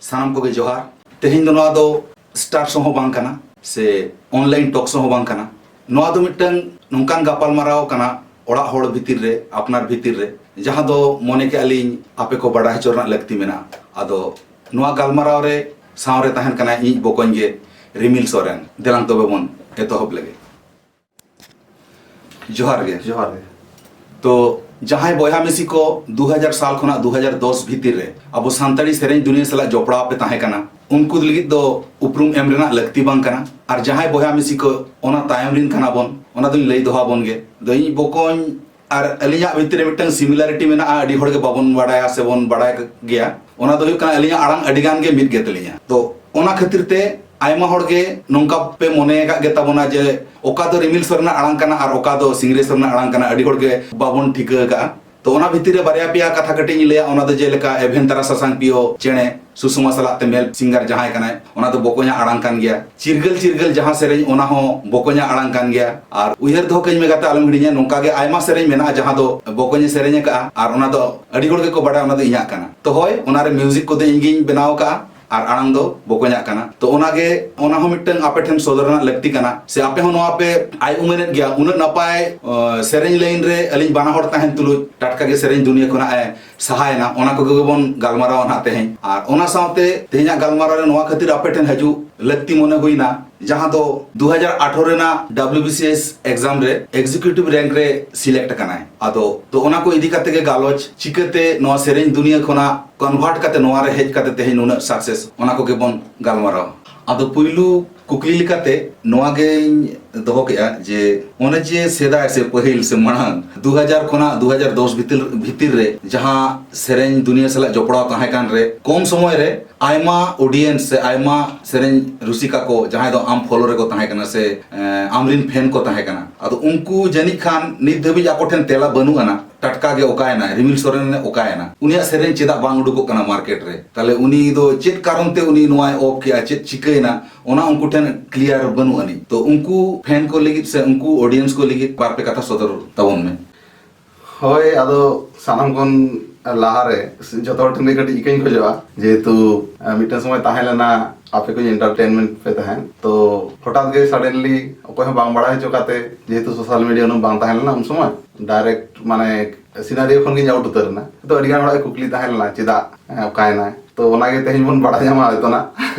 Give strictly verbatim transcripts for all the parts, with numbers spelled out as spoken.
ᱥᱟᱱᱟᱢ ᱠᱚᱜᱮ ᱡᱚᱦᱟᱨ᱾ ᱛᱮᱦᱮᱧ ᱫᱚ ᱱᱚᱣᱟ ᱫᱚ star show ᱦᱚᱸ ᱵᱟᱝ ᱠᱟᱱᱟ ᱥᱮ online talk show ᱦᱚᱸ ᱵᱟᱝ ᱠᱟᱱᱟ᱾ ᱱᱚᱣᱟ ᱫᱚ ᱢᱤᱫᱴᱟᱝ ᱱᱚᱝᱠᱟᱱ ᱜᱟᱯᱟᱞᱢᱟᱨᱟᱣ ᱠᱟᱱᱟ, ᱚᱲᱟᱜ ᱦᱚᱲ ᱵᱷᱤᱛᱤᱨ ᱨᱮ, ᱟᱯᱱᱟᱨ ᱵᱷᱤᱛᱤᱨ ᱨᱮ, ᱡᱟᱦᱟᱸ ᱫᱚ ᱢᱚᱱᱮ ᱠᱮᱜᱼᱟ ᱞᱤᱧ ᱟᱯᱮ ᱠᱚ ᱵᱟᱰᱟᱭ ᱦᱚᱪᱚ ᱨᱮᱱᱟᱜ ᱞᱟᱹᱠᱛᱤ ᱢᱮᱱᱟᱜᱼᱟ᱾ ᱟᱫᱚ ᱱᱚᱣᱟ ᱜᱟᱞᱢᱟᱨᱟᱣ ᱨᱮ ᱥᱟᱶ ᱨᱮ ᱛᱟᱦᱮᱱ ᱠᱟᱱᱟᱭ ᱤᱧᱤᱡ ᱵᱚᱠᱚᱧ ᱜᱮ, ᱨᱤᱢᱤᱞ ᱥᱚᱨᱮᱱ᱾ ᱫᱮᱞᱟᱝ ᱛᱚᱵᱮ ᱵᱚᱱ ᱮᱛᱚᱦᱚᱵ ᱞᱮᱜᱮ᱾ ᱡᱚᱦᱟᱨ ᱜᱮ᱾ ᱡᱚᱦᱟᱨ ᱜᱮ᱾ ᱛᱚ, ᱡᱟᱦᱟᱸᱭ ᱵᱚᱭᱦᱟ ᱢᱤᱥᱤ ᱠᱚ ᱫᱩ ᱦᱟᱡᱟᱨ ᱥᱟᱞ ᱠᱷᱚᱱᱟᱜ ᱫᱩ ᱦᱟᱡᱟᱨ ᱫᱚᱥ ᱵᱷᱤᱛᱤᱨ ᱨᱮ ᱟᱵᱚ ᱥᱟᱱᱛᱟᱲᱤ ᱥᱮᱨᱮᱧ ᱫᱩᱱᱤᱭᱟᱹ ᱥᱟᱞᱟᱜ ᱡᱚᱯᱲᱟᱣ ᱯᱮ ᱛᱟᱦᱮᱸ ᱠᱟᱱᱟ, ᱩᱱᱠᱩ ᱞᱟᱹᱜᱤᱫ ᱫᱚ ᱩᱯᱨᱩᱢ ᱮᱢ ᱨᱮᱱᱟᱜ ᱞᱟᱹᱠᱛᱤ ᱵᱟᱝ ᱠᱟᱱᱟ᱾ ᱟᱨ ᱡᱟᱦᱟᱸᱭ ᱵᱚᱭᱦᱟ ᱢᱤᱥᱤ ᱠᱚ ᱚᱱᱟ ᱛᱟᱭᱚᱢ ᱨᱤᱱ ᱠᱟᱱᱟ ᱵᱚᱱ, ᱚᱱᱟ ᱫᱚᱧ ᱞᱟᱹᱭ ᱫᱚᱦᱚ ᱟᱵᱚᱱ ᱜᱮ᱾ ᱫᱚ ᱤᱧ ᱵᱚᱠᱚᱧ ᱟᱨ ᱟᱹᱞᱤᱧᱟᱜ ᱵᱷᱤᱛᱤᱨ ᱨᱮ ᱢᱤᱫᱴᱟᱝ similarity ᱢᱮᱱᱟᱜᱼᱟ, ᱟᱹᱰᱤ ᱦᱚᱲ ᱜᱮ ᱵᱟᱵᱚᱱ ᱵᱟᱲᱟᱭᱟ ᱥᱮ ᱵᱚᱱ ᱵᱟᱲᱟᱭ ᱜᱮᱭᱟ᱾ ᱚᱱᱟ ᱫᱚ ᱦᱩᱭᱩᱜ ᱠᱟᱱᱟ, ᱟᱹᱞᱤᱧᱟᱜ ᱟᱲᱟᱝ ᱟᱹᱰᱤ ᱜᱟᱱ ᱜᱮ ᱢᱤᱫ ᱜᱮ ᱛᱟᱹᱞᱤᱧᱟ᱾ ᱛᱚ, ᱚᱱᱟ ᱠᱷᱟᱹᱛᱤᱨ ᱛᱮ ᱟᱭᱢᱟ ᱦᱚᱲ ᱜᱮ ᱱᱚᱝᱠᱟ ᱯᱮ ᱢᱚᱱᱮ ᱟᱠᱟᱫ ᱜᱮ ᱛᱟᱵᱚᱱᱟ ᱡᱮ ᱚᱠᱟ ᱫᱚ ᱨᱤᱢᱤᱞ ᱥᱚᱨᱮᱱᱟᱜ ᱟᱲᱟᱝ ᱠᱟᱱᱟ ᱟᱨ ᱚᱠᱟ ᱫᱚ ᱥᱤᱝᱨᱟᱹᱭ ᱥᱚᱨᱮᱱᱟᱜ ᱟᱲᱟᱝ ᱠᱟᱱᱟ, ᱟᱹᱰᱤ ᱦᱚᱲ ᱜᱮ ᱵᱟᱵᱚᱱ ᱴᱷᱤᱠᱟᱹ ᱟᱠᱟᱫᱼᱟ᱾ ᱛᱚ, ᱚᱱᱟ ᱵᱷᱤᱛᱤᱨ ᱨᱮ ᱵᱟᱨᱭᱟ ᱯᱮᱭᱟ ᱠᱟᱛᱷᱟ ᱠᱟᱹᱴᱤᱡ ᱤᱧ ᱞᱟᱹᱭᱟ᱾ ᱚᱱᱟ ᱫᱚ ᱡᱮᱞᱮᱠᱟ ᱮᱵᱷᱮᱱ ᱛᱟᱨᱟ ᱥᱟᱥᱟᱝ ᱯᱤᱭᱳ ᱪᱮᱬᱮ ᱥᱩᱥᱩᱢᱟ ᱥᱟᱞᱟᱜ ᱛᱮ ᱢᱮᱞ ᱥᱤᱝᱜᱟᱨ ᱡᱟᱦᱟᱸᱭ ᱠᱟᱱᱟᱭ, ᱚᱱᱟ ᱫᱚ ᱵᱚᱠᱚᱧᱟᱜ ᱟᱲᱟᱝ ᱠᱟᱱ ᱜᱮᱭᱟ᱾ ᱪᱤᱨᱜᱟᱹᱞ ᱪᱤᱨᱜᱟᱹᱞ ᱡᱟᱦᱟᱸ ᱥᱮᱨᱮᱧ, ᱚᱱᱟ ᱦᱚᱸ ᱵᱚᱠᱚᱧᱟᱜ ᱟᱲᱟᱝ ᱠᱟᱱ ᱜᱮᱭᱟ᱾ ᱟᱨ ᱩᱭᱦᱟᱹᱨ ᱫᱚᱦᱚ ᱠᱟᱹᱧ ᱢᱮ ᱜᱟᱛᱮ, ᱟᱞᱚᱢ ᱦᱤᱲᱤᱧᱟ, ᱱᱚᱝᱠᱟ ᱜᱮ ᱟᱭᱢᱟ ᱥᱮᱨᱮᱧ ᱢᱮᱱᱟᱜᱼᱟ ᱡᱟᱦᱟᱸ ᱫᱚ ᱵᱚᱠᱚᱧᱮ ᱥᱮᱨᱮᱧ ᱟᱠᱟᱫᱼᱟ ᱟᱨ ᱚᱱᱟ ᱫᱚ ᱟᱹᱰᱤ ᱦᱚᱲ ᱜᱮᱠᱚ ᱵᱟᱲᱟᱭᱟ, ᱚᱱᱟ ᱫᱚ ᱤᱧᱟᱜ ᱠᱟᱱᱟ᱾ ᱛᱚ ᱦᱳᱭ, ᱚᱱᱟ ᱨᱮ ᱢᱤᱣᱡᱤᱠ ᱠᱚᱫᱚ ᱤᱧ ᱜᱤᱧ ᱵᱮᱱᱟᱣ ᱟᱠᱟᱫᱼᱟ ᱟᱨ ᱟᱲᱟᱝ ᱫᱚ ᱵᱚᱠᱚᱧᱟᱜ ᱠᱟᱱᱟ᱾ ᱛᱚ ᱚᱱᱟ ᱜᱮ, ᱚᱱᱟ ᱦᱚᱸ ᱢᱤᱫᱴᱟᱝ ᱟᱯᱮ ᱴᱷᱮᱱ ᱥᱚᱫᱚᱨ ᱨᱮᱱᱟᱜ ᱞᱟᱹᱠᱛᱤ ᱠᱟᱱᱟ, ᱥᱮ ᱟᱯᱮ ᱦᱚᱸ ᱱᱚᱣᱟ ᱯᱮ ᱟᱭ ᱩᱢᱟᱹᱱᱮᱫ ᱜᱮᱭᱟ᱾ ᱩᱱᱟᱹᱜ ᱱᱟᱯᱟᱭ, ᱟᱸ, ᱥᱮᱨᱮᱧ ᱞᱟᱭᱤᱱ ᱨᱮ ᱟᱹᱞᱤᱧ ᱵᱟᱱᱟ ᱦᱚᱲ ᱛᱟᱦᱮᱱ ᱛᱩᱞᱩᱡ ᱴᱟᱴᱠᱟ ᱜᱮ ᱥᱮᱨᱮᱧ ᱫᱩᱱᱤᱭᱟᱹ ᱠᱷᱚᱱᱟᱜ ᱮ ᱥᱟᱦᱟᱭᱮᱱᱟ᱾ ᱚᱱᱟ ᱠᱚᱜᱮ ᱵᱚᱱ ᱜᱟᱞᱢᱟᱨᱟᱣᱟ ᱱᱟᱦᱟᱜ ᱛᱮᱦᱮᱧ᱾ ᱟᱨ ᱚᱱᱟ ᱥᱟᱶᱛᱮ ᱛᱮᱦᱮᱧᱟᱜ ᱜᱟᱞᱢᱟᱨᱟᱣ ᱨᱮ ᱱᱚᱣᱟ ᱠᱷᱟᱹᱛᱤᱨ ᱟᱯᱮ ᱴᱷᱮᱱ ᱦᱤᱡᱩᱜ ᱞᱟᱹᱠᱛᱤ ᱢᱚᱱᱮ ᱦᱩᱭᱱᱟ, ᱡᱟᱦᱟᱸ ᱫᱚ ᱫᱩ ᱦᱟᱡᱟᱨ ᱟᱴᱷᱟᱨᱚ ᱨᱮᱱᱟᱜ W B C S exam ᱨᱮ executive rank ᱨᱮ select ᱟᱠᱟᱱᱟᱭ᱾ ᱟᱫᱚ ᱛᱚ ᱚᱱᱟ ᱠᱚ ᱤᱫᱤ ᱠᱟᱛᱮ ᱜᱮ ᱜᱟᱞᱚᱪ, ᱪᱤᱠᱟᱹᱛᱮ ᱱᱚᱣᱟ ᱥᱮᱨᱮᱧ ᱫᱩᱱᱤᱭᱟᱹ ᱠᱷᱚᱱᱟᱜ convert ᱠᱟᱛᱮ ᱱᱚᱣᱟ ᱨᱮ ᱦᱮᱡ ᱠᱟᱛᱮ ᱛᱮᱦᱮᱧ ᱱᱩᱱᱟᱹᱜ success, ᱚᱱᱟ ᱠᱚᱜᱮ ᱵᱚᱱ ᱜᱟᱞᱢᱟᱨᱟᱣᱟ᱾ ᱟᱫᱚ ᱯᱩᱭᱞᱩ ᱠᱩᱠᱞᱤ ᱞᱮᱠᱟᱛᱮ ᱱᱚᱣᱟ ᱜᱮᱧ ᱫᱚᱦᱚ ᱠᱮᱜᱼᱟ ᱡᱮ ᱚᱱᱮ ᱡᱮ ᱥᱮᱫᱟᱭ ᱥᱮ ᱯᱟᱹᱦᱤᱞ ᱥᱮ ᱢᱟᱲᱟᱝ ᱫᱩ ᱦᱟᱡᱟᱨ ᱠᱷᱚᱱᱟᱜ ᱫᱩ ᱦᱟᱡᱟᱨ ᱫᱚᱥ ᱵᱷᱤᱛᱤᱨ, ᱵᱷᱤᱛᱤᱨ ᱨᱮ ᱡᱟᱦᱟᱸ ᱥᱮᱨᱮᱧ ᱫᱩᱱᱤᱭᱟᱹ ᱥᱟᱞᱟᱜ ᱡᱚᱯᱲᱟᱣ ᱛᱟᱦᱮᱸ ᱠᱟᱱ ᱨᱮ ᱠᱚᱢ ᱥᱚᱢᱚᱭ ᱨᱮ ᱟᱭᱢᱟ audience ᱥᱮ ᱟᱭᱢᱟ ᱥᱮᱨᱮᱧ ᱨᱩᱥᱤᱠᱟ ᱠᱚ ᱡᱟᱦᱟᱸᱭ ᱫᱚ ᱟᱢ follow ᱨᱮᱠᱚ ᱛᱟᱦᱮᱸ ᱠᱟᱱᱟ ᱥᱮ, ᱮᱸ, ᱟᱢᱨᱤᱱ fan ᱠᱚ ᱛᱟᱦᱮᱸ ᱠᱟᱱᱟ, ᱟᱫᱚ ᱩᱱᱠᱩ ᱡᱟᱹᱱᱤᱡ ᱠᱷᱟᱱ ᱱᱤᱛ ᱫᱷᱟᱹᱵᱤᱡ ᱟᱠᱚ ᱴᱷᱮᱱ ᱛᱮᱞᱟ ᱵᱟᱹᱱᱩᱜ ᱟᱱᱟ᱾ ᱴᱟᱴᱠᱟ ᱜᱮ ᱚᱠᱟᱭᱮᱱᱟᱭ, ᱨᱤᱢᱤᱞ ᱥᱚᱨᱮᱱ ᱚᱠᱟᱭᱮᱱᱟ, ᱩᱱᱤᱭᱟᱜ ᱥᱮᱨᱮᱧ ᱪᱮᱫᱟᱜ ᱵᱟᱝ ᱩᱰᱩᱠᱚᱜ ᱠᱟᱱᱟ market ᱨᱮ? ᱛᱟᱦᱞᱮ ᱩᱱᱤ ᱫᱚ ᱪᱮᱫ ᱠᱟᱨᱚᱱ ᱛᱮ ᱩᱱᱤ ᱱᱚᱣᱟᱭ off ᱠᱮᱜᱼᱟ, ᱪᱮᱫ ᱪᱤᱠᱟᱹᱭᱮᱱᱟ, ᱚᱱᱟ ᱩᱱᱠᱩ ᱴᱷᱮᱱ clear ᱵᱟᱹᱱᱩᱜ ᱟᱹᱱᱤᱡ᱾ ᱛᱚ ᱩᱱᱠᱩ fan ᱠᱚ ᱞᱟᱹᱜᱤᱫ ᱥᱮ ᱩᱱᱠᱩ audience ᱠᱚ ᱞᱟᱹᱜᱤᱫ ᱵᱟᱨ ᱯᱮ ᱠᱟᱛᱷᱟ ᱥᱚᱫᱚᱨ ᱛᱟᱵᱚᱱ ᱢᱮ᱾ ᱦᱳᱭ, ᱟᱫᱚ ᱥᱟᱱᱟᱢ ᱠᱷᱚᱱ ᱞᱟᱦᱟᱨᱮ ᱡᱚᱛᱚ ᱦᱚᱲ ᱴᱷᱮᱱ ᱜᱮ ᱠᱟᱹᱴᱤᱡ ᱤᱠᱟᱹᱧ ᱠᱷᱚᱡᱚᱜᱼᱟ, ᱡᱮᱦᱮᱛᱩ ᱢᱤᱫᱴᱟᱝ ᱥᱚᱢᱚᱭ ᱛᱟᱦᱮᱸ ᱞᱮᱱᱟ ᱟᱯᱮ ᱠᱚ entertainment ᱯᱮ ᱛᱟᱦᱮᱸᱱ, ᱛᱚ ᱦᱚᱴᱟᱛ ᱜᱮ suddenly ᱚᱠᱚᱭ ᱦᱚᱸ ᱵᱟᱝ ᱵᱟᱲᱟᱭ ᱦᱚᱪᱚ ᱠᱟᱛᱮ, ᱡᱮᱦᱮᱛᱩ social media ᱩᱱᱟᱹᱜ ᱵᱟᱝ ᱛᱟᱦᱮᱸ ᱞᱮᱱᱟ ᱩᱱ ᱥᱚᱢᱚᱭ, direct ᱢᱟᱱᱮ scenario ᱠᱷᱚᱱ ᱜᱤᱧ out ᱩᱛᱟᱹᱨ ᱮᱱᱟ᱾ ᱛᱚ ᱟᱹᱰᱤ ᱜᱟᱱ ᱦᱚᱲᱟᱜ ᱠᱩᱠᱞᱤ ᱛᱟᱦᱮᱸ ᱞᱮᱱᱟ, ᱪᱮᱫᱟᱜ, ᱚᱠᱟᱭᱮᱱᱟᱭ? ᱛᱚ ᱚᱱᱟᱜᱮ ᱛᱮᱦᱮᱧ ᱵᱚᱱ ᱵᱟᱲᱟᱭ ᱧᱟᱢᱟ ᱦᱚᱭᱛᱚ ᱱᱟᱜ᱾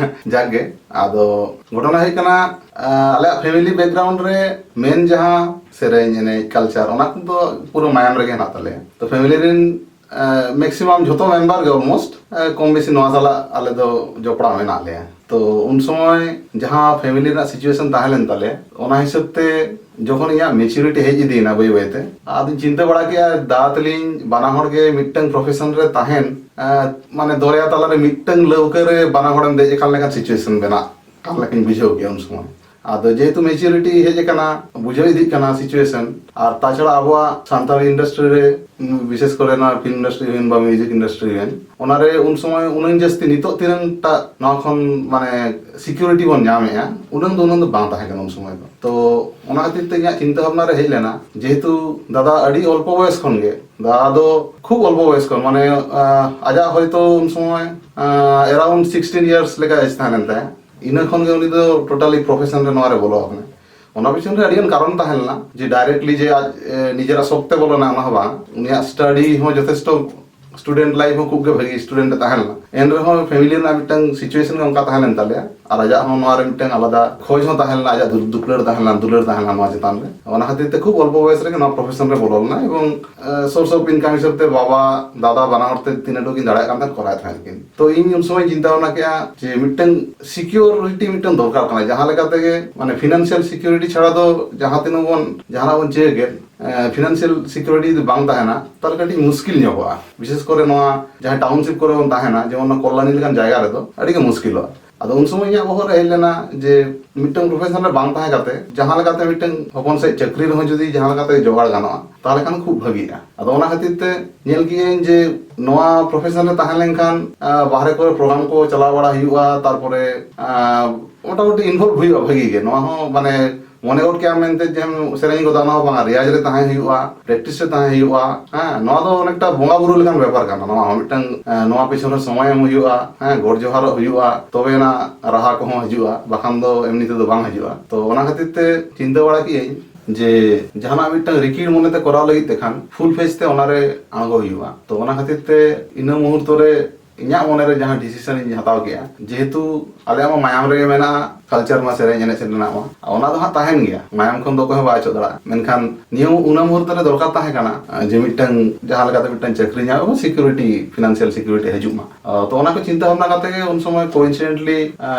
ᱡᱟᱠ ᱜᱮ, ᱟᱫᱚ ᱜᱷᱚᱴᱚᱱᱟ ᱦᱩᱭᱩᱜ ᱠᱟᱱᱟ, ᱟᱞᱮᱭᱟᱜ family background ᱨᱮ main ᱡᱟᱦᱟᱸ ᱥᱮᱨᱮᱧ, ᱮᱱᱮᱡ, culture, ᱚᱱᱟ ᱠᱚᱫᱚ ᱯᱩᱨᱟᱹ ᱢᱟᱭᱟᱢ ᱨᱮᱜᱮ ᱦᱮᱱᱟᱜ ᱛᱟᱞᱮᱭᱟ᱾ ᱛᱚ family ᱨᱮᱱ maximum ᱡᱷᱚᱛᱚ member ᱜᱮ almost ᱠᱚᱢ ᱵᱮᱥᱤ ᱱᱚᱣᱟ ᱥᱟᱞᱟᱜ ᱟᱞᱮ ᱫᱚ ᱡᱚᱯᱲᱟᱣ ᱢᱮᱱᱟᱜ ᱞᱮᱭᱟ᱾ ᱛᱚ ᱩᱱ ᱥᱚᱢᱚᱭ ᱡᱟᱦᱟᱸ family ᱨᱮᱱᱟᱜ situation ᱛᱟᱦᱮᱸ ᱞᱮᱱ ᱛᱟᱞᱮᱭᱟ, ᱚᱱᱟ ᱦᱤᱥᱟᱹᱵ ᱛᱮ ᱡᱚᱠᱷᱚᱱ ᱤᱧᱟᱹᱜ maturity ᱦᱮᱡ ᱤᱫᱤᱭᱮᱱᱟ ᱵᱟᱹᱭ ᱵᱟᱹᱭᱛᱮ, ᱟᱫᱚᱧ ᱪᱤᱱᱛᱟᱹ ᱵᱟᱲᱟ ᱠᱮᱫᱼᱟ, ᱫᱟ ᱛᱟᱹᱞᱤᱧ ᱵᱟᱱᱟ ᱦᱚᱲ ᱜᱮ ᱢᱤᱫᱴᱟᱝ profession ᱨᱮ ᱛᱟᱦᱮᱱ, ᱢᱟᱱᱮ ᱫᱚᱨᱭᱟ ᱛᱟᱞᱟᱨᱮ ᱢᱤᱫᱴᱟᱝ ᱞᱟᱹᱣᱠᱟᱹ ᱨᱮ ᱵᱟᱱᱟ ᱦᱚᱲᱮᱢ ᱫᱮᱡ ᱟᱠᱟᱱ ᱞᱮᱠᱟᱱ situation ᱵᱮᱱᱟᱜ ᱠᱟᱱ ᱞᱮᱠᱟᱧ ᱵᱩᱡᱷᱟᱹᱣ ᱠᱮᱫᱼᱟ ᱩᱱ ᱥᱚᱢᱚᱭ᱾ ᱟᱫᱚ ᱡᱮᱦᱮᱛᱩ maturity ᱦᱮᱡ ᱟᱠᱟᱱᱟ, ᱵᱩᱡᱷᱟᱹᱣ ᱤᱫᱤᱜ ᱠᱟᱱᱟ situation, ᱟᱨ ᱛᱟᱪᱷᱟᱲᱟ ᱟᱵᱚᱣᱟᱜ ᱥᱟᱱᱛᱟᱲᱤ industry ᱨᱮ, ᱵᱤᱥᱮᱥ ᱠᱚᱨᱮ ᱱᱚᱣᱟ film industry ᱦᱩᱭᱮᱱ ᱵᱟ music industry ᱦᱩᱭᱮᱱ, ᱚᱱᱟᱨᱮ ᱩᱱ ᱥᱚᱢᱚᱭ ᱩᱱᱟᱹᱝ ᱡᱟᱹᱥᱛᱤ ᱱᱤᱛᱚᱜ ᱛᱤᱱᱟᱹᱝ ᱴᱟᱜ ᱱᱚᱣᱟ ᱠᱷᱚᱱ ᱢᱟᱱᱮ security ᱵᱚᱱ ᱧᱟᱢᱮᱜᱼᱟ, ᱩᱱᱟᱹᱝ ᱫᱚ, ᱩᱱᱟᱹᱝ ᱫᱚ ᱵᱟᱝ ᱛᱟᱦᱮᱸ ᱠᱟᱱᱟ ᱩᱱ ᱥᱚᱢᱚᱭ ᱫᱚ᱾ ᱛᱚ ᱚᱱᱟ ᱠᱷᱟᱹᱛᱤᱨ ᱛᱮ ᱤᱧᱟᱹᱜ ᱪᱤᱱᱛᱟᱹ ᱵᱷᱟᱵᱽᱱᱟ ᱨᱮ ᱦᱮᱡ ᱞᱮᱱᱟ, ᱡᱮᱦᱮᱛᱩ ᱫᱟᱫᱟ ᱟᱹᱰᱤ ᱚᱞᱯᱚ ᱵᱚᱭᱚᱥ ᱠᱷᱚᱱ ᱜᱮ, ᱫᱟᱫᱟ ᱫᱚ ᱠᱷᱩᱵ ᱚᱞᱯᱚ ᱵᱚᱭᱚᱥ ᱠᱷᱚᱱ, ᱢᱟᱱᱮ, ᱟᱸ, ᱟᱡᱟᱜ ᱦᱚᱭᱛᱳ ᱩᱱ ᱥᱚᱢᱚᱭ, ᱟᱸ, around sixteen years ᱞᱮᱠᱟ age ᱛᱟᱦᱮᱸ ᱞᱮᱱ ᱛᱟᱭᱟ᱾ ᱤᱱᱟᱹ ᱠᱷᱚᱱ ᱜᱮ ᱩᱱᱤ ᱫᱚ totally profession ᱨᱮ ᱱᱚᱣᱟ ᱨᱮ ᱵᱚᱞᱚ ᱟᱠᱟᱱᱟᱭ᱾ ᱚᱱᱟ ᱯᱤᱪᱷᱚᱱ ᱨᱮ ᱟᱹᱰᱤᱜᱟᱱ ᱠᱟᱨᱚᱱ ᱛᱟᱦᱮᱸ ᱞᱮᱱᱟ, ᱡᱮ directly ᱡᱮ ᱟᱡ, ᱮ, ᱱᱤᱡᱮᱨᱟᱜ ᱥᱚᱠ ᱛᱮ ᱵᱚᱞᱚᱱᱟ, ᱚᱱᱟ ᱦᱚᱸ ᱵᱟᱝ᱾ ᱩᱱᱤᱭᱟᱜ study ᱦᱚᱸ ᱡᱚᱛᱷᱮᱥᱴᱚ student life ᱦᱚᱸ ᱠᱷᱩᱵ ᱜᱮ ᱵᱷᱟᱹᱜᱤ student ᱮ ᱛᱟᱦᱮᱸ ᱞᱮᱱᱟ᱾ ᱮᱱ ᱨᱮᱦᱚᱸ family ᱨᱮᱱᱟᱜ ᱢᱤᱫᱴᱟᱝ situation ᱜᱮ ᱚᱱᱠᱟ ᱛᱟᱦᱮᱸ ᱞᱮᱱ ᱛᱟᱞᱮᱭᱟ, ᱟᱨ ᱟᱡᱟᱜ ᱦᱚᱸ ᱱᱚᱣᱟ ᱨᱮ ᱢᱤᱫᱴᱟᱝ ᱟᱞᱟᱫᱟ ᱠᱷᱚᱡᱽ ᱦᱚᱸ ᱛᱟᱦᱮᱸ ᱞᱮᱱᱟ, ᱟᱡᱟᱜ ᱫᱩ-, ᱫᱩᱯᱞᱟᱹᱲ ᱛᱟᱦᱮᱸ ᱞᱮᱱᱟ, ᱫᱩᱞᱟᱹᱲ ᱛᱟᱦᱮᱸ ᱞᱮᱱᱟ ᱱᱚᱣᱟ ᱪᱮᱛᱟᱱ ᱨᱮ᱾ ᱚᱱᱟ ᱠᱷᱟᱹᱛᱤᱨ ᱛᱮ ᱠᱷᱩᱵ ᱚᱞᱯᱚ ᱵᱚᱭᱮᱥ ᱨᱮᱜᱮ ᱱᱚᱣᱟ profession ᱨᱮ ᱵᱚᱞᱚ ᱞᱮᱱᱟ, ᱮᱵᱚᱝ, ᱮ, source of income ᱦᱤᱥᱟᱹᱵ ᱛᱮ ᱵᱟᱵᱟ, ᱫᱟᱫᱟ ᱵᱟᱱᱟ ᱦᱚᱲ ᱛᱮ ᱛᱤᱱᱟᱹᱜ ᱴᱩᱠᱩ ᱠᱤᱱ ᱫᱟᱲᱮᱭᱟᱜ ᱠᱟᱱ ᱛᱟᱦᱮᱸᱫ ᱠᱚᱨᱟᱣ ᱛᱟᱦᱮᱸᱫ ᱠᱤᱱ᱾ ᱛᱚ ᱤᱧ ᱩᱱ ᱥᱚᱢᱚᱭ ᱪᱤᱱᱛᱟᱹ ᱵᱷᱟᱵᱽᱱᱟ ᱠᱮᱫᱼᱟ ᱡᱮ ᱢᱤᱫᱴᱟᱝ security ᱢᱤᱫᱴᱟᱝ ᱫᱚᱨᱠᱟᱨ ᱠᱟᱱᱟ, ᱡᱟᱦᱟᱸ ᱞᱮᱠᱟ ᱛᱮᱜᱮ ᱢᱟᱱᱮ financial security ᱪᱷᱟᱲᱟ ᱫᱚ ᱡᱟᱦᱟᱸ ᱛᱤᱱᱟᱹᱜ ᱵᱚᱱ ᱡᱟᱦᱟᱱᱟᱜ ᱵᱚᱱ ᱪᱤᱠᱟᱹ ᱠᱮᱫ, ᱮ, financial security ᱡᱩᱫᱤ ᱵᱟᱝ ᱛᱟᱦᱮᱱᱟ, ᱛᱟᱦᱚᱞᱮ ᱠᱟᱹᱴᱤᱡ ᱢᱩᱥᱠᱤᱞ ᱧᱚᱜᱚᱜᱼᱟ᱾ ᱵᱤᱥᱮᱥ ᱠᱚᱨᱮ ᱱᱚᱣᱟ ᱡᱟᱦᱟᱸ township ᱠᱚᱨᱮ ᱵᱚᱱ ᱛᱟᱦᱮᱱᱟ, ᱡᱮᱢᱚᱱ ᱱᱚᱣᱟ ᱠᱚᱞᱞᱟᱱᱤ ᱞᱮᱠᱟᱱ ᱡᱟᱭᱜᱟ ᱨᱮᱫᱚ ᱟᱹᱰᱤ ᱜᱮ ᱢᱩᱥᱠᱤᱞᱚᱜᱼᱟ᱾ ᱟᱫᱚ ᱩᱱ ᱥᱚᱢᱚᱭ ᱤᱧᱟᱹᱜ ᱵᱚᱦᱚᱜ ᱨᱮ ᱦᱮᱡ ᱞᱮᱱᱟ ᱡᱮ ᱢᱤᱫᱴᱟᱝ profession ᱨᱮ ᱵᱟᱝ ᱛᱟᱦᱮᱸ ᱠᱟᱛᱮ ᱡᱟᱦᱟᱸ ᱞᱮᱠᱟᱛᱮ ᱢᱤᱫᱴᱟᱝ ᱦᱚᱯᱚᱱ ᱥᱮᱫ ᱪᱟᱹᱠᱨᱤ ᱨᱮᱦᱚᱸ ᱡᱩᱫᱤ ᱡᱟᱦᱟᱸ ᱞᱮᱠᱟᱛᱮ ᱡᱚᱜᱟᱲ ᱜᱟᱱᱚᱜᱼᱟ, ᱛᱟᱦᱚᱞᱮ ᱠᱷᱟᱱ ᱠᱷᱩᱵ ᱵᱷᱟᱹᱜᱤᱜᱼᱟ᱾ ᱟᱫᱚ ᱚᱱᱟ ᱠᱷᱟᱹᱛᱤᱨ ᱛᱮ ᱧᱮᱞ ᱠᱤᱭᱟᱹᱧ ᱡᱮ ᱱᱚᱣᱟ profession ᱨᱮ ᱛᱟᱦᱮᱸ ᱞᱮᱱᱠᱷᱟᱱ, ᱟ, ᱵᱟᱦᱨᱮ ᱠᱚᱨᱮ program ᱠᱚ ᱪᱟᱞᱟᱣ ᱵᱟᱲᱟ ᱦᱩᱭᱩᱜᱼᱟ, ᱛᱟᱨᱯᱚᱨᱮ, ᱟ, ᱢᱚᱴᱟᱢᱩᱴᱤ involve ᱦᱩᱭᱩᱜᱼᱟ ᱵᱷᱟᱹᱜᱤ ᱜᱮ᱾ ᱱᱚᱣᱟ ᱦᱚᱸ ᱢᱟᱱᱮ ᱢᱚᱱᱮ ᱜᱚᱫ ᱠᱮᱜᱼᱟ ᱢᱮᱱᱛᱮ ᱡᱮ ᱥᱮᱨᱮᱧ ᱜᱚᱫᱟ, ᱚᱱᱟ ᱦᱚᱸ ᱵᱟᱝᱟ, ᱨᱮᱭᱟᱡᱽ ᱨᱮ ᱛᱟᱦᱮᱸ ᱦᱩᱭᱩᱜᱼᱟ, ᱯᱨᱮᱠᱴᱤᱥ ᱨᱮ ᱛᱟᱦᱮᱸ ᱦᱩᱭᱩᱜᱼᱟ᱾ ᱦᱮᱸ, ᱱᱚᱣᱟ ᱫᱚ ᱚᱱᱮᱠᱴᱟ ᱵᱚᱸᱜᱟ ᱵᱩᱨᱩ ᱞᱮᱠᱟᱱ ᱵᱮᱯᱟᱨ ᱠᱟᱱᱟ᱾ ᱱᱚᱣᱟ ᱦᱚᱸ ᱢᱤᱫᱴᱟᱝ, ᱮ, ᱱᱚᱣᱟ ᱯᱤᱪᱷᱚᱱ ᱨᱮ ᱥᱚᱢᱚᱭ ᱮᱢ ᱦᱩᱭᱩᱜᱼᱟ, ᱦᱮᱸ, ᱜᱚᱰ ᱡᱚᱦᱟᱨᱚᱜ ᱦᱩᱭᱩᱜᱼᱟ, ᱛᱚᱵᱮ ᱮᱱᱟ ᱨᱟᱦᱟ ᱠᱚᱦᱚᱸ ᱦᱤᱡᱩᱜᱼᱟ, ᱵᱟᱠᱷᱟᱱ ᱫᱚ ᱮᱢᱱᱤ ᱛᱮᱫᱚ ᱵᱟᱝ ᱦᱤᱡᱩᱜᱼᱟ᱾ ᱛᱚ ᱚᱱᱟ ᱠᱷᱟᱹᱛᱤᱨ ᱛᱮ ᱪᱤᱱᱛᱟᱹ ᱵᱟᱲᱟ ᱠᱮᱜᱼᱟᱹᱧ ᱡᱮ ᱡᱟᱦᱟᱱᱟᱜ ᱢᱤᱫᱴᱟᱝ ᱨᱤᱠᱤᱲ ᱢᱚᱱᱮᱛᱮ ᱠᱚᱨᱟᱣ ᱞᱟᱹᱜᱤᱫ ᱛᱮᱠᱷᱟᱱ ᱯᱷᱩᱞ ᱯᱷᱮᱡᱽ ᱛᱮ ᱚᱱᱟᱨᱮ ᱟᱬᱜᱚ ᱦᱩᱭᱩᱜᱼᱟ᱾ ᱛᱚ ᱚᱱᱟ ᱠᱷᱟᱹᱛᱤᱨ ᱛᱮ ᱤᱱᱟᱹ ᱢᱩᱦᱩᱨᱛᱚ ᱨᱮ ᱤᱧᱟᱹᱜ ᱢᱚᱱᱮᱨᱮ ᱡᱟᱦᱟᱸ ᱰᱤᱥᱤᱥᱚᱱ ᱤᱧ ᱦᱟᱛᱟᱣ ᱠᱮᱜᱼᱟ, ᱡᱮᱦᱮᱛᱩ ᱟᱞᱮᱭᱟᱜ ᱢᱟ ᱢᱟᱭᱟᱢ ᱨᱮᱜᱮ ᱢᱮᱱᱟᱜᱼᱟ ᱠᱟᱞᱪᱟᱨ ᱢᱟ, ᱥᱮᱨᱮᱧ ᱮᱱᱮᱡ ᱥᱮᱨᱮᱧ ᱨᱮᱱᱟᱜ ᱢᱟ, ᱚᱱᱟ ᱫᱚ ᱦᱟᱸᱜ ᱛᱟᱦᱮᱱ ᱜᱮᱭᱟ, ᱢᱟᱭᱟᱢ ᱠᱷᱚᱱ ᱫᱚ ᱚᱠᱚᱭ ᱦᱚᱸ ᱵᱟᱭ ᱚᱪᱚᱜ ᱫᱟᱲᱮᱭᱟᱜᱼᱟ᱾ ᱢᱮᱱᱠᱷᱟᱱ ᱱᱤᱭᱟᱹ ᱩᱱᱟᱹ ᱢᱩᱦᱩᱨᱛᱚ ᱨᱮ ᱫᱚᱨᱠᱟᱨ ᱛᱟᱦᱮᱸ ᱠᱟᱱᱟ, ᱡᱮ ᱢᱤᱫᱴᱟᱝ ᱡᱟᱦᱟᱸ ᱞᱮᱠᱟᱛᱮ ᱢᱤᱫᱴᱟᱝ ᱪᱟᱹᱠᱨᱤ ᱧᱟᱢ ᱮᱵᱚᱝ ᱥᱤᱠᱤᱭᱩᱨᱤᱴᱤ, ᱯᱷᱤᱱᱟᱱᱥᱤᱭᱟᱞ ᱥᱤᱠᱤᱭᱩᱨᱤᱴᱤ ᱦᱤᱡᱩᱜ ᱢᱟ᱾ ᱛᱚ ᱚᱱᱟ ᱠᱚ ᱪᱤᱱᱛᱟᱹ ᱵᱷᱟᱵᱽᱱᱟ ᱠᱟᱛᱮ ᱜᱮ ᱩᱱ ᱥᱚᱢᱚᱭ ᱠᱳᱭᱤᱱᱥᱤᱰᱮᱱᱴᱞᱤ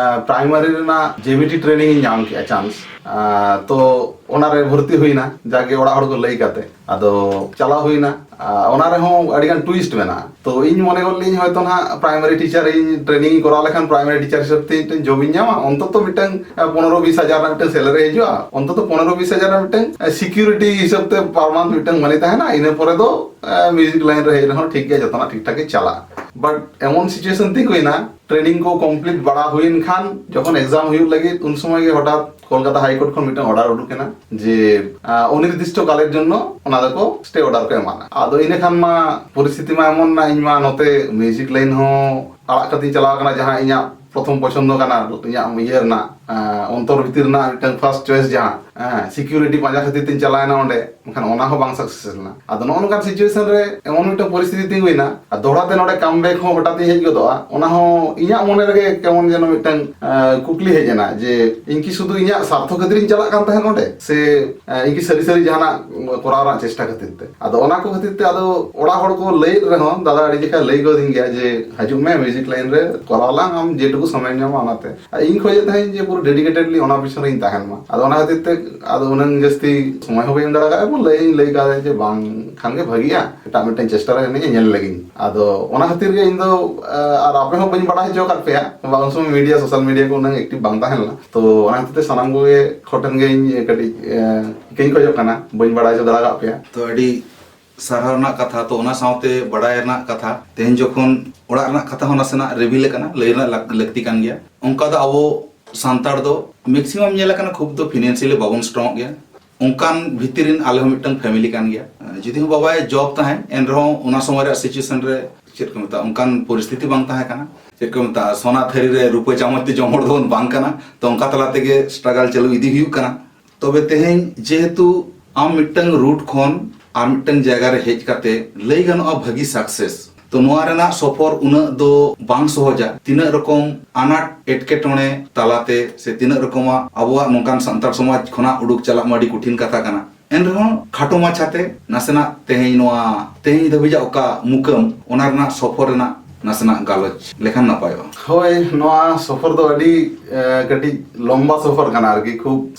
ᱯᱨᱟᱭᱢᱟᱨᱤ ᱨᱮᱱᱟᱜ ᱡᱮᱵᱤᱴᱤ ᱴᱨᱮᱱᱤᱝ ᱤᱧ ᱧᱟᱢ ᱠᱮᱜᱼᱟ, ᱪᱟᱱᱥ᱾ ᱛᱚ ᱚᱱᱟᱨᱮ ᱵᱷᱚᱨᱛᱤ ᱦᱩᱭᱱᱟ, ᱡᱟᱜᱮ ᱚᱲᱟᱜ ᱦᱚᱲ ᱠᱚ ᱞᱟᱹᱭ ᱠᱟᱛᱮ᱾ ᱟᱫᱚ ᱪᱟᱞᱟᱣ ᱦᱩᱭᱱᱟ᱾ ᱟᱨ ᱚᱱᱟ ᱨᱮᱦᱚᱸ ᱟᱹᱰᱤᱜᱟᱱ ᱴᱩᱭᱤᱥᱴ ᱢᱮᱱᱟᱜᱼᱟ᱾ ᱛᱚ ᱤᱧ ᱢᱚᱱᱮ ᱜᱚᱫ ᱞᱤᱧ ᱦᱚᱭᱛᱚ ᱱᱟᱦᱟᱜ ᱯᱨᱟᱭᱢᱟᱨᱤ ᱴᱤᱪᱟᱨ ᱤᱧ ᱴᱨᱮᱱᱤᱝ ᱤᱧ ᱠᱚᱨᱟᱣ ᱞᱮᱠᱷᱟᱱ ᱯᱨᱟᱭᱢᱟᱨᱤ ᱴᱤᱪᱟᱨ ᱦᱤᱥᱟᱹᱵ ᱛᱮ ᱢᱤᱫᱴᱮᱱ ᱡᱚᱵ ᱤᱧ ᱧᱟᱢᱟ, ᱚᱱᱛᱚᱛᱚ ᱢᱤᱫᱴᱟᱝ ᱯᱚᱱᱨᱚ ᱵᱤᱥ ᱦᱟᱡᱟᱨ ᱨᱮᱱᱟᱜ ᱢᱤᱫᱴᱟᱝ ᱥᱮᱞᱟᱨᱤ ᱦᱤᱡᱩᱜᱼᱟ, ᱚᱱᱛᱚᱛᱚ ᱯᱚᱱᱨᱚ ᱵᱤᱥ ᱦᱟᱡᱟᱨ ᱨᱮᱱᱟᱜ ᱢᱤᱫᱴᱟᱝ ᱥᱤᱠᱤᱭᱩᱨᱤᱴᱤ ᱦᱤᱥᱟᱹᱵ ᱛᱮ ᱯᱟᱨ ᱢᱟᱱᱛᱷ ᱢᱤᱫᱴᱟᱝ ᱢᱟᱱᱤ ᱛᱟᱦᱮᱱᱟ᱾ ᱤᱱᱟᱹ ᱯᱚᱨᱮ ᱫᱚ ᱢᱤᱣᱡᱤᱠ ᱞᱟᱭᱤᱱ ᱨᱮ ᱦᱮᱡ ᱨᱮᱦᱚᱸ ᱴᱷᱤᱠ ᱜᱮᱭᱟ, ᱡᱚᱛᱚᱱᱟᱜ ᱴᱷᱤᱠ ᱴᱷᱟᱠ ᱜᱮ ᱪᱟᱞᱟᱜᱼᱟ᱾ ᱵᱟᱴ ᱮᱢᱚᱱ ᱥᱤᱪᱩᱭᱮᱥᱚᱱ ᱛᱤᱸᱜᱩᱭᱮᱱᱟ, ᱴᱨᱮᱱᱤᱝ ᱠᱚ ᱠᱚᱢᱯᱞᱤᱴ ᱵᱟᱲᱟ ᱦᱩᱭᱮᱱ ᱠᱷᱟᱱ ᱡᱚᱠᱷᱚᱱ ᱮᱠᱡᱟᱢ ᱦᱩᱭᱩᱜ ᱞᱟᱹᱜᱤᱫ, ᱩᱱ ᱥᱚᱢᱚᱭ ᱜᱮ ᱦᱚᱴᱟᱛ ᱠᱳᱞᱠᱟᱛᱟ ᱦᱟᱭ ᱠᱳᱨᱴ ᱠᱷᱚᱱ ᱢᱤᱫᱴᱟᱝ ᱚᱨᱰᱟᱨ ᱩᱰᱩᱠ ᱮᱱᱟ ᱡᱮ, ᱟᱸ, ᱚᱱᱤᱨᱫᱤᱥᱴᱚ ᱠᱟᱞᱮᱨ ᱡᱚᱱᱱᱚ ᱚᱱᱟ ᱫᱚᱠᱚ ᱥᱴᱮ ᱚᱨᱰᱟᱨ ᱠᱚ ᱮᱢᱟᱱᱟ᱾ ᱟᱫᱚ ᱤᱱᱟᱹ ᱠᱷᱟᱱ ᱢᱟ ᱯᱚᱨᱤᱥᱛᱷᱤᱛᱤ ᱢᱟ ᱮᱢᱚᱱ ᱱᱟ, ᱤᱧ ᱢᱟ ᱱᱚᱛᱮ ᱢᱤᱣᱡᱤᱠ ᱞᱟᱭᱤᱱ ᱦᱚᱸ ᱟᱲᱟᱜ ᱠᱟᱛᱮᱧ ᱪᱟᱞᱟᱣ ᱠᱟᱱᱟ, ᱡᱟᱦᱟᱸ ᱤᱧᱟᱹᱜ ᱯᱨᱚᱛᱷᱚᱢ ᱯᱚᱪᱷᱚᱱᱫᱚ ᱠᱟᱱᱟ, ᱤᱧᱟᱹᱜ ᱤᱭᱟᱹ ᱨᱮᱱᱟᱜ, ᱟᱸ, ᱚᱱᱛᱚᱨ ᱵᱷᱤᱛᱤᱨ ᱨᱮᱱᱟᱜ ᱢᱤᱫᱴᱟᱝ ᱯᱷᱟᱨᱥᱴ ᱪᱚᱭᱮᱥ ᱡᱟᱦᱟᱸ, ᱦᱮᱸ, ᱥᱤᱠᱤᱭᱩᱨᱤᱴᱤ ᱯᱟᱸᱡᱟ ᱠᱷᱟᱹᱛᱤᱨ ᱛᱤᱧ ᱪᱟᱞᱟᱣᱮᱱᱟ ᱚᱸᱰᱮ, ᱢᱮᱱᱠᱷᱟᱱ ᱚᱱᱟ ᱦᱚᱸ ᱵᱟᱝ ᱥᱟᱠᱥᱮᱥ ᱞᱮᱱᱟ᱾ ᱟᱫᱚ ᱱᱚᱜᱼᱚ ᱱᱚᱝᱠᱟᱱ ᱥᱤᱪᱩᱭᱮᱥᱚᱱ ᱨᱮ ᱮᱢᱚᱱ ᱢᱤᱫᱴᱟᱝ ᱯᱚᱨᱤᱥᱛᱷᱤᱛᱤ ᱛᱤᱸᱜᱩᱭᱮᱱᱟ, ᱟᱨ ᱫᱚᱦᱲᱟ ᱛᱮ ᱱᱚᱰᱮ ᱠᱟᱢ ᱵᱮᱠ ᱦᱚᱸ ᱦᱚᱴᱟᱛ ᱤᱧ ᱦᱮᱡ ᱜᱚᱫᱚᱜᱼᱟ, ᱚᱱᱟ ᱦᱚᱸ ᱤᱧᱟᱹᱜ ᱢᱚᱱᱮ ᱨᱮᱜᱮ ᱠᱮᱢᱚᱱ ᱡᱮᱱᱚ ᱢᱤᱫᱴᱟᱝ, ᱟᱸ, ᱠᱩᱠᱞᱤ ᱦᱮᱡ ᱮᱱᱟ ᱡᱮ ᱤᱧ ᱠᱤ ᱥᱩᱫᱷᱩ ᱤᱧᱟᱹᱜ ᱥᱟᱨᱛᱷᱚ ᱠᱷᱟᱹᱛᱤᱨ ᱤᱧ ᱪᱟᱞᱟᱜ ᱠᱟᱱ ᱛᱟᱦᱮᱸᱫ ᱱᱚᱰᱮ, ᱥᱮ, ᱟᱸ, ᱤᱧ ᱠᱤ ᱥᱟᱹᱨᱤ ᱥᱟᱹᱨᱤ ᱡᱟᱦᱟᱱᱟᱜ ᱠᱚᱨᱟᱣ ᱨᱮᱱᱟᱜ ᱪᱮᱥᱴᱟ ᱠᱷᱟᱹᱛᱤᱨ ᱛᱮ? ᱟᱫᱚ ᱚᱱᱟ ᱠᱚ ᱠᱷᱟᱹᱛᱤᱨ ᱛᱮ ᱟᱫᱚ ᱚᱲᱟᱜ ᱦᱚᱲ ᱠᱚ ᱞᱟᱹᱭᱮᱫ ᱨᱮᱦᱚᱸ, ᱫᱟᱫᱟ ᱟᱹᱰᱤ ᱡᱚᱠᱷᱟ ᱞᱟᱹᱭ ᱜᱚᱫᱤᱧ ᱜᱮᱭᱟ ᱡᱮ, "ᱦᱤᱡᱩᱜ ᱢᱮ, ᱢᱤᱣᱡᱤᱠ ᱞᱟᱭᱤᱱ ᱨᱮ ᱠᱚᱨᱟᱣ ᱞᱟᱝ, ᱟᱢ ᱡᱮᱴᱩᱠᱩ ᱥᱚᱢᱚᱭ ᱧᱟᱢᱟ ᱚᱱᱟᱛᱮ᱾" ᱟᱨ ᱤᱧ ᱠᱷᱚᱡᱮᱫ ᱛᱟᱦᱮᱸᱫ ᱡᱮ ᱯᱩᱨᱟᱹ ᱰᱮᱰᱤᱠᱮᱴᱮᱰᱞᱤ ᱚᱱᱟ ᱯᱤᱪᱷᱚᱱ ᱨᱤᱧ ᱛᱟᱦᱮᱱ ᱢᱟ᱾ ᱟᱫᱚ ᱚᱱᱟ ᱠᱷᱟᱹᱛᱤᱨ ᱛᱮ ᱟᱫᱚ ᱩᱱᱟᱹᱝ ᱡᱟᱹᱥᱛᱤ ᱥᱚᱢᱚᱭ ᱦᱚᱸ ᱵᱟᱹᱧ ᱮᱢ ᱫᱟᱲᱮ ᱠᱟᱜᱼᱟ, ᱮᱵᱚᱝ ᱞᱟᱹᱭ ᱞᱟᱹᱭ ᱠᱟᱫᱟ ᱡᱮ, "ᱵᱟᱝ ᱠᱷᱟᱱ ᱜᱮ ᱵᱷᱟᱹᱜᱤᱜᱼᱟ, ᱮᱴᱟᱜ ᱢᱤᱫᱴᱮᱱ ᱪᱮᱥᱴᱟ ᱨᱮ ᱮᱱᱮᱡ ᱧᱮᱞ ᱞᱮᱜᱤᱧ᱾" ᱟᱫᱚ ᱚᱱᱟ ᱠᱷᱟᱹᱛᱤᱨ ᱜᱮ ᱤᱧ ᱫᱚ, ᱟᱨ ᱟᱯᱮ ᱦᱚᱸ ᱵᱟᱹᱧ ᱵᱟᱲᱟᱭ ᱦᱚᱪᱚ ᱟᱠᱟᱫ ᱯᱮᱭᱟ, ᱵᱟ ᱩᱱ ᱥᱚᱢᱚᱭ ᱢᱤᱰᱤᱭᱟ, ᱥᱳᱥᱟᱞ ᱢᱤᱰᱤᱭᱟ ᱠᱚ ᱩᱱᱟᱹᱝ ᱮᱠᱴᱤᱵᱷ ᱵᱟᱝ ᱛᱟᱦᱮᱸ ᱞᱮᱱᱟ᱾ ᱛᱚ ᱚᱱᱟ ᱠᱷᱟᱹᱛᱤᱨ ᱛᱮ ᱥᱟᱱᱟᱢ ᱠᱚᱜᱮ ᱠᱚᱴᱷᱮᱱ ᱜᱮ ᱤᱧ ᱠᱟᱹᱴᱤᱡ, ᱮ, ᱤᱠᱟᱹᱧ ᱠᱷᱚᱡᱚᱜ ᱠᱟᱱᱟ, ᱵᱟᱹᱧ ᱵᱟᱲᱟᱭ ᱦᱚᱪᱚ ᱫᱟᱲᱮ ᱟᱠᱟᱫ ᱯᱮᱭᱟ᱾ ᱛᱚ ᱟᱹᱰᱤ ᱥᱟᱨᱦᱟᱣ ᱨᱮᱱᱟᱜ ᱠᱟᱛᱷᱟ, ᱛᱚ ᱚᱱᱟ ᱥᱟᱶᱛᱮ ᱵᱟᱲᱟᱭ ᱨᱮᱱᱟᱜ ᱠᱟᱛᱷᱟ, ᱛᱮᱦᱮᱧ ᱡᱚᱠᱷᱚᱱ ᱚᱲᱟᱜ ᱨᱮᱱᱟᱜ ᱠᱟᱛᱷᱟ ᱦᱚᱸ ᱱᱟᱥᱮᱱᱟᱜ ᱨᱤᱵᱷᱤᱞ ᱟᱠᱟᱱᱟ, ᱞᱟᱹᱭ ᱨᱮᱱᱟᱜ ᱞᱟᱠ-, ᱞᱟᱹᱠᱛᱤ ᱠᱟᱱ ᱜᱮᱭᱟ᱾ ᱚᱱᱠᱟ ᱫᱚ ᱟᱵᱚ ᱥᱟᱱᱛᱟᱲ ᱫᱚ ᱢᱮᱠᱥᱤᱢᱟᱢ ᱧᱮᱞ ᱟᱠᱟᱱᱟ ᱠᱷᱩᱵ ᱫᱚ ᱯᱷᱤᱱᱟᱱᱥᱤᱭᱟᱞᱤ ᱵᱟᱵᱚᱱ ᱥᱴᱨᱚᱝ ᱜᱮᱭᱟ᱾ ᱚᱱᱠᱟᱱ ᱵᱷᱤᱛᱤᱨ ᱨᱮᱱ ᱟᱞᱮ ᱦᱚᱸ ᱢᱤᱫᱴᱟᱝ ᱯᱷᱮᱢᱤᱞᱤ ᱠᱟᱱ ᱜᱮᱭᱟ᱾ ᱡᱩᱫᱤ ᱦᱚᱸ ᱵᱟᱵᱟᱭ ᱡᱚᱵ ᱛᱟᱦᱮᱸᱫ, ᱮᱱ ᱨᱮᱦᱚᱸ ᱚᱱᱟ ᱥᱚᱢᱚᱭ ᱨᱮᱭᱟᱜ ᱥᱤᱪᱩᱭᱮᱥᱚᱱ ᱨᱮ ᱪᱮᱫ ᱠᱚ ᱢᱮᱛᱟᱜᱼᱟ, ᱚᱱᱠᱟᱱ ᱯᱚᱨᱤᱥᱛᱷᱤᱛᱤ ᱵᱟᱝ ᱛᱟᱦᱮᱸ ᱠᱟᱱᱟ᱾ ᱪᱮᱫ ᱠᱚ ᱢᱮᱛᱟᱜᱼᱟ, ᱥᱚᱱᱟ ᱛᱷᱟᱹᱨᱤ ᱨᱮ ᱨᱩᱯᱟᱹ ᱪᱟᱢᱚᱪ ᱛᱮ ᱡᱚᱢ ᱦᱚᱲ ᱫᱚᱵᱚᱱ ᱵᱟᱝ ᱠᱟᱱᱟ᱾ ᱛᱚ ᱚᱱᱠᱟ ᱛᱟᱞᱟ ᱛᱮᱜᱮ ᱥᱴᱨᱟᱜᱟᱞ ᱪᱟᱹᱞᱩ ᱤᱫᱤ ᱦᱩᱭᱩᱜ ᱠᱟᱱᱟ᱾ ᱛᱚᱵᱮ ᱛᱮᱦᱮᱧ ᱡᱮᱦᱮᱛᱩ ᱟᱢ ᱢᱤᱫᱴᱟᱝ ᱨᱩᱴ ᱠᱷᱚᱱ ᱟᱨ ᱢᱤᱫᱴᱟᱝ ᱡᱟᱭᱜᱟ ᱨᱮ ᱦᱮᱡ ᱠᱟᱛᱮ ᱞᱟᱹᱭ ᱜᱟᱱᱚᱜᱼᱟ ᱵᱷᱟᱹᱜᱤ ᱥᱟᱠᱥᱮᱥ, ᱛᱚ ᱱᱚᱣᱟ ᱨᱮᱱᱟᱜ ᱥᱚᱯᱷᱚᱨ ᱩᱱᱟᱹᱜ ᱫᱚ ᱵᱟᱝ ᱥᱚᱦᱚᱡᱟ᱾ ᱛᱤᱱᱟᱹᱜ ᱨᱚᱠᱚᱢ ᱟᱱᱟᱴ ᱮᱴᱠᱮᱴᱚᱬᱮ ᱛᱟᱞᱟᱛᱮ ᱥᱮ ᱛᱤᱱᱟᱹᱜ ᱨᱚᱠᱚᱢᱟᱜ ᱟᱵᱚᱣᱟᱜ ᱱᱚᱝᱠᱟᱱ ᱥᱟᱱᱛᱟᱲ ᱥᱚᱢᱟᱡᱽ ᱠᱷᱚᱱᱟᱜ ᱩᱰᱩᱠ ᱪᱟᱞᱟᱜ ᱢᱟ ᱟᱹᱰᱤ ᱠᱚᱴᱷᱤᱱ ᱠᱟᱛᱷᱟ ᱠᱟᱱᱟ᱾ ᱮᱱᱨᱮᱦᱚᱸ ᱠᱷᱟᱴᱚ ᱢᱟᱪᱷᱟᱛᱮ ᱱᱟᱥᱮᱱᱟᱜ ᱛᱮᱦᱮᱧ ᱱᱚᱣᱟ ᱛᱮᱦᱮᱧ ᱫᱷᱟᱹᱵᱤᱡᱟᱜ ᱚᱠᱟ ᱢᱩᱠᱟᱹᱢ, ᱚᱱᱟ ᱨᱮᱱᱟᱜ ᱥᱚᱯᱷᱚᱨ ᱨᱮᱱᱟᱜ ᱱᱟᱥᱮᱱᱟᱜ ᱜᱟᱞᱚᱪ ᱞᱮᱠᱷᱟᱱ ᱱᱟᱯᱟᱭᱚᱜᱼᱟ᱾ ᱦᱳᱭ, ᱱᱚᱣᱟ ᱥᱚᱯᱷᱚᱨ ᱫᱚ ᱟᱹᱰᱤ ᱮ, ᱠᱟᱹᱴᱤᱡ ᱞᱚᱢᱵᱟ ᱥᱚᱯᱷᱚᱨ ᱠᱟᱱᱟ ᱟᱨᱠᱤ᱾ ᱠᱷᱩᱵ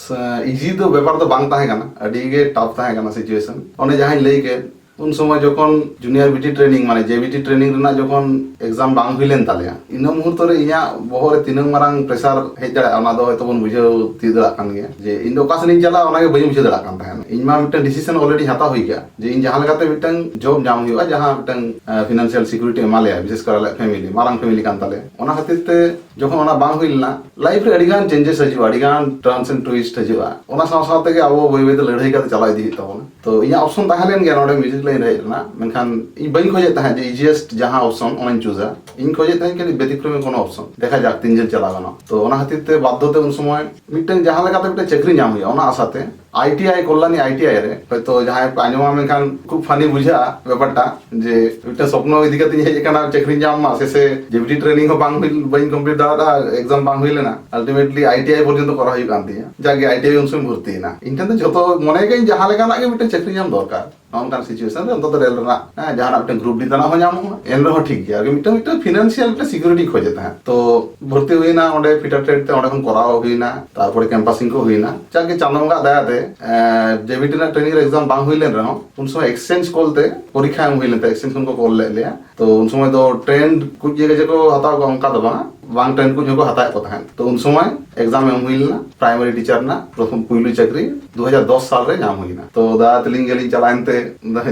ᱤᱡᱤ ᱫᱚ ᱵᱮᱯᱟᱨ ᱫᱚ ᱵᱟᱝ ᱛᱟᱦᱮᱸ ᱠᱟᱱᱟ, ᱟᱹᱰᱤ ᱜᱮ ᱴᱟᱯ ᱛᱟᱦᱮᱸ ᱠᱟᱱᱟ ᱥᱤᱪᱩᱭᱮᱥᱚᱱ᱾ ᱚᱱᱮ ᱡᱟᱦᱟᱸᱧ ᱞᱟᱹᱭ ᱠᱮᱫ, ᱩᱱ ᱥᱚᱢᱚᱭ ᱡᱚᱠᱷᱚᱱ ᱡᱩᱱᱤᱭᱟᱨ ᱵᱤᱴᱤ ᱴᱨᱮᱱᱤᱝ, ᱢᱟᱱᱮ ᱡᱮ ᱵᱤᱴᱤ ᱴᱨᱮᱱᱤᱝ ᱨᱮᱱᱟᱜ ᱡᱚᱠᱷᱚᱱ ᱮᱠᱡᱟᱢ ᱵᱟᱝ ᱦᱩᱭ ᱞᱮᱱ ᱛᱟᱞᱮᱭᱟ, ᱤᱱᱟᱹ ᱢᱩᱦᱩᱨᱛᱚ ᱨᱮ ᱤᱧᱟᱹᱜ ᱵᱚᱦᱚᱜ ᱨᱮ ᱛᱤᱱᱟᱹᱝ ᱢᱟᱨᱟᱝ ᱯᱨᱮᱥᱟᱨ ᱦᱮᱡ ᱫᱟᱲᱮᱭᱟᱜᱼᱟ, ᱚᱱᱟ ᱫᱚ ᱦᱚᱭᱛᱚ ᱵᱚᱱ ᱵᱩᱡᱷᱟᱹᱣ ᱛᱤᱭᱳᱜ ᱫᱟᱲᱮᱭᱟᱜ ᱠᱟᱱ ᱜᱮᱭᱟ᱾ ᱡᱮ ᱤᱧ ᱫᱚ ᱚᱠᱟ ᱥᱮᱫ ᱤᱧ ᱪᱟᱞᱟᱜᱼᱟ, ᱚᱱᱟ ᱜᱮ ᱵᱟᱹᱧ ᱵᱩᱡᱷᱟᱹᱣ ᱫᱟᱲᱮᱭᱟᱜ ᱠᱟᱱ ᱛᱟᱦᱮᱸᱱᱟ᱾ ᱤᱧ ᱢᱟ ᱢᱤᱫᱴᱟᱝ ᱰᱤᱥᱤᱥᱚᱱ ᱚᱞᱨᱮᱰᱤ ᱦᱟᱛᱟᱣ ᱦᱩᱭ ᱠᱟᱜᱼᱟ ᱡᱮ ᱤᱧ ᱡᱟᱦᱟᱸ ᱞᱮᱠᱟᱛᱮ ᱢᱤᱫᱴᱟᱝ ᱡᱚᱵ ᱧᱟᱢ ᱦᱩᱭᱩᱜᱼᱟ, ᱡᱟᱦᱟᱸ ᱢᱤᱫᱴᱟᱝ ᱯᱷᱤᱱᱟᱱᱥᱤᱭᱟᱞ ᱥᱤᱠᱩᱨᱤᱴᱤ ᱮᱢᱟ ᱞᱮᱭᱟ, ᱵᱤᱥᱮᱥ ᱠᱚᱨᱮ ᱟᱞᱮᱭᱟᱜ ᱯᱷᱮᱢᱤᱞᱤ, ᱢᱟᱨᱟᱝ ᱯᱷᱮᱢᱤᱞᱤ ᱠᱟᱱ ᱛᱟᱞᱮᱭᱟ᱾ ᱚᱱᱟ ᱠᱷᱟᱹᱛᱤᱨ ᱛᱮ ᱡᱚᱠᱷᱚᱱ ᱚᱱᱟ ᱵᱟᱝ ᱦᱩᱭ ᱞᱮᱱᱟ, ᱞᱟᱭᱤᱯᱷ ᱨᱮ ᱟᱹᱰᱤ ᱜᱟᱱ ᱴᱟᱨᱱᱥ ᱮᱱᱰ ᱴᱩᱭᱤᱥᱴ ᱦᱤᱡᱩᱜᱼᱟ᱾ ᱚᱱᱟ ᱥᱟᱶ ᱥᱟᱶ ᱛᱮᱜᱮ ᱟᱵᱚ ᱵᱟᱹᱭ ᱵᱟᱹᱭ ᱛᱮ ᱞᱟᱹᱲᱦᱟᱹᱭ ᱠᱟᱛᱮ ᱪᱟᱞᱟᱣ ᱤᱫᱤ ᱦᱩᱭᱩᱜ ᱛᱟᱵᱚᱱᱟ᱾ ᱛᱚ ᱤᱧᱟᱹᱜ ᱚᱯᱥᱚᱱ ᱛᱟᱦᱮᱸ ᱞᱮᱱ ᱜᱮᱭᱟ ᱱᱚᱰᱮ ᱢᱤᱣᱡᱤᱠ ᱞᱟᱭᱤᱱ ᱨᱮ ᱦᱮᱡ ᱨᱮᱱᱟᱜ, ᱢᱮᱱᱠᱷᱟᱱ ᱤᱧ ᱵᱟᱹᱧ ᱠᱷᱚᱡᱮᱫ ᱛᱟᱦᱮᱸᱫ ᱡᱮ ᱤᱡᱤᱭᱮᱥᱴ ᱡᱟᱦᱟᱸ ᱚᱯᱥᱚᱱ ᱚᱱᱟᱧ ᱪᱩᱡᱟ᱾ ᱤᱧ ᱠᱷᱚᱡᱮᱫ ᱛᱟᱦᱮᱸᱫ ᱠᱟᱹᱴᱤᱡ ᱵᱮᱛᱤᱠᱨᱚᱢᱤ ᱠᱳᱱᱳ ᱚᱯᱥᱚᱱ, ᱫᱮᱠᱷᱟ ᱡᱟᱠ ᱛᱤᱱ ᱡᱷᱟᱹᱞ ᱪᱟᱞᱟᱣ ᱜᱟᱱᱚᱜ᱾ ᱛᱚ ᱚᱱᱟ ᱠᱷᱟᱹᱛᱤᱨ ᱛᱮ ᱵᱟᱫᱽᱫᱷᱚ ᱛᱮ ᱩᱱ ᱥᱚᱢᱚᱭ ᱢᱤᱫᱴᱟᱝ ᱡᱟᱦᱟᱸ ᱞᱮᱠᱟᱛᱮ ᱢᱤᱫᱴᱟᱝ ᱪᱟᱹᱠᱨᱤ ᱧᱟᱢ ᱦᱩᱭᱩᱜᱼᱟ, ᱚᱱᱟ ᱟᱥᱟᱛᱮ I T I, Kalyani I T I ᱨᱮ, ᱦᱚᱭᱛᱚ ᱡᱟᱦᱟᱸᱭ ᱯᱮ ᱟᱸᱡᱚᱢᱟ, ᱢᱮᱱᱠᱷᱟᱱ ᱠᱷᱩᱵ ᱯᱷᱟᱱᱤ ᱵᱩᱡᱷᱟᱹᱜᱼᱟ ᱵᱮᱯᱟᱨᱴᱟ, ᱡᱮ ᱢᱤᱫᱴᱟᱝ ᱥᱚᱯᱱᱚ ᱤᱫᱤ ᱠᱟᱛᱮ ᱤᱧ ᱦᱮᱡ ᱟᱠᱟᱱᱟ, ᱪᱟᱹᱠᱨᱤ ᱧᱟᱢ ᱢᱟ ᱥᱮ, ᱥᱮ ᱡᱮ ᱵᱤᱴᱤ ᱴᱨᱮᱱᱤᱝ ᱦᱚᱸ ᱵᱟᱝ ᱦᱩᱭ, ᱵᱟᱹᱧ ᱠᱚᱢᱯᱞᱤᱴ ᱫᱟᱲᱮᱭᱟᱫᱟ, ᱮᱠᱡᱟᱢ ᱵᱟᱝ ᱦᱩᱭ ᱞᱮᱱᱟ, ᱟᱞᱴᱤᱢᱮᱴᱞᱤ ᱟᱭ ᱴᱤ ᱟᱭ ᱯᱚᱨᱡᱚᱱᱛᱚ ᱠᱚᱨᱟᱣ ᱦᱩᱭᱩᱜ ᱠᱟᱱ ᱛᱤᱧᱟ᱾ ᱡᱟᱜᱮ ᱟᱭ ᱴᱤ ᱟᱭ ᱩᱱ ᱥᱚᱢᱚᱭ ᱵᱷᱚᱨᱛᱤᱭᱮᱱᱟ᱾ ᱤᱧ ᱴᱷᱮᱱ ᱫᱚ ᱡᱷᱚᱛᱚ ᱢᱚᱱᱮ ᱜᱮ ᱤᱧ ᱡᱟᱦᱟᱸ ᱞᱮᱠᱟᱱᱟᱜ ᱜᱮ ᱢᱤᱫᱴᱟᱝ ᱪᱟᱹᱠᱨᱤ ᱧᱟᱢ ᱫᱚᱨᱠᱟᱨ᱾ ᱱᱚᱜᱼᱚ ᱱᱚᱝᱠᱟᱱ ᱥᱤᱪᱩᱭᱮᱥᱚᱱ ᱨᱮ ᱚᱱᱛᱚᱛᱚ ᱨᱮᱞ ᱨᱮᱱᱟᱜ, ᱦᱮᱸ, ᱡᱟᱦᱟᱱᱟᱜ ᱢᱤᱫᱴᱟᱝ ᱜᱨᱩᱯ ᱰᱤ ᱛᱟᱱᱟᱜ ᱦᱚᱸ ᱧᱟᱢᱚᱜᱼᱟ, ᱮᱱ ᱨᱮᱦᱚᱸ ᱴᱷᱤᱠ ᱜᱮᱭᱟ, ᱟᱨᱠᱤ ᱢᱤᱫᱴᱟᱝ, ᱢᱤᱫᱴᱟᱝ ᱯᱷᱤᱱᱟᱱᱥᱤᱭᱟᱞ ᱢᱤᱫᱴᱟᱝ ᱥᱤᱠᱩᱨᱤᱴᱤ ᱠᱷᱚᱡᱮ ᱛᱟᱦᱮᱸᱫ᱾ ᱛᱚ ᱵᱷᱚᱨᱛᱤ ᱦᱩᱭᱱᱟ ᱚᱸᱰᱮ ᱯᱷᱤᱴᱟᱨ ᱴᱨᱮᱰ ᱛᱮ ᱚᱸᱰᱮ ᱠᱷᱚᱱ ᱠᱚᱨᱟᱣ ᱦᱩᱭᱱᱟ, ᱛᱟᱨᱯᱚᱨᱮ ᱠᱮᱢᱯᱟᱥᱤᱝ ᱠᱚ ᱦᱩᱭᱱᱟ᱾ ᱡᱟᱜᱮ ᱪᱟᱸᱫᱳ ᱵᱚᱸᱜᱟ ᱫᱟᱭᱟ ᱛᱮ, ᱮᱸ, ᱡᱮ ᱵᱤᱴᱤ ᱨᱮᱱᱟᱜ ᱴᱨᱮᱱᱤᱝ ᱨᱮ ᱮᱠᱡᱟᱢ ᱵᱟᱝ ᱦᱩᱭ ᱞᱮᱱ ᱨᱮᱦᱚᱸ, ᱩᱱ ᱥᱚᱢᱚᱭ ᱮᱠᱥᱪᱮᱧᱡᱽ ᱠᱚᱞ ᱛᱮ ᱯᱚᱨᱤᱠᱠᱷᱟ ᱮᱢ ᱦᱩᱭ ᱞᱮᱱ ᱛᱟᱦᱮᱸᱫ, ᱮᱠᱥᱪᱮᱧᱡᱽ ᱠᱷᱚᱱ ᱠᱚ ᱠᱚᱞ ᱞᱮᱫ ᱞᱮᱭᱟ᱾ ᱛᱚ ᱩᱱ ᱥᱚᱢᱚᱭ ᱫᱚ ᱴᱨᱮᱱᱰ ᱠᱚ ᱡᱮ, ᱡᱮ ᱠᱚ ᱦᱟᱛᱟᱣ ᱠᱚᱣᱟ ᱚᱱᱠᱟ ᱫᱚ ᱵᱟᱝ, ᱵᱟᱝ ᱴᱨᱮᱱᱰ ᱠᱚ ᱦᱚᱸᱠᱚ ᱦᱟᱛᱟᱣᱮᱫ ᱠᱚ ᱛᱟᱦᱮᱸᱫ᱾ ᱛᱚ ᱩᱱ ᱥᱚᱢᱚᱭ ᱮᱠᱡᱟᱢ ᱮᱢ ᱦᱩᱭ ᱞᱮᱱᱟ, ᱯᱨᱟᱭᱢᱟᱨᱤ ᱴᱤᱪᱟᱨ ᱨᱮᱱᱟᱜ ᱯᱨᱚᱛᱷᱚᱢ ᱯᱩᱭᱞᱩ ᱪᱟᱹᱠᱨᱤ ᱫᱩ ᱦᱟᱡᱟᱨ ᱫᱚᱥ ᱥᱟᱞ ᱨᱮ ᱧᱟᱢ ᱦᱩᱭᱱᱟ᱾ ᱛᱚ ᱫᱟᱫᱟ ᱛᱟᱹᱞᱤᱧ ᱜᱮᱞᱤᱧ ᱪᱟᱞᱟᱣᱮᱱ ᱛᱮ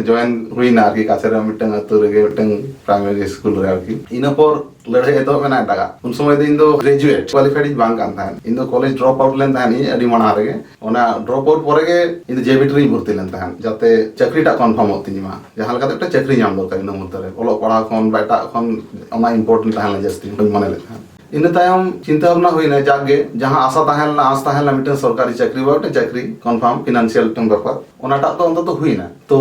ᱡᱚᱭᱮᱱ ᱦᱩᱭᱱᱟ ᱟᱨᱠᱤ, ᱠᱟᱪᱷᱮ ᱨᱮ ᱢᱤᱫᱴᱟᱝ ᱟᱹᱛᱩ ᱨᱮᱜᱮ ᱢᱤᱫᱴᱟᱝ ᱯᱨᱟᱭᱢᱟᱨᱤ ᱥᱠᱩᱞ ᱨᱮ ᱟᱨᱠᱤ᱾ ᱤᱱᱟᱹ ᱯᱚᱨ ᱞᱟᱹᱲᱦᱟᱹᱭ ᱮᱛᱚᱦᱚᱵ ᱮᱱᱟ ᱮᱴᱟᱜᱟᱜ᱾ ᱩᱱ ᱥᱚᱢᱚᱭ ᱫᱚ ᱤᱧ ᱫᱚ ᱜᱨᱮᱡᱩᱭᱮᱴ ᱠᱣᱟᱞᱤᱯᱷᱟᱭᱤᱰ ᱤᱧ ᱵᱟᱝ ᱠᱟᱱ ᱛᱟᱦᱮᱸᱫ᱾ ᱤᱧ ᱫᱚ ᱠᱚᱞᱮᱡᱽ ᱰᱨᱚᱯ ᱟᱣᱩᱴ ᱞᱮᱱ ᱛᱟᱦᱮᱸᱫ ᱤᱧ ᱟᱹᱰᱤ ᱢᱟᱲᱟᱝ ᱨᱮᱜᱮ᱾ ᱚᱱᱟ ᱰᱨᱚᱯ ᱟᱣᱩᱴ ᱯᱚᱨᱮ ᱜᱮ ᱤᱧ ᱫᱚ ᱡᱮᱵᱤᱴᱤ ᱨᱤᱧ ᱵᱷᱚᱨᱛᱤ ᱞᱮᱱ ᱛᱟᱦᱮᱸᱫ, ᱡᱟᱛᱮ ᱪᱟᱹᱠᱨᱤᱴᱟᱜ ᱠᱚᱱᱯᱷᱟᱨᱢᱚᱜ ᱛᱤᱧ ᱢᱟ, ᱡᱟᱦᱟᱸ ᱞᱮᱠᱟᱛᱮ ᱢᱤᱫᱴᱟᱝ ᱪᱟᱹᱠᱨᱤ ᱧᱟᱢ ᱫᱚᱨᱠᱟᱨ᱾ ᱤᱱᱟᱹ ᱢᱚᱫᱽᱫᱷᱮ ᱨᱮ ᱚᱞᱚᱜ ᱯᱟᱲᱦᱟᱣ ᱠᱷᱚᱱ ᱵᱟ ᱮᱴᱟᱜ ᱠᱷᱚᱱ ᱚᱱᱟ ᱤᱢᱯᱚᱨᱴᱮᱱᱴ ᱛᱟᱦᱮᱸ ᱞᱮᱱᱟ ᱡᱟᱹᱥᱛᱤ, ᱵᱟᱹᱧ ᱢᱚᱱᱮ ᱞᱮᱫ ᱛᱟᱦᱮᱸᱫ᱾ ᱤᱱᱟᱹ ᱛᱟᱭᱚᱢ ᱪᱤᱱᱛᱟᱹ ᱵᱷᱟᱵᱽᱱᱟ ᱦᱩᱭᱱᱟ, ᱡᱟᱠ ᱜᱮ ᱡᱟᱦᱟᱸ ᱟᱥᱟ ᱛᱟᱦᱮᱸ ᱞᱮᱱᱟ, ᱟᱸᱥ ᱛᱟᱦᱮᱸ ᱞᱮᱱᱟ ᱢᱤᱫᱴᱟᱝ ᱥᱚᱨᱠᱟᱨᱤ ᱪᱟᱹᱠᱨᱤ ᱵᱟ ᱢᱤᱫᱴᱟᱝ ᱪᱟᱹᱠᱨᱤ ᱠᱚᱱᱯᱷᱟᱨᱢ, ᱯᱷᱤᱱᱟᱱᱥᱤᱭᱟᱞ ᱢᱤᱫᱴᱟᱝ ᱵᱮᱯᱟᱨ, ᱚᱱᱟᱴᱟᱜ ᱫᱚ ᱚᱱᱛᱚᱛᱚ ᱦᱩᱭᱱᱟ᱾ ᱛᱚ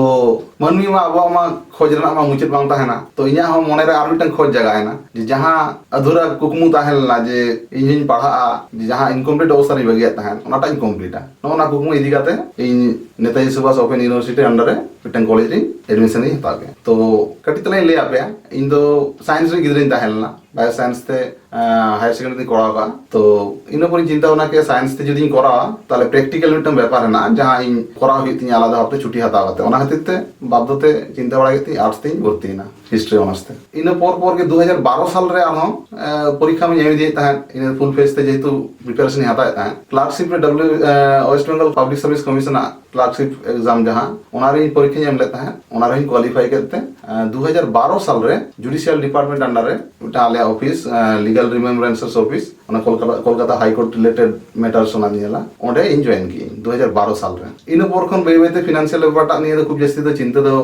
ᱢᱟᱹᱱᱢᱤ ᱢᱟ ᱟᱵᱚᱣᱟᱜ ᱢᱟ ᱠᱷᱚᱡᱽ ᱨᱮᱱᱟᱜ ᱢᱟ ᱢᱩᱪᱟᱹᱫ ᱵᱟᱝ ᱛᱟᱦᱮᱱᱟ᱾ ᱛᱚ ᱤᱧᱟᱹᱜ ᱦᱚᱸ ᱢᱚᱱᱮᱨᱮ ᱟᱨ ᱢᱤᱫᱴᱟᱝ ᱠᱷᱚᱡᱽ ᱡᱟᱜᱟᱭᱮᱱᱟ ᱡᱮ ᱡᱟᱦᱟᱸ ᱟᱫᱷᱩᱨᱟ ᱠᱩᱠᱢᱩ ᱛᱟᱦᱮᱸ ᱞᱮᱱᱟ ᱡᱮ ᱤᱧ ᱦᱚᱧ ᱯᱟᱲᱦᱟᱜᱼᱟ, ᱡᱮ ᱡᱟᱦᱟᱸ ᱤᱱᱠᱚᱢᱯᱞᱤᱴ ᱚᱵᱚᱥᱛᱟ ᱨᱤᱧ ᱵᱟᱹᱜᱤᱭᱟᱫ ᱛᱟᱦᱮᱸᱫ, ᱚᱱᱟᱴᱟᱜ ᱤᱧ ᱠᱚᱢᱯᱞᱤᱴᱟ᱾ ᱱᱚᱜᱼᱚ ᱱᱚᱣᱟ ᱠᱩᱠᱢᱩ ᱤᱫᱤ ᱠᱟᱛᱮ ᱤᱧ ᱱᱮᱛᱟᱡᱤ ᱥᱩᱵᱷᱟᱥ ᱳᱯᱮᱱ ᱤᱭᱩᱱᱤᱵᱷᱟᱨᱥᱤᱴᱤ ᱟᱱᱰᱟᱨ ᱨᱮ ᱢᱤᱫᱴᱟᱝ ᱠᱚᱞᱮᱡᱽ ᱨᱤᱧ ᱮᱰᱢᱤᱥᱚᱱ ᱤᱧ ᱦᱟᱛᱟᱣ ᱠᱮᱫᱟ᱾ ᱛᱚ ᱠᱟᱹᱴᱤᱡ ᱛᱟᱞᱟᱝ ᱤᱧ ᱞᱟᱹᱭ ᱟᱯᱮᱭᱟ, ᱤᱧ ᱫᱚ ᱥᱟᱭᱮᱱᱥ ᱨᱮᱱ ᱜᱤᱫᱽᱨᱟᱹᱧ ᱛᱟᱦᱮᱸ ᱞᱮᱱᱟ, ᱵᱟᱭᱳ ᱥᱟᱭᱮᱱᱥ ᱛᱮ ᱦᱟᱭᱟᱨ ᱥᱮᱠᱮᱱᱰᱟᱨᱤ ᱫᱚᱧ ᱠᱚᱨᱟᱣ ᱠᱟᱜᱼᱟ᱾ ᱛᱚ ᱤᱱᱟᱹ ᱯᱚᱨᱮᱧ ᱪᱤᱱᱛᱟᱹ ᱵᱷᱟᱵᱽᱱᱟ ᱠᱮᱫᱟ ᱥᱟᱭᱮᱱᱥ ᱛᱮ ᱡᱩᱫᱤᱧ ᱠᱚᱨᱟᱣᱟ ᱛᱟᱦᱞᱮ ᱯᱨᱮᱠᱴᱤᱠᱟᱞ ᱢᱤᱫᱴᱟᱝ ᱵᱮᱯᱟᱨ ᱦᱮᱱᱟᱜᱼᱟ, ᱡᱟᱦᱟᱸ ᱤᱧ ᱠᱚᱨᱟᱣ ᱦᱩᱭᱩᱜ ᱛᱤᱧᱟ ᱟᱞᱟᱫᱟ ᱵᱷᱟᱵᱛᱮ ᱪᱷᱩᱴᱤ ᱦᱟᱛᱟᱣ ᱠᱟᱛᱮ᱾ ᱚᱱᱟ ᱠᱷᱟᱹᱛᱤᱨ ᱛᱮ ᱵᱟᱫᱽᱫᱷᱚ ᱛᱮ ᱪᱤᱱᱛᱟᱹ ᱵᱟᱲᱟ ᱠᱮᱫ ᱛᱤᱧ ᱟᱨᱴᱥ ᱛᱤᱧ ᱵᱷᱚᱨᱛᱤᱭᱮᱱᱟ ᱦᱤᱥᱴᱨᱤ ᱚᱱᱟᱨᱥ ᱛᱮ᱾ ᱤᱱᱟᱹ ᱯᱚᱨ ᱯᱚᱨ ᱜᱮ ᱫᱩ ᱦᱟᱡᱟᱨ ᱵᱟᱨᱚ ᱥᱟᱞ ᱨᱮ ᱟᱨᱦᱚᱸ ᱯᱚᱨᱤᱠᱠᱷᱟ ᱢᱟᱧ ᱮᱢ ᱤᱫᱤᱭᱮᱫ ᱛᱟᱦᱮᱸᱫ᱾ ᱤᱱᱟᱹ ᱯᱷᱩᱞ ᱯᱷᱮᱡᱽ ᱛᱮ ᱡᱮᱦᱮᱛᱩ ᱯᱨᱤᱯᱟᱨᱮᱥᱚᱱ ᱤᱧ ᱦᱟᱛᱟᱣᱮᱫ ᱛᱟᱦᱮᱸᱫ, ᱠᱞᱟᱨᱠᱥᱤᱯ ᱨᱮ W west Bengal public service ᱠᱚᱢᱤᱥᱚᱱᱟᱜ ᱠᱞᱟᱨᱠᱥᱤᱯ ᱮᱠᱡᱟᱢ ᱡᱟᱦᱟᱸ, ᱚᱱᱟ ᱨᱮ ᱤᱧ ᱯᱚᱨᱤᱠᱠᱷᱟᱧ ᱮᱢ ᱞᱮᱫ ᱛᱟᱦᱮᱸᱫ᱾ ᱚᱱᱟ ᱨᱮᱦᱚᱸᱧ ᱠᱣᱟᱞᱤᱯᱷᱟᱭ ᱠᱮᱫ ᱛᱮ ᱫᱩ ᱦᱟᱡᱟᱨ ᱵᱟᱨᱚ ᱥᱟᱞ ᱨᱮ ᱡᱩᱰᱤᱥᱤᱭᱟᱞ ᱰᱤᱯᱟᱨᱴᱢᱮᱱᱴ ᱟᱱᱰᱟᱨ ᱨᱮ ᱢᱤᱫᱴᱟᱝ ᱟᱞᱮᱭᱟᱜ ᱚᱯᱷᱤᱥ, ᱞᱤᱜᱟᱞ ᱨᱤᱢᱮᱢᱵᱨᱮᱱᱥᱮᱥ ᱚᱯᱷᱤᱥ, ᱚᱱᱟ Kolkata, Kolkata high court related matters ᱚᱱᱟ ᱧᱮᱞᱟ, ᱚᱸᱰᱮ ᱤᱧ ᱡᱚᱭᱮᱱ ᱠᱮᱫᱟᱹᱧ ᱫᱩ ᱦᱟᱡᱟᱨ ᱵᱟᱨᱚ ᱥᱟᱞ ᱨᱮ᱾ ᱤᱱᱟᱹ ᱯᱚᱨ ᱠᱷᱚᱱ ᱵᱟᱹᱭ ᱵᱟᱹᱭᱛᱮ ᱯᱷᱤᱱᱟᱱᱥᱤᱭᱟᱞ ᱵᱮᱯᱟᱨᱴᱟᱜ ᱱᱤᱭᱮ ᱫᱚ ᱠᱷᱩᱵ ᱡᱟᱹᱥᱛᱤ ᱫᱚ ᱪᱤᱱᱛᱟᱹ ᱫᱚ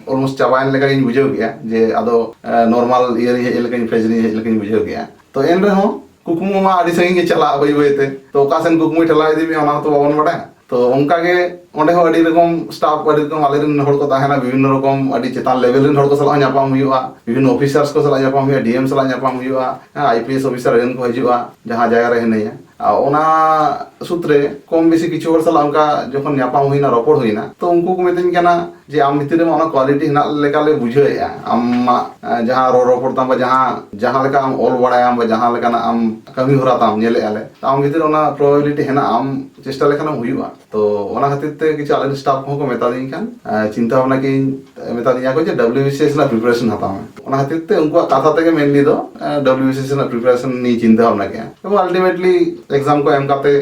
ᱚᱞᱢᱳᱥᱴ ᱪᱟᱵᱟᱭᱮᱱ ᱞᱮᱠᱟᱜᱤᱧ ᱵᱩᱡᱷᱟᱹᱣ ᱠᱮᱫᱼᱟ, ᱡᱮ ᱟᱫᱚ ᱱᱚᱨᱢᱟᱞ ᱤᱭᱟᱹ ᱨᱤᱧ ᱦᱮᱡ ᱞᱮᱠᱟᱧ, ᱯᱷᱮᱡᱽ ᱨᱤᱧ ᱦᱮᱡ ᱞᱮᱠᱟᱧ ᱵᱩᱡᱷᱟᱹᱣ ᱠᱮᱫᱼᱟ᱾ ᱛᱚ ᱮᱱ ᱨᱮᱦᱚᱸ ᱠᱩᱠᱢᱩ ᱢᱟ ᱟᱹᱰᱤ ᱥᱟᱺᱜᱤᱧ ᱜᱮ ᱪᱟᱞᱟᱜᱼᱟ ᱵᱟᱹᱭ ᱵᱟᱹᱭᱛᱮ᱾ ᱛᱚ ᱚᱠᱟ ᱥᱮᱱ ᱠᱩᱠᱢᱩᱭ ᱴᱷᱮᱞᱟᱣ ᱤᱫᱤ ᱢᱮᱭᱟ ᱚᱱᱟ ᱦᱚᱸᱛᱚ ᱵᱟᱵᱚᱱ ᱵᱟᱰᱟᱭᱟ᱾ ᱛᱚ ᱚᱱᱠᱟ ᱜᱮ ᱚᱸᱰᱮ ᱦᱚᱸ ᱟᱹᱰᱤ ᱨᱚᱠᱚᱢ ᱥᱴᱟᱯ, ᱟᱹᱰᱤ ᱨᱚᱠᱚᱢ ᱟᱞᱮᱨᱮᱱ ᱦᱚᱲ ᱠᱚ ᱛᱟᱦᱮᱱᱟ, ᱵᱤᱵᱷᱤᱱᱱᱚ ᱨᱚᱠᱚᱢ ᱟᱹᱰᱤ ᱪᱮᱛᱟᱱ ᱞᱮᱵᱮᱞ ᱨᱮᱱ ᱦᱚᱲ ᱠᱚ ᱥᱟᱞᱟᱜ ᱦᱚᱸ ᱧᱟᱯᱟᱢ ᱦᱩᱭᱩᱜᱼᱟ, ᱵᱤᱵᱷᱤᱱᱱᱚ ᱚᱯᱷᱤᱥᱟᱨᱥ ᱠᱚ ᱥᱟᱞᱟᱜ ᱧᱟᱯᱟᱢ ᱦᱩᱭᱩᱜᱼᱟ, ᱰᱤ ᱮᱢ ᱥᱟᱞᱟᱜ ᱧᱟᱯᱟᱢ ᱦᱩᱭᱩᱜᱼᱟ, ᱦᱮᱸ, ᱟᱭ ᱯᱤ ᱮᱥ ᱚᱯᱷᱤᱥᱟᱨ ᱮᱱ ᱠᱚ ᱦᱤᱡᱩᱜᱼᱟ ᱡᱟᱦᱟᱸ ᱡᱟᱭᱜᱟ ᱨᱮ ᱦᱤᱱᱟᱹᱧᱟ᱾ ᱟᱨ ᱚᱱᱟ ᱥᱩᱛᱨᱮ ᱠᱚᱢ ᱵᱮᱥᱤ ᱠᱤᱪᱷᱩ ᱦᱚᱲ ᱥᱟᱞᱟᱜ ᱚᱱᱠᱟ ᱡᱚᱠᱷᱚᱱ ᱧᱟᱯᱟᱢ ᱦᱩᱭᱱᱟ, ᱨᱚᱯᱚᱲ ᱦᱩᱭᱱᱟ, ᱛᱚ ᱩᱱᱠᱩ ᱠᱚ ᱢᱤᱛᱟᱹᱧ ᱠᱟᱱᱟ ᱡᱮ ᱟᱢ ᱵᱷᱤᱛᱤᱨ ᱨᱮᱢᱟ ᱚᱱᱟ ᱠᱣᱟᱞᱤᱴᱤ ᱦᱮᱱᱟᱜ ᱞᱮᱠᱟᱞᱮ ᱵᱩᱡᱷᱟᱹᱣᱮᱫᱼᱟ, ᱟᱢᱟᱜ ᱡᱟᱦᱟᱸ ᱨᱚᱲ ᱨᱚᱯᱚᱲ ᱛᱟᱢ ᱵᱟ ᱡᱟᱦᱟᱸ, ᱡᱟᱦᱟᱸ ᱞᱮᱠᱟ ᱟᱢ ᱚᱞ ᱵᱟᱲᱟᱭᱟᱢ ᱵᱟ ᱡᱟᱦᱟᱸ ᱞᱮᱠᱟᱱᱟᱜ ᱟᱢ ᱠᱟᱹᱢᱤ ᱦᱚᱨᱟ ᱛᱟᱢ ᱧᱮᱞᱮᱫᱼᱟ ᱞᱮ, ᱟᱢ ᱵᱷᱤᱛᱤᱨ ᱨᱮ ᱚᱱᱟ ᱯᱨᱚᱵᱟᱵᱤᱞᱤᱴᱤ ᱦᱮᱱᱟᱜᱼᱟ, ᱟᱢ ᱪᱮᱥᱴᱟ ᱞᱮᱠᱷᱟᱱᱮᱢ ᱦᱩᱭᱩᱜᱼᱟ᱾ ᱛᱚ ᱚᱱᱟ ᱠᱷᱟᱹᱛᱤᱨ ᱛᱮ ᱠᱤᱪᱷᱩ ᱟᱞᱮᱨᱮᱱ ᱥᱴᱟᱯ ᱠᱚᱦᱚᱸ ᱠᱚ ᱢᱮᱛᱟ ᱫᱤᱧ ᱠᱷᱟᱱ, ᱟᱨ ᱪᱤᱱᱛᱟᱹ ᱵᱷᱟᱵᱽᱱᱟ ᱠᱤᱧ ᱢᱮᱛᱟ ᱫᱤᱧᱟ ᱠᱚ ᱡᱮ ᱰᱟᱵᱞᱤᱭᱩ ᱵᱤ ᱥᱤ ᱮᱥ ᱨᱮᱱᱟᱜ ᱯᱨᱤᱯᱟᱨᱮᱥᱚᱱ ᱦᱟᱛᱟᱣ ᱢᱮ᱾ ᱚᱱᱟ ᱠᱷᱟᱹᱛᱤᱨ ᱛᱮ ᱩᱱᱠᱩᱣᱟᱜ ᱠᱟᱛᱷᱟ ᱛᱮᱜᱮ ᱢᱮᱱᱞᱤ ᱫᱚ ᱰᱟᱵᱞᱤᱭᱩ ᱵᱤ ᱥᱤ ᱮᱥ ᱨᱮᱱᱟᱜ ᱯᱨᱤᱯᱟᱨᱮᱥᱚᱱ ᱱᱤᱭᱮ ᱪᱤᱱᱛᱟᱹ ᱵᱷᱟᱵᱽᱱᱟ ᱠᱮᱜᱼᱟ᱾ ᱮᱵᱚᱝ ᱟᱞᱴᱤᱢᱮᱴᱞᱤ ᱮᱠᱡᱟᱢ ᱠᱚ ᱮᱢ ᱠᱟᱛᱮ,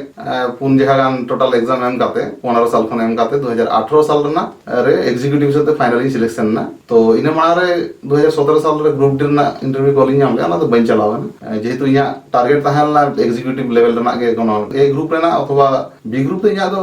ᱯᱩᱱ ᱡᱟᱭᱜᱟ ᱜᱟᱱ ᱴᱳᱴᱟᱞ ᱮᱠᱡᱟᱢ ᱮᱢ ᱠᱟᱛᱮ, ᱯᱚᱱᱮᱨᱚ ᱥᱟᱞ ᱠᱷᱚᱱ ᱮᱢ ᱠᱟᱛᱮ ᱫᱩ ᱦᱟᱡᱟᱨ ᱟᱴᱷᱨᱚ ᱥᱟᱞ ᱨᱮᱱᱟᱜ ᱨᱮ ᱮᱠᱡᱤᱠᱤᱭᱩᱴᱤᱵᱷ ᱦᱤᱥᱟᱹᱵ ᱛᱮ ᱯᱷᱟᱭᱱᱟᱞᱤ ᱥᱤᱞᱮᱠᱥᱚᱱ ᱮᱱᱟ᱾ ᱛᱚ ᱤᱱᱟᱹ ᱢᱟᱲᱟᱝ ᱨᱮ ᱫᱩ ᱦᱟᱡᱟᱨ ᱥᱚᱛᱨᱚ ᱥᱟᱞ ᱨᱮ ᱜᱨᱩᱯ ᱰᱤ ᱨᱮᱱᱟᱜ ᱤᱱᱴᱟᱨᱵᱷᱤᱭᱩ ᱠᱚᱞ ᱤᱧ ᱧᱟᱢ ᱞᱮᱫᱟ, ᱚᱱᱟ ᱫᱚ ᱵᱟᱹᱧ ᱪᱟᱞᱟᱣ ᱠᱟᱱᱟ᱾ ᱡᱮᱦᱮᱛᱩ ᱤᱧᱟᱹᱜ ᱴᱟᱨᱜᱮᱴ ᱛᱟᱦᱮᱸ ᱞᱮᱱᱟ ᱮᱠᱡᱤᱠᱤᱭᱩᱴᱤᱵᱷ ᱞᱮᱵᱮᱞ ᱨᱮᱱᱟᱜ ᱜᱮ, ᱠᱳᱱᱳ ᱮ ᱜᱨᱩᱯ ᱨᱮᱱᱟᱜ ᱚᱛᱷᱚᱵᱟ ᱵᱤ ᱜᱨᱩᱯ ᱫᱚ ᱤᱧᱟᱹᱜ ᱫᱚ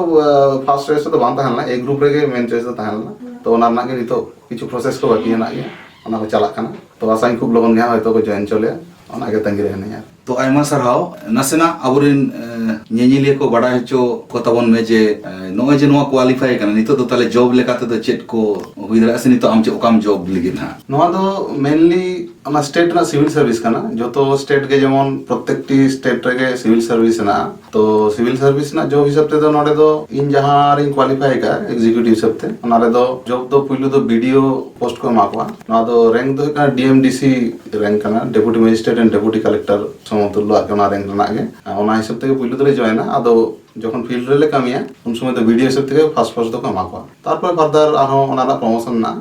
ᱯᱷᱟᱥᱴ ᱪᱚᱭᱮᱥ ᱫᱚ ᱵᱟᱝ ᱛᱟᱦᱮᱸ ᱞᱮᱱᱟ, ᱮ ᱜᱨᱩᱯ ᱨᱮᱜᱮ ᱢᱮᱱ ᱪᱚᱭᱮᱥ ᱫᱚ ᱛᱟᱦᱮᱸ ᱞᱮᱱᱟ᱾ ᱛᱚ ᱚᱱᱟ ᱨᱮᱱᱟᱜ ᱜᱮ ᱱᱤᱛᱚᱜ ᱠᱤᱪᱷᱩ ᱯᱨᱚᱥᱮᱥ ᱠᱚ ᱵᱟᱹᱠᱤ ᱢᱮᱱᱟᱜ ᱜᱮᱭᱟ, ᱚᱱᱟ ᱠᱚ ᱪᱟᱞᱟᱜ ᱠᱟᱱᱟ᱾ ᱛᱚ ᱟᱥᱟᱧ ᱠᱷᱩᱵ ᱞᱚᱜᱚᱱ ᱜᱮ ᱦᱟᱸᱜ ᱦᱚᱭᱛᱳ ᱠᱚ ᱡᱚᱭᱮᱱ ᱦᱚᱪᱚ ᱞᱮᱭᱟ, ᱚᱱᱟᱜᱮ ᱛᱟᱺᱜᱤ ᱨᱮ ᱦᱤᱱᱟᱹᱧᱟ᱾ ᱛᱚ ᱟᱭᱢᱟ ᱥᱟᱨᱦᱟᱣ᱾ ᱱᱟᱥᱮᱱᱟᱜ ᱟᱵᱚᱨᱮᱱ, ᱮ, ᱧᱮᱧᱮᱞᱤᱭᱟᱹ ᱠᱚ ᱵᱟᱰᱟᱭ ᱦᱚᱪᱚ ᱠᱚ ᱛᱟᱵᱚᱱ ᱢᱮ ᱡᱮ, ᱮ, ᱱᱚᱜᱼᱚᱭ ᱡᱮ ᱱᱚᱣᱟ ᱠᱳᱣᱟᱞᱤᱯᱷᱟᱭ ᱠᱟᱱᱟ, ᱱᱤᱛᱚᱜ ᱫᱚ ᱛᱟᱦᱞᱮ ᱡᱚᱵ ᱞᱮᱠᱟ ᱛᱮᱫᱚ ᱪᱮᱫ ᱠᱚ ᱦᱩᱭ ᱫᱟᱲᱮᱭᱟᱜᱼᱟ, ᱥᱮ ᱱᱤᱛᱚᱜ ᱟᱢ ᱪᱮᱫ ᱚᱠᱟᱢ ᱡᱚᱵ ᱞᱟᱹᱜᱤᱫ ᱦᱟᱸᱜ? ᱱᱚᱣᱟ ᱫᱚ ᱢᱮᱱᱞᱤ ᱚᱱᱟ ᱥᱴᱮᱴ ᱨᱮᱱᱟᱜ ᱥᱤᱵᱤᱞ ᱥᱟᱨᱵᱷᱤᱥ ᱠᱟᱱᱟ᱾ ᱡᱚᱛᱚ ᱥᱴᱮᱴ ᱜᱮ ᱡᱮᱢᱚᱱ ᱯᱨᱚᱛᱮᱠᱴᱤ ᱥᱴᱮᱴ ᱨᱮᱜᱮ ᱥᱤᱵᱤᱞ ᱥᱟᱨᱵᱷᱤᱥ ᱦᱮᱱᱟᱜᱼᱟ᱾ ᱛᱚ ᱥᱤᱵᱤᱞ ᱥᱟᱨᱵᱷᱤᱥ ᱨᱮᱱᱟᱜ ᱡᱚᱵ ᱦᱤᱥᱟᱹᱵ ᱛᱮᱫᱚ ᱱᱚᱰᱮ ᱫᱚ ᱤᱧ ᱡᱟᱦᱟᱸ ᱨᱤᱧ ᱠᱳᱣᱟᱞᱤᱯᱷᱟᱭ ᱟᱠᱟᱫᱼᱟ ᱮᱠᱡᱤᱠᱤᱭᱩᱴᱤᱵᱷ ᱦᱤᱥᱟᱹᱵ ᱛᱮ, ᱚᱱᱟ ᱨᱮᱫᱚ ᱡᱚᱵ ᱫᱚ ᱯᱩᱭᱞᱩ ᱫᱚ ᱵᱤ ᱰᱤ ᱳ ᱯᱳᱥᱴ ᱠᱚ ᱮᱢᱟ ᱠᱚᱣᱟ᱾ ᱱᱚᱣᱟ ᱫᱚ ᱨᱮᱝᱠ ᱫᱚ ᱦᱩᱭᱩᱜ ᱠᱟᱱᱟ ᱰᱤ ᱮᱢ ᱰᱤ ᱥᱤ ᱨᱮᱝᱠ ᱠᱟᱱᱟ, deputy magistrate and deputy collector ᱥᱚᱢᱚᱛᱩᱞᱞᱚ ᱟᱨᱠᱤ ᱚᱱᱟ ᱨᱮᱝᱠ ᱨᱮᱱᱟᱜ ᱜᱮ᱾ ᱚᱱᱟ ᱦᱤᱥᱟᱹᱵ ᱛᱮᱜᱮ ᱯᱩᱭᱞᱩ ᱫᱚᱞᱮ ᱡᱚᱭᱮᱱᱟ᱾ ᱟᱫᱚ ᱡᱚᱠᱷᱚᱱ ᱯᱷᱤᱞᱰ ᱨᱮᱞᱮ ᱠᱟᱹᱢᱤᱭᱟ, ᱩᱱ ᱥᱚᱢᱚᱭ ᱫᱚ ᱵᱤ ᱰᱤ ᱳ ᱦᱤᱥᱟᱹᱵ ᱛᱮᱜᱮ ᱯᱷᱟᱥᱴ ᱯᱳᱥᱴ ᱫᱚᱠᱚ ᱮᱢᱟ ᱠᱚᱣᱟ᱾ ᱛᱟᱨᱯᱚᱨᱮ ᱯᱷᱟᱨᱫᱟᱨ ᱟᱨᱦᱚᱸ ᱚᱱᱟ ᱨᱮᱱᱟᱜ ᱯᱨᱚᱢᱳᱥᱚᱱ ᱨᱮᱱᱟᱜ,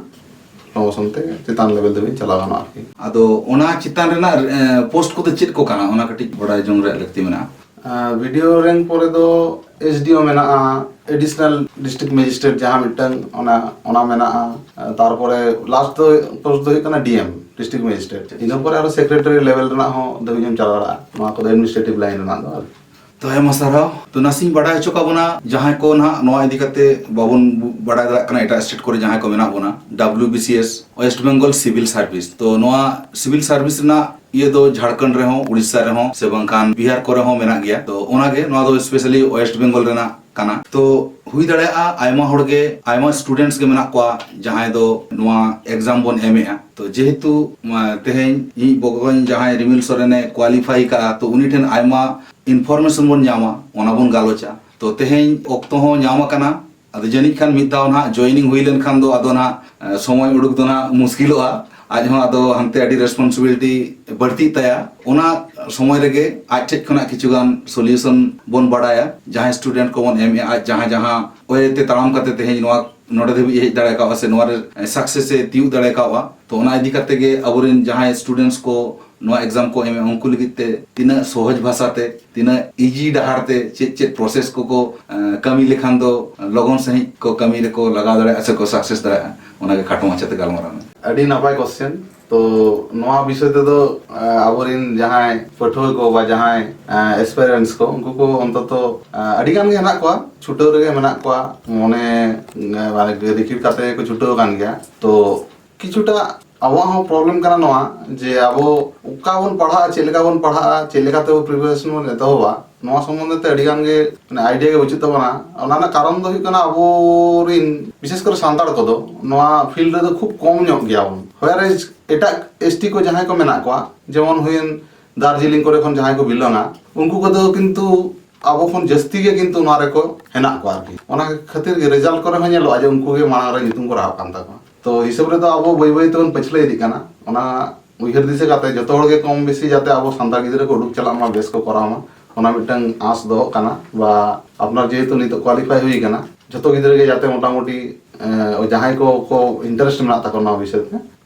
ᱯᱨᱚᱢᱳᱥᱚᱱ ᱛᱮ ᱪᱮᱛᱟᱱ ᱞᱮᱵᱮᱞ ᱫᱷᱟᱹᱵᱤᱡ ᱪᱟᱞᱟᱣ ᱜᱟᱱᱚᱜᱼᱟ ᱟᱨᱠᱤ᱾ ᱟᱫᱚ ᱚᱱᱟ ᱪᱮᱛᱟᱱ ᱨᱮᱱᱟᱜ, ᱮ, ᱯᱳᱥᱴ ᱠᱚᱫᱚ ᱪᱮᱫ ᱠᱚ ᱠᱟᱱᱟ, ᱚᱱᱟ ᱠᱟᱹᱴᱤᱡ ᱵᱟᱰᱟᱭ ᱡᱚᱝ ᱨᱮᱭᱟᱜ ᱞᱟᱹᱠᱛᱤ ᱢᱮᱱᱟᱜᱼᱟ᱾ ᱵᱤ ᱰᱤ ᱳ ᱨᱮᱝᱠ ᱯᱚᱨᱮ ᱫᱚ ᱮᱥ ᱰᱤ ᱳ ᱢᱮᱱᱟᱜᱼᱟ, ᱮᱰᱤᱥᱚᱱᱟᱞ ᱰᱤᱥᱴᱨᱤᱠᱴ ᱢᱮᱡᱤᱥᱴᱨᱮᱴ ᱡᱟᱦᱟᱸ ᱢᱤᱫᱴᱟᱝ, ᱚᱱᱟ, ᱚᱱᱟ ᱢᱮᱱᱟᱜᱼᱟ᱾ ᱛᱟᱨᱯᱚᱨᱮ ᱞᱟᱥᱴ ᱫᱚ, ᱯᱳᱥᱴ ᱫᱚ ᱦᱩᱭᱩᱜ ᱠᱟᱱᱟ ᱰᱤ ᱮᱢ, ᱰᱤᱥᱴᱨᱤᱠᱴ ᱢᱮᱡᱤᱥᱴᱨᱮᱴ᱾ ᱤᱱᱟᱹ ᱯᱚᱨᱮ ᱟᱨᱚ ᱥᱮᱠᱨᱮᱴᱟᱨᱤ ᱞᱮᱵᱮᱞ ᱨᱮᱱᱟᱜ ᱦᱚᱸ ᱫᱷᱟᱹᱵᱤᱡ ᱮᱢ ᱪᱟᱞᱟᱣ ᱫᱟᱲᱮᱭᱟᱜᱼᱟ᱾ ᱱᱚᱣᱟ ᱠᱚᱫᱚ ᱮᱰᱢᱤᱱᱤᱥᱴᱨᱮᱴᱤᱵᱷ ᱞᱟᱭᱤᱱ ᱨᱮᱱᱟᱜ ᱫᱚ ᱟᱨᱠᱤ᱾ ᱛᱚ ᱟᱭᱢᱟ ᱥᱟᱨᱦᱟᱣ᱾ ᱛᱚ ᱱᱟᱥᱮᱧ ᱵᱟᱰᱟᱭ ᱦᱚᱪᱚ ᱠᱟᱜ ᱵᱚᱱᱟ, ᱡᱟᱦᱟᱸᱭ ᱠᱚ ᱱᱟᱦᱟᱜ ᱱᱚᱣᱟ ᱤᱫᱤ ᱠᱟᱛᱮ ᱵᱟᱵᱚᱱ ᱵᱩ-, ᱵᱟᱰᱟᱭ ᱫᱟᱲᱮᱭᱟᱜ ᱠᱟᱱᱟ, ᱮᱴᱟᱜ ᱥᱴᱮᱴ ᱠᱚᱨᱮ ᱡᱟᱦᱟᱸᱭ ᱠᱚ ᱢᱮᱱᱟᱜ ᱵᱚᱱᱟ, W B C S, West Bengal ᱥᱤᱵᱤᱞ ᱥᱟᱨᱵᱷᱤᱥ᱾ ᱛᱚ ᱱᱚᱣᱟ ᱥᱤᱵᱤᱞ ᱥᱟᱨᱵᱷᱤᱥ ᱨᱮᱱᱟᱜ ᱤᱭᱟᱹ ᱫᱚ ᱡᱷᱟᱲᱠᱷᱚᱸᱰ ᱨᱮᱦᱚᱸ, ᱩᱲᱤᱥᱥᱟ ᱨᱮᱦᱚᱸ, ᱥᱮ ᱵᱟᱝᱠᱷᱟᱱ ᱵᱤᱦᱟᱨ ᱠᱚᱨᱮ ᱦᱚᱸ ᱢᱮᱱᱟᱜ ᱜᱮᱭᱟ᱾ ᱛᱚ ᱚᱱᱟᱜᱮ, ᱱᱚᱣᱟ ᱫᱚ ᱥᱯᱮᱥᱟᱞᱤ ᱳᱭᱮᱥᱴ ᱵᱮᱝᱜᱚᱞ ᱨᱮᱱᱟᱜ ᱠᱟᱱᱟ᱾ ᱛᱚ ᱦᱩᱭ ᱫᱟᱲᱮᱭᱟᱜᱼᱟ ᱟᱭᱢᱟ ᱦᱚᱲ ᱜᱮ, ᱟᱭᱢᱟ ᱥᱴᱩᱰᱮᱱᱴᱥ ᱜᱮ ᱢᱮᱱᱟᱜ ᱠᱚᱣᱟ ᱡᱟᱦᱟᱸᱭ ᱫᱚ ᱱᱚᱣᱟ ᱮᱠᱡᱟᱢ ᱵᱚᱱ ᱮᱢᱮᱜᱼᱟ᱾ ᱛᱚ ᱡᱮᱦᱮᱛᱩ, ᱢᱟ, ᱛᱮᱦᱮᱧ ᱤᱧ ᱵᱚᱠᱚᱧ ᱡᱟᱦᱟᱸᱭ ᱨᱤᱢᱤᱞ ᱥᱚᱨᱮᱱᱮ ᱠᱳᱣᱟᱞᱤᱯᱷᱟᱭ ᱠᱟᱜᱼᱟ, ᱛᱚ ᱩᱱᱤ ᱴᱷᱮᱱ ᱟᱭᱢᱟ ᱤᱱᱯᱷᱚᱨᱢᱮᱥᱚᱱ ᱵᱚᱱ ᱧᱟᱢᱟ, ᱚᱱᱟ ᱵᱚᱱ ᱜᱟᱞᱚᱪᱟ᱾ ᱛᱚ ᱛᱮᱦᱮᱧ ᱚᱠᱛᱚ ᱦᱚᱸ ᱧᱟᱢ ᱟᱠᱟᱱᱟ, ᱟᱫᱚ ᱡᱟᱹᱱᱤᱡ ᱠᱷᱟᱱ ᱢᱤᱫ ᱫᱷᱟᱣ ᱱᱟᱦᱟᱜ ᱡᱚᱭᱮᱱᱤᱝ ᱦᱩᱭ ᱞᱮᱱᱠᱷᱟᱱ ᱫᱚ ᱟᱫᱚ ᱱᱟᱦᱟᱜ, ᱮ, ᱥᱚᱢᱚᱭ ᱩᱰᱩᱠ ᱫᱚ ᱱᱟᱦᱟᱜ ᱢᱩᱥᱠᱤᱞᱚᱜᱼᱟ᱾ ᱟᱡ ᱦᱚᱸ ᱟᱫᱚ ᱦᱟᱱᱛᱮ ᱟᱹᱰᱤ ᱨᱮᱥᱯᱚᱱᱥᱤᱵᱤᱞᱤᱴᱤ ᱵᱟᱹᱲᱛᱤᱜ ᱛᱟᱭᱟ᱾ ᱚᱱᱟ ᱥᱚᱢᱚᱭ ᱨᱮᱜᱮ ᱟᱡ ᱴᱷᱮᱡ ᱠᱷᱚᱱᱟᱜ ᱠᱤᱪᱷᱩ ᱜᱟᱱ ᱥᱚᱞᱤᱭᱩᱥᱚᱱ ᱵᱚᱱ ᱵᱟᱲᱟᱭᱟ᱾ ᱡᱟᱦᱟᱸᱭ ᱥᱴᱩᱰᱮᱱᱴ ᱠᱚᱵᱚᱱ ᱮᱢᱮᱜᱼᱟ, ᱟᱡ ᱡᱟᱦᱟᱸ ᱡᱟᱦᱟᱸ ᱚᱭᱮ ᱛᱮ ᱛᱟᱲᱟᱢ ᱠᱟᱛᱮ ᱛᱮᱦᱮᱧ ᱱᱚᱣᱟ ᱱᱚᱰᱮ ᱫᱷᱟᱹᱵᱤᱡ ᱮ ᱦᱮᱡ ᱫᱟᱲᱮ ᱠᱟᱣᱟ ᱥᱮ ᱱᱚᱣᱟ ᱨᱮ ᱥᱟᱠᱥᱮᱥ ᱮ ᱛᱤᱭᱩᱜ ᱫᱟᱲᱮ ᱠᱟᱣᱟ, ᱛᱚ ᱚᱱᱟ ᱤᱫᱤ ᱠᱟᱛᱮ ᱜᱮ ᱟᱵᱚᱨᱮᱱ ᱡᱟᱦᱟᱸᱭ ᱥᱴᱩᱰᱮᱱᱴᱥ ᱠᱚ ᱱᱚᱣᱟ ᱮᱠᱡᱟᱢ ᱠᱚ ᱮᱢᱮᱜᱼᱟ, ᱩᱱᱠᱩ ᱞᱟᱹᱜᱤᱫ ᱛᱮ ᱛᱤᱱᱟᱹᱜ ᱥᱚᱦᱚᱡ ᱵᱷᱟᱥᱟ ᱛᱮ, ᱛᱤᱱᱟᱹᱜ ᱤᱡᱤ ᱰᱟᱦᱟᱨ ᱛᱮ ᱪᱮᱫ ᱪᱮᱫ ᱯᱨᱚᱥᱮᱥ ᱠᱚᱠᱚ ᱮ, ᱠᱟᱹᱢᱤ ᱞᱮᱠᱷᱟᱱ ᱫᱚ ᱞᱚᱜᱚᱱ ᱥᱟᱺᱦᱤᱡ ᱠᱚ ᱠᱟᱹᱢᱤ ᱨᱮᱠᱚ ᱞᱟᱜᱟᱣ ᱫᱟᱲᱮᱭᱟᱜᱼᱟ ᱥᱮ ᱠᱚ ᱥᱟᱠᱥᱮᱥ ᱫᱟᱲᱮᱭᱟᱜᱼᱟ, ᱚᱱᱟᱜᱮ ᱠᱷᱟᱴᱚ ᱢᱟᱪᱷᱟᱛᱮ ᱜᱟᱞᱢᱟᱨᱟᱣ ᱢᱮ᱾ ᱟᱹᱰᱤ ᱱᱟᱯᱟᱭ ᱠᱚᱥᱪᱮᱱ᱾ ᱛᱚ ᱱᱚᱣᱟ ᱵᱤᱥᱚᱭ ᱛᱮᱫᱚ ᱮ, ᱟᱵᱚᱨᱮᱱ ᱡᱟᱦᱟᱸᱭ ᱯᱟᱹᱴᱷᱩᱣᱟᱹ ᱠᱚ ᱵᱟ ᱡᱟᱦᱟᱸᱭ ᱮᱥᱯᱟᱭᱨᱮᱱᱴᱥ ᱠᱚ, ᱩᱱᱠᱩ ᱠᱚ ᱚᱱᱛᱚᱛᱚ ᱮ, ᱟᱹᱰᱤ ᱜᱟᱱ ᱜᱮ ᱦᱮᱱᱟᱜ ᱠᱚᱣᱟ, ᱪᱷᱩᱴᱟᱹᱣ ᱨᱮᱜᱮ ᱢᱮᱱᱟᱜ ᱠᱚᱣᱟ, ᱢᱚᱱᱮ ᱮ, ᱢᱟᱱᱮ ᱨᱤᱠᱤᱲ ᱠᱟᱛᱮ ᱠᱚ ᱪᱷᱩᱴᱟᱹᱣ ᱟᱠᱟᱱ ᱜᱮᱭᱟ᱾ ᱛᱚ ᱠᱤᱪᱷᱩᱴᱟ ᱟᱵᱚᱣᱟᱜ ᱦᱚᱸ ᱯᱨᱚᱵᱞᱮᱢ ᱠᱟᱱᱟ ᱱᱚᱣᱟ, ᱡᱮ ᱟᱵᱚ ᱚᱠᱟ ᱵᱚᱱ ᱯᱟᱲᱦᱟᱜᱼᱟ, ᱪᱮᱫ ᱞᱮᱠᱟ ᱵᱚᱱ ᱯᱟᱲᱦᱟᱜᱼᱟ, ᱪᱮᱫ ᱞᱮᱠᱟᱛᱮ ᱯᱨᱤᱯᱟᱨᱮᱥᱚᱱ ᱵᱚᱱ ᱮᱛᱚᱦᱚᱵᱟ, ᱱᱚᱣᱟ ᱥᱚᱢᱵᱚᱱᱫᱷᱮ ᱛᱮ ᱟᱹᱰᱤ ᱜᱟᱱ ᱜᱮ ᱢᱟᱱᱮ ᱟᱭᱰᱤᱭᱟ ᱜᱮ ᱵᱟᱹᱪᱩᱜ ᱛᱟᱵᱚᱱᱟ᱾ ᱚᱱᱟ ᱨᱮᱱᱟᱜ ᱠᱟᱨᱚᱱ ᱫᱚ ᱦᱩᱭᱩᱜ ᱠᱟᱱᱟ, ᱟᱵᱚᱨᱤᱱ ᱵᱤᱥᱮᱥ ᱠᱚᱨᱮ ᱥᱟᱱᱛᱟᱲ ᱠᱚᱫᱚ ᱱᱚᱣᱟ ᱯᱷᱤᱞᱰ ᱨᱮᱫᱚ ᱠᱷᱩᱵ ᱠᱚᱢ ᱧᱚᱜ ᱜᱮᱭᱟ ᱵᱚᱱ᱾ ᱦᱳᱭᱟᱨᱮᱡᱽ ᱮᱴᱟᱜ ᱮᱥᱴᱤ ᱠᱚ ᱡᱟᱦᱟᱸᱭ ᱠᱚ ᱢᱮᱱᱟᱜ ᱠᱚᱣᱟ, ᱡᱮᱢᱚᱱ ᱦᱩᱭᱮᱱ ᱫᱟᱨᱡᱤᱞᱤᱝ ᱠᱚᱨᱮ ᱠᱷᱚᱱ ᱡᱟᱦᱟᱸᱭ ᱠᱚ ᱵᱤᱞᱚᱝᱟ, ᱩᱱᱠᱩ ᱠᱚᱫᱚ ᱠᱤᱱᱛᱩ ᱟᱵᱚ ᱠᱷᱚᱱ ᱡᱟᱹᱥᱛᱤ ᱜᱮ ᱠᱤᱱᱛᱩ ᱱᱚᱣᱟ ᱨᱮᱠᱚ ᱦᱮᱱᱟᱜ ᱠᱚᱣᱟ ᱟᱨᱠᱤ᱾ ᱚᱱᱟ ᱠᱷᱟᱹᱛᱤᱨ ᱜᱮ ᱨᱮᱡᱟᱞᱴ ᱠᱚᱨᱮ ᱦᱚᱸ ᱧᱮᱞᱚᱜᱼᱟ ᱡᱮ ᱩᱱᱠᱩ ᱜᱮ ᱢᱟᱲᱟᱝ ᱨᱮ ᱧᱩᱛᱩᱢ ᱠᱚ ᱨᱟᱠᱟᱵ ᱠᱟᱱ ᱛᱟᱠᱚᱣᱟ᱾ ᱛᱚ ᱦᱤᱥᱟᱹᱵ ᱨᱮᱫᱚ ᱟᱵᱚ ᱵᱟᱹᱭ ᱵᱟᱹᱭ ᱛᱮᱵᱚᱱ ᱯᱟᱹᱪᱷᱞᱟᱹ ᱤᱫᱤᱜ ᱠᱟᱱᱟ᱾ ᱚᱱᱟ ᱩᱭᱦᱟᱹᱨ ᱫᱤᱥᱟᱹ ᱠᱟᱛᱮ ᱡᱚᱛᱚ ᱦᱚᱲ ᱜᱮ ᱠᱚᱢ ᱵᱮᱥᱤ ᱡᱟᱛᱮ ᱟᱵᱚ ᱥᱟᱱᱛᱟᱲ ᱜᱤᱫᱽᱨᱟᱹ ᱠᱚ ᱩᱰᱩᱠ ᱪᱟᱞᱟᱜ ᱢᱟ, ᱵᱮᱥ ᱠᱚ ᱠᱚᱨᱟᱣ ᱢᱟ, ᱚᱱᱟ ᱢᱤᱫᱴᱟᱝ ᱟᱸᱥ ᱫᱚᱦᱚᱜ ᱠᱟᱱᱟ᱾ ᱵᱟ ᱟᱯᱱᱟᱨ ᱡᱮᱦᱮᱛᱩ ᱱᱤᱛᱚᱜ ᱠᱳᱣᱟᱞᱤᱯᱷᱟᱭ ᱦᱩᱭ ᱠᱟᱱᱟ, ᱡᱚᱛᱚ ᱜᱤᱫᱽᱨᱟᱹ ᱜᱮ ᱡᱟᱛᱮ ᱢᱚᱴᱟᱢᱩᱴᱤ, ᱮ, ᱡᱟᱦᱟᱸᱭ ᱠᱚ, ᱠᱚ ᱤᱱᱴᱟᱨᱮᱥᱴ ᱢᱮᱱᱟᱜ ᱛᱟᱠᱚᱣᱟ ᱱᱚᱣᱟ ᱵᱤᱥᱚᱭ ᱛᱮ,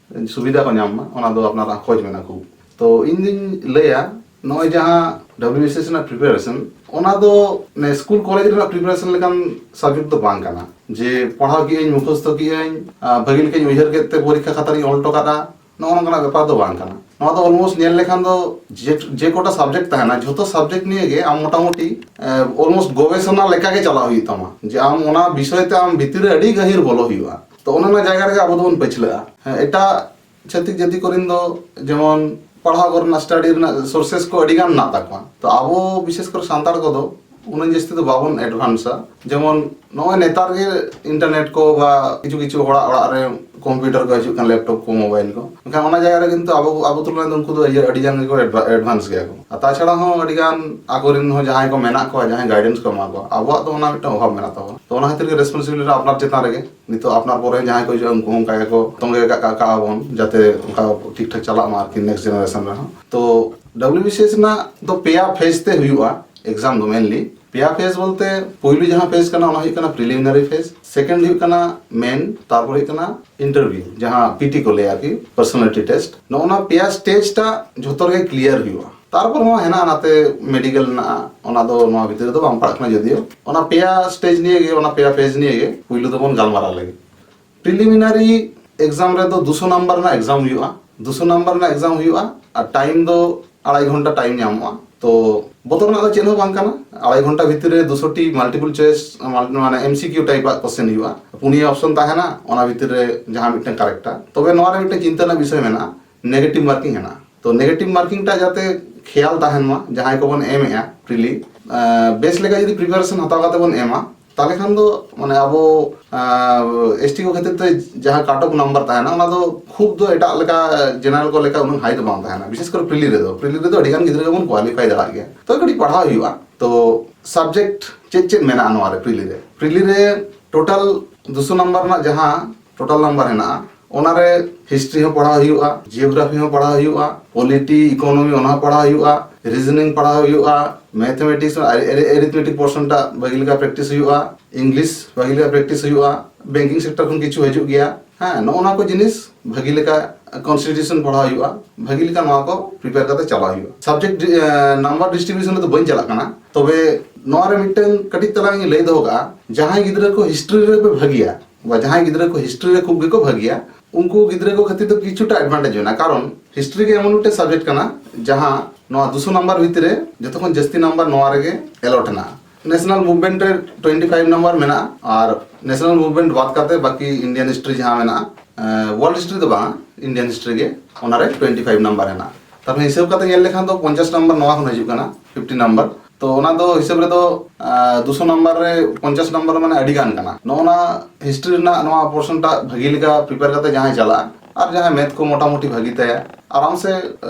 ᱥᱩᱵᱤᱫᱷᱟ ᱠᱚ ᱧᱟᱢ ᱢᱟ, ᱚᱱᱟ ᱫᱚ ᱟᱯᱱᱟᱨᱟᱜ ᱠᱷᱚᱡᱽ ᱢᱮᱱᱟᱜᱼᱟ ᱠᱷᱩᱵ᱾ ᱛᱚ ᱤᱧ ᱫᱩᱧ ᱞᱟᱹᱭᱟ, ᱱᱚᱜᱼᱚᱭ ᱡᱟᱦᱟᱸ ᱰᱟᱵᱞᱤᱭᱩᱵᱤᱥᱤᱮᱥ ᱨᱮᱱᱟᱜ ᱯᱨᱤᱯᱟᱨᱮᱥᱚᱱ, ᱚᱱᱟ ᱫᱚ ᱢᱟᱱᱮ ᱥᱠᱩᱞ ᱠᱚᱞᱮᱡᱽ ᱨᱮᱱᱟᱜ ᱯᱨᱤᱯᱟᱨᱮᱥᱚᱱ ᱞᱮᱠᱟᱱ ᱥᱟᱵᱡᱮᱠᱴ ᱫᱚ ᱵᱟᱝ ᱠᱟᱱᱟ᱾ ᱡᱮ ᱯᱟᱲᱦᱟᱣ ᱠᱮᱜᱼᱟᱹᱧ, ᱢᱩᱠᱷᱚᱥᱛᱚ ᱠᱮᱜᱼᱟᱹᱧ, ᱟᱨ ᱵᱷᱟᱹᱜᱤ ᱞᱮᱠᱟᱧ ᱩᱭᱦᱟᱹᱨ ᱠᱮᱫ ᱛᱮ ᱯᱚᱨᱤᱠᱠᱷᱟ ᱠᱷᱟᱛᱟ ᱨᱤᱧ ᱚᱞ ᱦᱚᱴᱚ ᱠᱟᱜᱼᱟ, ᱱᱚᱜᱼᱚ ᱱᱚᱝᱠᱟᱱᱟᱜ ᱵᱮᱯᱟᱨ ᱫᱚ ᱵᱟᱝ ᱠᱟᱱᱟ᱾ ᱱᱚᱣᱟ ᱫᱚ ᱚᱞᱢᱳᱥᱴ ᱧᱮᱞ ᱞᱮᱠᱷᱟᱱ ᱫᱚ ᱡᱮ, ᱡᱮ ᱠᱚᱴᱟ ᱥᱟᱵᱡᱮᱠᱴ ᱛᱟᱦᱮᱱᱟ, ᱡᱷᱚᱛᱚ ᱥᱟᱵᱡᱮᱠᱴ ᱱᱤᱭᱮ ᱜᱮ ᱟᱢ ᱢᱚᱴᱟᱢᱩᱴᱤ, ᱮ, ᱚᱞᱢᱳᱥᱴ ᱜᱚᱵᱮᱥᱚᱱᱟ ᱞᱮᱠᱟ ᱜᱮ ᱪᱟᱞᱟᱜ ᱦᱩᱭᱩᱜ ᱛᱟᱢᱟ, ᱡᱮ ᱟᱢ ᱚᱱᱟ ᱵᱤᱥᱚᱭ ᱛᱮ ᱟᱢ ᱵᱷᱤᱛᱤᱨ ᱨᱮ ᱟᱹᱰᱤ ᱜᱟᱹᱦᱤᱨ ᱵᱚᱞᱚ ᱦᱩᱭᱩᱜᱼᱟ᱾ ᱛᱚ ᱚᱱᱟ ᱚᱱᱟ ᱡᱟᱭᱜᱟ ᱨᱮᱜᱮ ᱟᱵᱚ ᱫᱚᱵᱚᱱ ᱯᱟᱹᱪᱷᱞᱟᱹᱜᱼᱟ᱾ ᱦᱮᱸ, ᱮᱴᱟᱜ ᱪᱷᱟᱹᱛᱤᱠ ᱡᱟᱹᱛᱤ ᱠᱚᱨᱮᱱ ᱫᱚ ᱡᱮᱢᱚᱱ ᱯᱟᱲᱦᱟᱣ ᱠᱚᱨᱮᱱᱟᱜ ᱥᱴᱟᱰᱤ ᱨᱮᱱᱟᱜ ᱥᱳᱨᱥᱮᱥ ᱠᱚ ᱟᱹᱰᱤ ᱜᱟᱱ ᱢᱮᱱᱟᱜ ᱛᱟᱠᱚᱣᱟ᱾ ᱛᱚ ᱟᱵᱚ ᱵᱤᱥᱮᱥ ᱠᱚᱨᱮ ᱥᱟᱱᱛᱟᱲ ᱠᱚᱫᱚ ᱩᱱᱟᱹᱜ ᱡᱟᱹᱥᱛᱤ ᱫᱚ ᱵᱟᱵᱚᱱ ᱮᱰᱵᱷᱟᱱᱥᱟ᱾ ᱡᱮᱢᱚᱱ ᱱᱚᱜᱼᱚᱭ ᱱᱮᱛᱟᱨ ᱜᱮ ᱤᱱᱴᱟᱨᱱᱮᱴ ᱠᱚ ᱵᱟ ᱠᱤᱪᱷᱩ ᱠᱤᱪᱷᱩ ᱦᱚᱲᱟᱜ ᱚᱲᱟᱜ ᱨᱮ ᱠᱚᱢᱯᱤᱭᱩᱴᱟᱨ ᱠᱚ ᱦᱤᱡᱩᱜ ᱠᱟᱱᱟ, ᱞᱮᱯᱴᱚᱯ ᱠᱚ, ᱢᱳᱵᱟᱭᱤᱞ ᱠᱚ, ᱢᱮᱱᱠᱷᱟᱱ ᱚᱱᱟ ᱡᱟᱭᱜᱟ ᱨᱮ ᱠᱤᱱᱛᱩ ᱟᱵᱚ ᱟᱵᱚ ᱛᱩᱞᱚᱱᱟ ᱫᱚ ᱩᱱᱠᱩ ᱫᱚ ᱤᱭᱟᱹ ᱟᱹᱰᱤ ᱜᱟᱱ ᱜᱮᱠᱚ ᱮᱰᱵᱷᱟᱱᱥ ᱜᱮᱭᱟ ᱠᱚ᱾ ᱟᱨ ᱛᱟᱪᱷᱟᱲᱟ ᱦᱚᱸ ᱟᱹᱰᱤ ᱜᱟᱱ ᱟᱠᱚᱨᱮᱱ ᱦᱚᱸ ᱡᱟᱦᱟᱸᱭ ᱠᱚ ᱢᱮᱱᱟᱜ ᱠᱚᱣᱟ, ᱡᱟᱦᱟᱸᱭ ᱜᱟᱭᱰᱮᱱᱥ ᱠᱚ ᱮᱢᱟ ᱠᱚᱣᱟ, ᱟᱵᱚᱣᱟᱜ ᱫᱚ ᱚᱱᱟ ᱢᱤᱫᱴᱟᱝ ᱚᱵᱷᱟᱵ ᱢᱮᱱᱟᱜ ᱛᱟᱵᱚᱱᱟ᱾ ᱛᱚ ᱚᱱᱟ ᱠᱷᱟᱹᱛᱤᱨ ᱜᱮ ᱨᱮᱥᱯᱚᱱᱥᱤᱵᱤᱞᱤᱴᱤ ᱟᱯᱱᱟᱨ ᱪᱮᱛᱟᱱ ᱨᱮᱜᱮ᱾ ᱱᱤᱛᱚᱜ ᱟᱯᱱᱟᱨ ᱯᱚᱨᱮ ᱡᱟᱦᱟᱸᱭ ᱠᱚ ᱦᱤᱡᱩᱜᱼᱟ, ᱩᱱᱠᱩ ᱦᱚᱸ ᱚᱱᱠᱟ ᱜᱮᱠᱚ ᱛᱚᱸᱜᱮ ᱠᱟᱜ ᱠᱟᱜ ᱠᱟᱜᱼᱟ ᱵᱚᱱ, ᱡᱟᱛᱮ ᱚᱱᱠᱟ ᱴᱷᱤᱠ ᱴᱷᱟᱠ ᱪᱟᱞᱟᱜ ᱢᱟ ᱟᱨᱠᱤ ᱱᱮᱠᱥᱴ ᱡᱮᱱᱟᱨᱮᱥᱚᱱ ᱨᱮᱦᱚᱸ᱾ ᱛᱚ ᱰᱟᱵᱞᱤᱭᱩ ᱵᱤ ᱥᱤ ᱮᱥ ᱨᱮᱱᱟᱜ ᱫᱚ ᱯᱮᱭᱟ ᱯᱷᱮᱡᱽ ᱛᱮ ᱦᱩᱭᱩᱜᱼᱟ ᱮᱠᱡᱟᱢ ᱫᱚ ᱢᱮᱱᱞᱤ᱾ ᱯᱮᱭᱟ ᱯᱷᱮᱡᱽ ᱵᱚᱞᱛᱮ ᱯᱩᱭᱞᱩ ᱡᱟᱦᱟᱸ ᱯᱷᱮᱡᱽ ᱠᱟᱱᱟ ᱚᱱᱟ ᱦᱩᱭᱩᱜ ᱠᱟᱱᱟ ᱯᱨᱤᱞᱤᱢᱤᱱᱟᱨᱤ ᱯᱷᱮᱡᱽ, ᱥᱮᱠᱮᱱᱰ ᱦᱩᱭᱩᱜ ᱠᱟᱱᱟ ᱢᱮᱱ, ᱛᱟᱨᱯᱚᱨ ᱦᱩᱭᱩᱜ ᱠᱟᱱᱟ ᱤᱱᱴᱟᱨᱵᱷᱤᱭᱩ, ᱡᱟᱦᱟᱸ ᱯᱤ ᱴᱤ ᱠᱚ ᱞᱟᱹᱭᱟ ᱟᱨᱠᱤ, ᱯᱟᱨᱥᱚᱱᱟᱞᱤᱴᱤ ᱴᱮᱥᱴ᱾ ᱱᱚᱜᱼᱚ ᱱᱟ ᱯᱮᱭᱟ ᱥᱴᱮᱡᱽ ᱴᱟᱜ ᱡᱷᱚᱛᱚ ᱨᱮᱜᱮ ᱠᱞᱤᱭᱟᱨ ᱦᱩᱭᱩᱜᱼᱟ᱾ ᱛᱟᱨᱯᱚᱨ ᱦᱚᱸ ᱦᱮᱱᱟᱜᱼᱟ ᱱᱟᱛᱮ ᱢᱮᱰᱤᱠᱮᱞ ᱦᱮᱱᱟᱜᱼᱟ, ᱚᱱᱟ ᱫᱚ ᱱᱚᱣᱟ ᱵᱷᱤᱛᱤᱨ ᱨᱮᱫᱚ ᱵᱟᱝ ᱯᱟᱲᱟᱜ ᱠᱟᱱᱟ ᱡᱚᱫᱤᱭᱳ᱾ ᱚᱱᱟ ᱯᱮᱭᱟ ᱥᱴᱮᱡᱽ ᱱᱤᱭᱮ ᱜᱮ, ᱚᱱᱟ ᱯᱮᱭᱟ ᱯᱷᱮᱡᱽ ᱱᱤᱭᱮ ᱜᱮ ᱯᱩᱭᱞᱩ ᱫᱚᱵᱚᱱ ᱜᱟᱞᱢᱟᱨᱟᱣ ᱞᱮᱜᱮ᱾ ᱯᱨᱤᱞᱤᱢᱤᱱᱟᱨᱤ ᱮᱠᱡᱟᱢ ᱨᱮᱫᱚ ᱫᱩᱥᱚ ᱱᱟᱢᱵᱟᱨ ᱨᱮᱱᱟᱜ ᱮᱠᱡᱟᱢ ᱦᱩᱭᱩᱜᱼᱟ, ᱫᱩᱥᱚ ᱱᱟᱢᱵᱟᱨ ᱨᱮᱱᱟᱜ ᱮᱠᱡᱟᱢ ᱦᱩᱭᱩᱜᱼᱟ᱾ ᱟᱨ ᱴᱟᱭᱤᱢ ᱫᱚ ᱟᱲᱟᱭ ᱜᱷᱚᱱᱴᱟ ᱴᱟᱭᱤᱢ ᱧᱟᱢᱚᱜᱼᱟ᱾ ᱛᱚ ᱵᱚᱛᱚᱨ ᱨᱮᱱᱟᱜ ᱫᱚ ᱪᱮᱫ ᱦᱚᱸ ᱵᱟᱝ ᱠᱟᱱᱟ᱾ ᱟᱲᱟᱭ ᱜᱷᱚᱱᱴᱟ ᱵᱷᱤᱛᱤᱨ ᱨᱮ ᱫᱩᱥᱚ ᱴᱤ ᱢᱟᱞᱴᱤᱯᱚᱞ ᱪᱚᱭᱮᱥ, ᱢᱟᱱᱮ ᱮᱢ ᱥᱤ ᱠᱤᱭᱩ ᱴᱟᱭᱤᱯ ᱟᱜ ᱠᱚᱥᱪᱮᱱ ᱦᱩᱭᱩᱜᱼᱟ᱾ ᱯᱩᱱᱭᱟᱹ ᱚᱯᱥᱚᱱ ᱛᱟᱦᱮᱱᱟ, ᱚᱱᱟ ᱵᱷᱤᱛᱤᱨ ᱨᱮ ᱡᱟᱦᱟᱸ ᱢᱤᱫᱴᱟᱝ ᱠᱟᱨᱮᱠᱴᱟ᱾ ᱛᱚᱵᱮ ᱱᱚᱣᱟ ᱨᱮ ᱢᱤᱫᱴᱟᱝ ᱪᱤᱱᱛᱟᱹ ᱨᱮᱱᱟᱜ ᱵᱤᱥᱚᱭ ᱢᱮᱱᱟᱜᱼᱟ, ᱱᱮᱜᱮᱴᱤᱵᱷ ᱢᱟᱨᱠᱤᱝ ᱦᱮᱱᱟᱜᱼᱟ᱾ ᱛᱚ ᱱᱮᱜᱮᱴᱤᱵᱷ ᱢᱟᱨᱠᱤᱝ ᱴᱟᱜ ᱡᱟᱛᱮ ᱠᱷᱮᱭᱟᱞ ᱛᱟᱦᱮᱱ ᱢᱟ ᱡᱟᱦᱟᱸᱭ ᱠᱚᱵᱚᱱ ᱮᱢᱮᱜᱼᱟ ᱯᱨᱤᱞᱤ, ᱵᱮᱥ ᱞᱮᱠᱟ ᱡᱩᱫᱤ ᱯᱨᱤᱯᱟᱨᱮᱥᱚᱱ ᱦᱟᱛᱟᱣ ᱠᱟᱛᱮ ᱵᱚᱱ ᱮᱢᱟ, ᱛᱟᱦᱚᱞᱮ ᱠᱷᱟᱱ ᱫᱚ ᱢᱟᱱᱮ ᱟᱵᱚ ᱮᱥ ᱴᱤ ᱠᱚ ᱠᱷᱟᱹᱛᱤᱨ ᱛᱮ ᱡᱟᱦᱟᱸ ᱠᱟᱴ ᱚᱯᱷ ᱱᱟᱢᱵᱟᱨ ᱛᱟᱦᱮᱱᱟ, ᱚᱱᱟ ᱫᱚ ᱠᱷᱩᱵ ᱫᱚ ᱮᱴᱟᱜ ᱞᱮᱠᱟ ᱡᱮᱱᱟᱨᱮᱞ ᱠᱚ ᱞᱮᱠᱟ ᱩᱱᱟᱹᱜ ᱦᱟᱭ ᱫᱚ ᱵᱟᱝ ᱛᱟᱦᱮᱱᱟ, ᱵᱤᱥᱮᱥ ᱠᱚᱨᱮ ᱯᱨᱤᱞᱤ ᱨᱮᱫᱚ᱾ ᱯᱨᱤᱞᱤ ᱨᱮᱫᱚ ᱟᱹᱰᱤ ᱜᱟᱱ ᱜᱤᱫᱽᱨᱟᱹ ᱜᱮᱵᱚᱱ ᱠᱳᱣᱟᱞᱤᱯᱷᱟᱭ ᱫᱟᱲᱮᱭᱟᱜ ᱜᱮᱭᱟ᱾ ᱛᱚ ᱠᱟᱹᱴᱤᱡ ᱯᱟᱲᱦᱟᱣ ᱦᱩᱭᱩᱜᱼᱟ᱾ ᱛᱚ ᱥᱟᱵᱡᱮᱠᱴ ᱪᱮᱫ ᱪᱮᱫ ᱢᱮᱱᱟᱜᱼᱟ ᱱᱚᱣᱟ ᱨᱮ ᱯᱨᱤᱞᱤ ᱨᱮ? ᱯᱨᱤᱞᱤ ᱨᱮ ᱴᱳᱴᱟᱞ ᱫᱩᱥᱚ ᱱᱟᱢᱵᱟᱨ ᱨᱮᱱᱟᱜ ᱡᱟᱦᱟᱸ ᱴᱳᱴᱟᱞ ᱱᱟᱢᱵᱟᱨ ᱦᱮᱱᱟᱜᱼᱟ, ᱚᱱᱟᱨᱮ ᱦᱤᱥᱴᱨᱤ ᱦᱚᱸ ᱯᱟᱲᱦᱟᱣ ᱦᱩᱭᱩᱜᱼᱟ, ᱡᱤᱭᱳᱜᱨᱟᱯᱷᱤ ᱦᱚᱸ ᱯᱟᱲᱦᱟᱣ ᱦᱩᱭᱩᱜᱼᱟ, ᱯᱚᱞᱤᱴᱤ, ᱤᱠᱳᱱᱚᱢᱤ, ᱚᱱᱟ ᱦᱚᱸ ᱯᱟᱲᱦᱟᱣ ᱦᱩᱭᱩᱜᱼᱟ, ᱨᱤᱡᱱᱤᱝ ᱯᱟᱲᱦᱟᱣ ᱦᱩᱭᱩᱜᱼᱟ, ᱢᱮᱛᱷᱮᱢᱮᱴᱤᱠᱥ, ᱮᱨᱤᱛᱷᱢᱮᱴᱤᱠ ᱯᱳᱨᱥᱚᱱ ᱴᱟᱜ ᱵᱷᱟᱹᱜᱤ ᱞᱮᱠᱟ ᱯᱨᱮᱠᱴᱤᱥ ᱦᱩᱭᱩᱜᱼᱟ, ᱤᱝᱞᱤᱥ ᱵᱷᱟᱹᱜᱤ ᱞᱮᱠᱟ ᱯᱨᱮᱠᱴᱤᱥ ᱦᱩᱭᱩᱜᱼᱟ, ᱵᱮᱝᱠᱤᱝ ᱥᱮᱠᱴᱚᱨ ᱠᱷᱚᱱ ᱠᱤᱪᱷᱩ ᱦᱤᱡᱩᱜ ᱜᱮᱭᱟ᱾ ᱦᱮᱸ, ᱱᱚᱜᱼᱚ ᱱᱚᱣᱟ ᱠᱚ ᱡᱤᱱᱤᱥ ᱵᱷᱟᱹᱜᱤ ᱞᱮᱠᱟ, ᱠᱚᱱᱥᱴᱤᱴᱤᱭᱩᱥᱚᱱ ᱯᱟᱲᱦᱟᱣ ᱦᱩᱭᱩᱜᱼᱟ, ᱵᱷᱟᱹᱜᱤ ᱞᱮᱠᱟ ᱱᱚᱣᱟ ᱠᱚ ᱯᱨᱤᱯᱮᱭᱟᱨ ᱠᱟᱛᱮ ᱪᱟᱞᱟᱣ ᱦᱩᱭᱩᱜᱼᱟ᱾ ᱥᱟᱵᱡᱮᱠᱴ ᱱᱟᱢᱵᱟᱨ ᱰᱤᱥᱴᱨᱤᱵᱤᱭᱩᱥᱚᱱ ᱨᱮᱫᱚ ᱵᱟᱹᱧ ᱪᱟᱞᱟᱜ ᱠᱟᱱᱟ, ᱛᱚᱵᱮ ᱱᱚᱣᱟ ᱨᱮ ᱢᱤᱫᱴᱟᱝ ᱠᱟᱹᱴᱤᱡ ᱛᱟᱞᱟᱝ ᱤᱧ ᱞᱟᱹᱭ ᱫᱚᱦᱚ ᱠᱟᱜᱼᱟ, ᱡᱟᱦᱟᱸᱭ ᱜᱤᱫᱽᱨᱟᱹ ᱠᱚ ᱦᱤᱥᱴᱨᱤ ᱨᱮᱯᱮ ᱵᱷᱟᱹᱜᱤᱭᱟ ᱵᱟ ᱡᱟᱦᱟᱸᱭ ᱜᱤᱫᱽᱨᱟᱹ ᱠᱚ ᱦᱤᱥᱴᱨᱤ ᱨᱮ ᱠᱷᱩᱵ ᱜᱮᱠᱚ ᱵᱷᱟᱹᱜᱤᱭᱟ, ᱩᱱᱠᱩ ᱜᱤᱫᱽᱨᱟᱹ ᱠᱚ ᱠᱷᱟᱹᱛᱤᱨ ᱫᱚ ᱠᱤᱪᱷᱩᱴᱟ ᱮᱰᱵᱷᱟᱱᱴᱮᱡᱽ ᱢᱮᱱᱟᱜᱼᱟ᱾ ᱠᱟᱨᱚᱱ ᱦᱤᱥᱴᱨᱤ ᱜᱮ ᱮᱢᱚᱱ ᱢᱤᱫᱴᱮᱱ ᱥᱟᱵᱡᱮᱠᱴ ᱠᱟᱱᱟ ᱡᱟᱦᱟᱸ ᱱᱚᱣᱟ ᱫᱩᱥᱚ ᱱᱟᱢᱵᱟᱨ ᱵᱷᱤᱛᱨᱤ ᱨᱮ ᱡᱚᱛᱚ ᱠᱷᱚᱱ ᱡᱟᱹᱥᱛᱤ ᱱᱟᱢᱵᱟᱨ ᱱᱚᱣᱟ ᱨᱮᱜᱮ ᱮᱞᱚᱴ ᱦᱮᱱᱟᱜᱼᱟ᱾ ᱱᱮᱥᱱᱟᱞ ᱢᱩᱵᱷᱢᱮᱱᱴ ᱨᱮ ᱴᱩᱭᱮᱱᱴᱤ ᱯᱷᱟᱭᱤᱵᱷ ᱱᱟᱢᱵᱟᱨ ᱢᱮᱱᱟᱜᱼᱟ, ᱟᱨ ᱱᱮᱥᱱᱟᱞ ᱢᱩᱵᱷᱢᱮᱱᱴ ᱵᱟᱫ ᱠᱟᱛᱮ ᱵᱟᱠᱤ ᱤᱱᱰᱤᱭᱟᱱ ᱦᱤᱥᱴᱨᱤ ᱡᱟᱦᱟᱸ ᱢᱮᱱᱟᱜᱼᱟ, ᱣᱟᱨᱞᱰ ᱦᱤᱥᱴᱨᱤ ᱫᱚ ᱵᱟᱝ, ᱤᱱᱰᱤᱭᱟᱱ ᱦᱤᱥᱴᱨᱤ ᱜᱮ, ᱚᱱᱟᱨᱮ ᱴᱩᱭᱮᱱᱴᱤ ᱯᱷᱟᱭᱤᱵᱷ ᱱᱟᱢᱵᱟᱨ ᱦᱮᱱᱟᱜᱼᱟ᱾ ᱛᱟᱨᱯᱚᱨᱮ ᱦᱤᱥᱟᱹᱵ ᱠᱟᱛᱮ ᱧᱮᱞ ᱞᱮᱠᱷᱟᱱ ᱫᱚ ᱯᱚᱧᱪᱟᱥ ᱱᱟᱢᱵᱟᱨ ᱱᱚᱣᱟ ᱠᱷᱚᱱ ᱦᱤᱡᱩᱜ ᱠᱟᱱᱟ, ᱯᱷᱤᱯᱴᱤ ᱱᱟᱢᱵᱟᱨ᱾ ᱛᱚ ᱚᱱᱟ ᱫᱚ ᱦᱤᱥᱟᱹᱵ ᱨᱮᱫᱚ ᱫᱩᱥᱚ ᱱᱟᱢᱵᱟᱨ ᱨᱮ ᱯᱚᱧᱪᱟᱥ ᱱᱟᱢᱵᱟᱨ ᱢᱟᱱᱮ ᱟᱹᱰᱤ ᱜᱟᱱ ᱠᱟᱱᱟ᱾ ᱱᱚᱜᱼᱚ ᱱᱟ ᱦᱤᱥᱴᱨᱤ ᱨᱮᱱᱟᱜ ᱱᱚᱣᱟ ᱯᱳᱨᱥᱚᱱ ᱴᱟᱜ ᱵᱷᱟᱹᱜᱤ ᱞᱮᱠᱟ ᱯᱨᱤᱯᱮᱭᱟᱨ ᱠᱟᱛᱮ ᱡᱟᱦᱟᱸᱭ ᱪᱟᱞᱟᱜᱼᱟ, ᱟᱨ ᱡᱟᱦᱟᱸᱭ ᱢᱮᱛᱷ ᱠᱚ ᱢᱚᱴᱟᱢᱩᱴᱤ ᱵᱷᱟᱹᱜᱤ ᱛᱟᱭᱟ, ᱟᱨᱟᱢ ᱥᱮ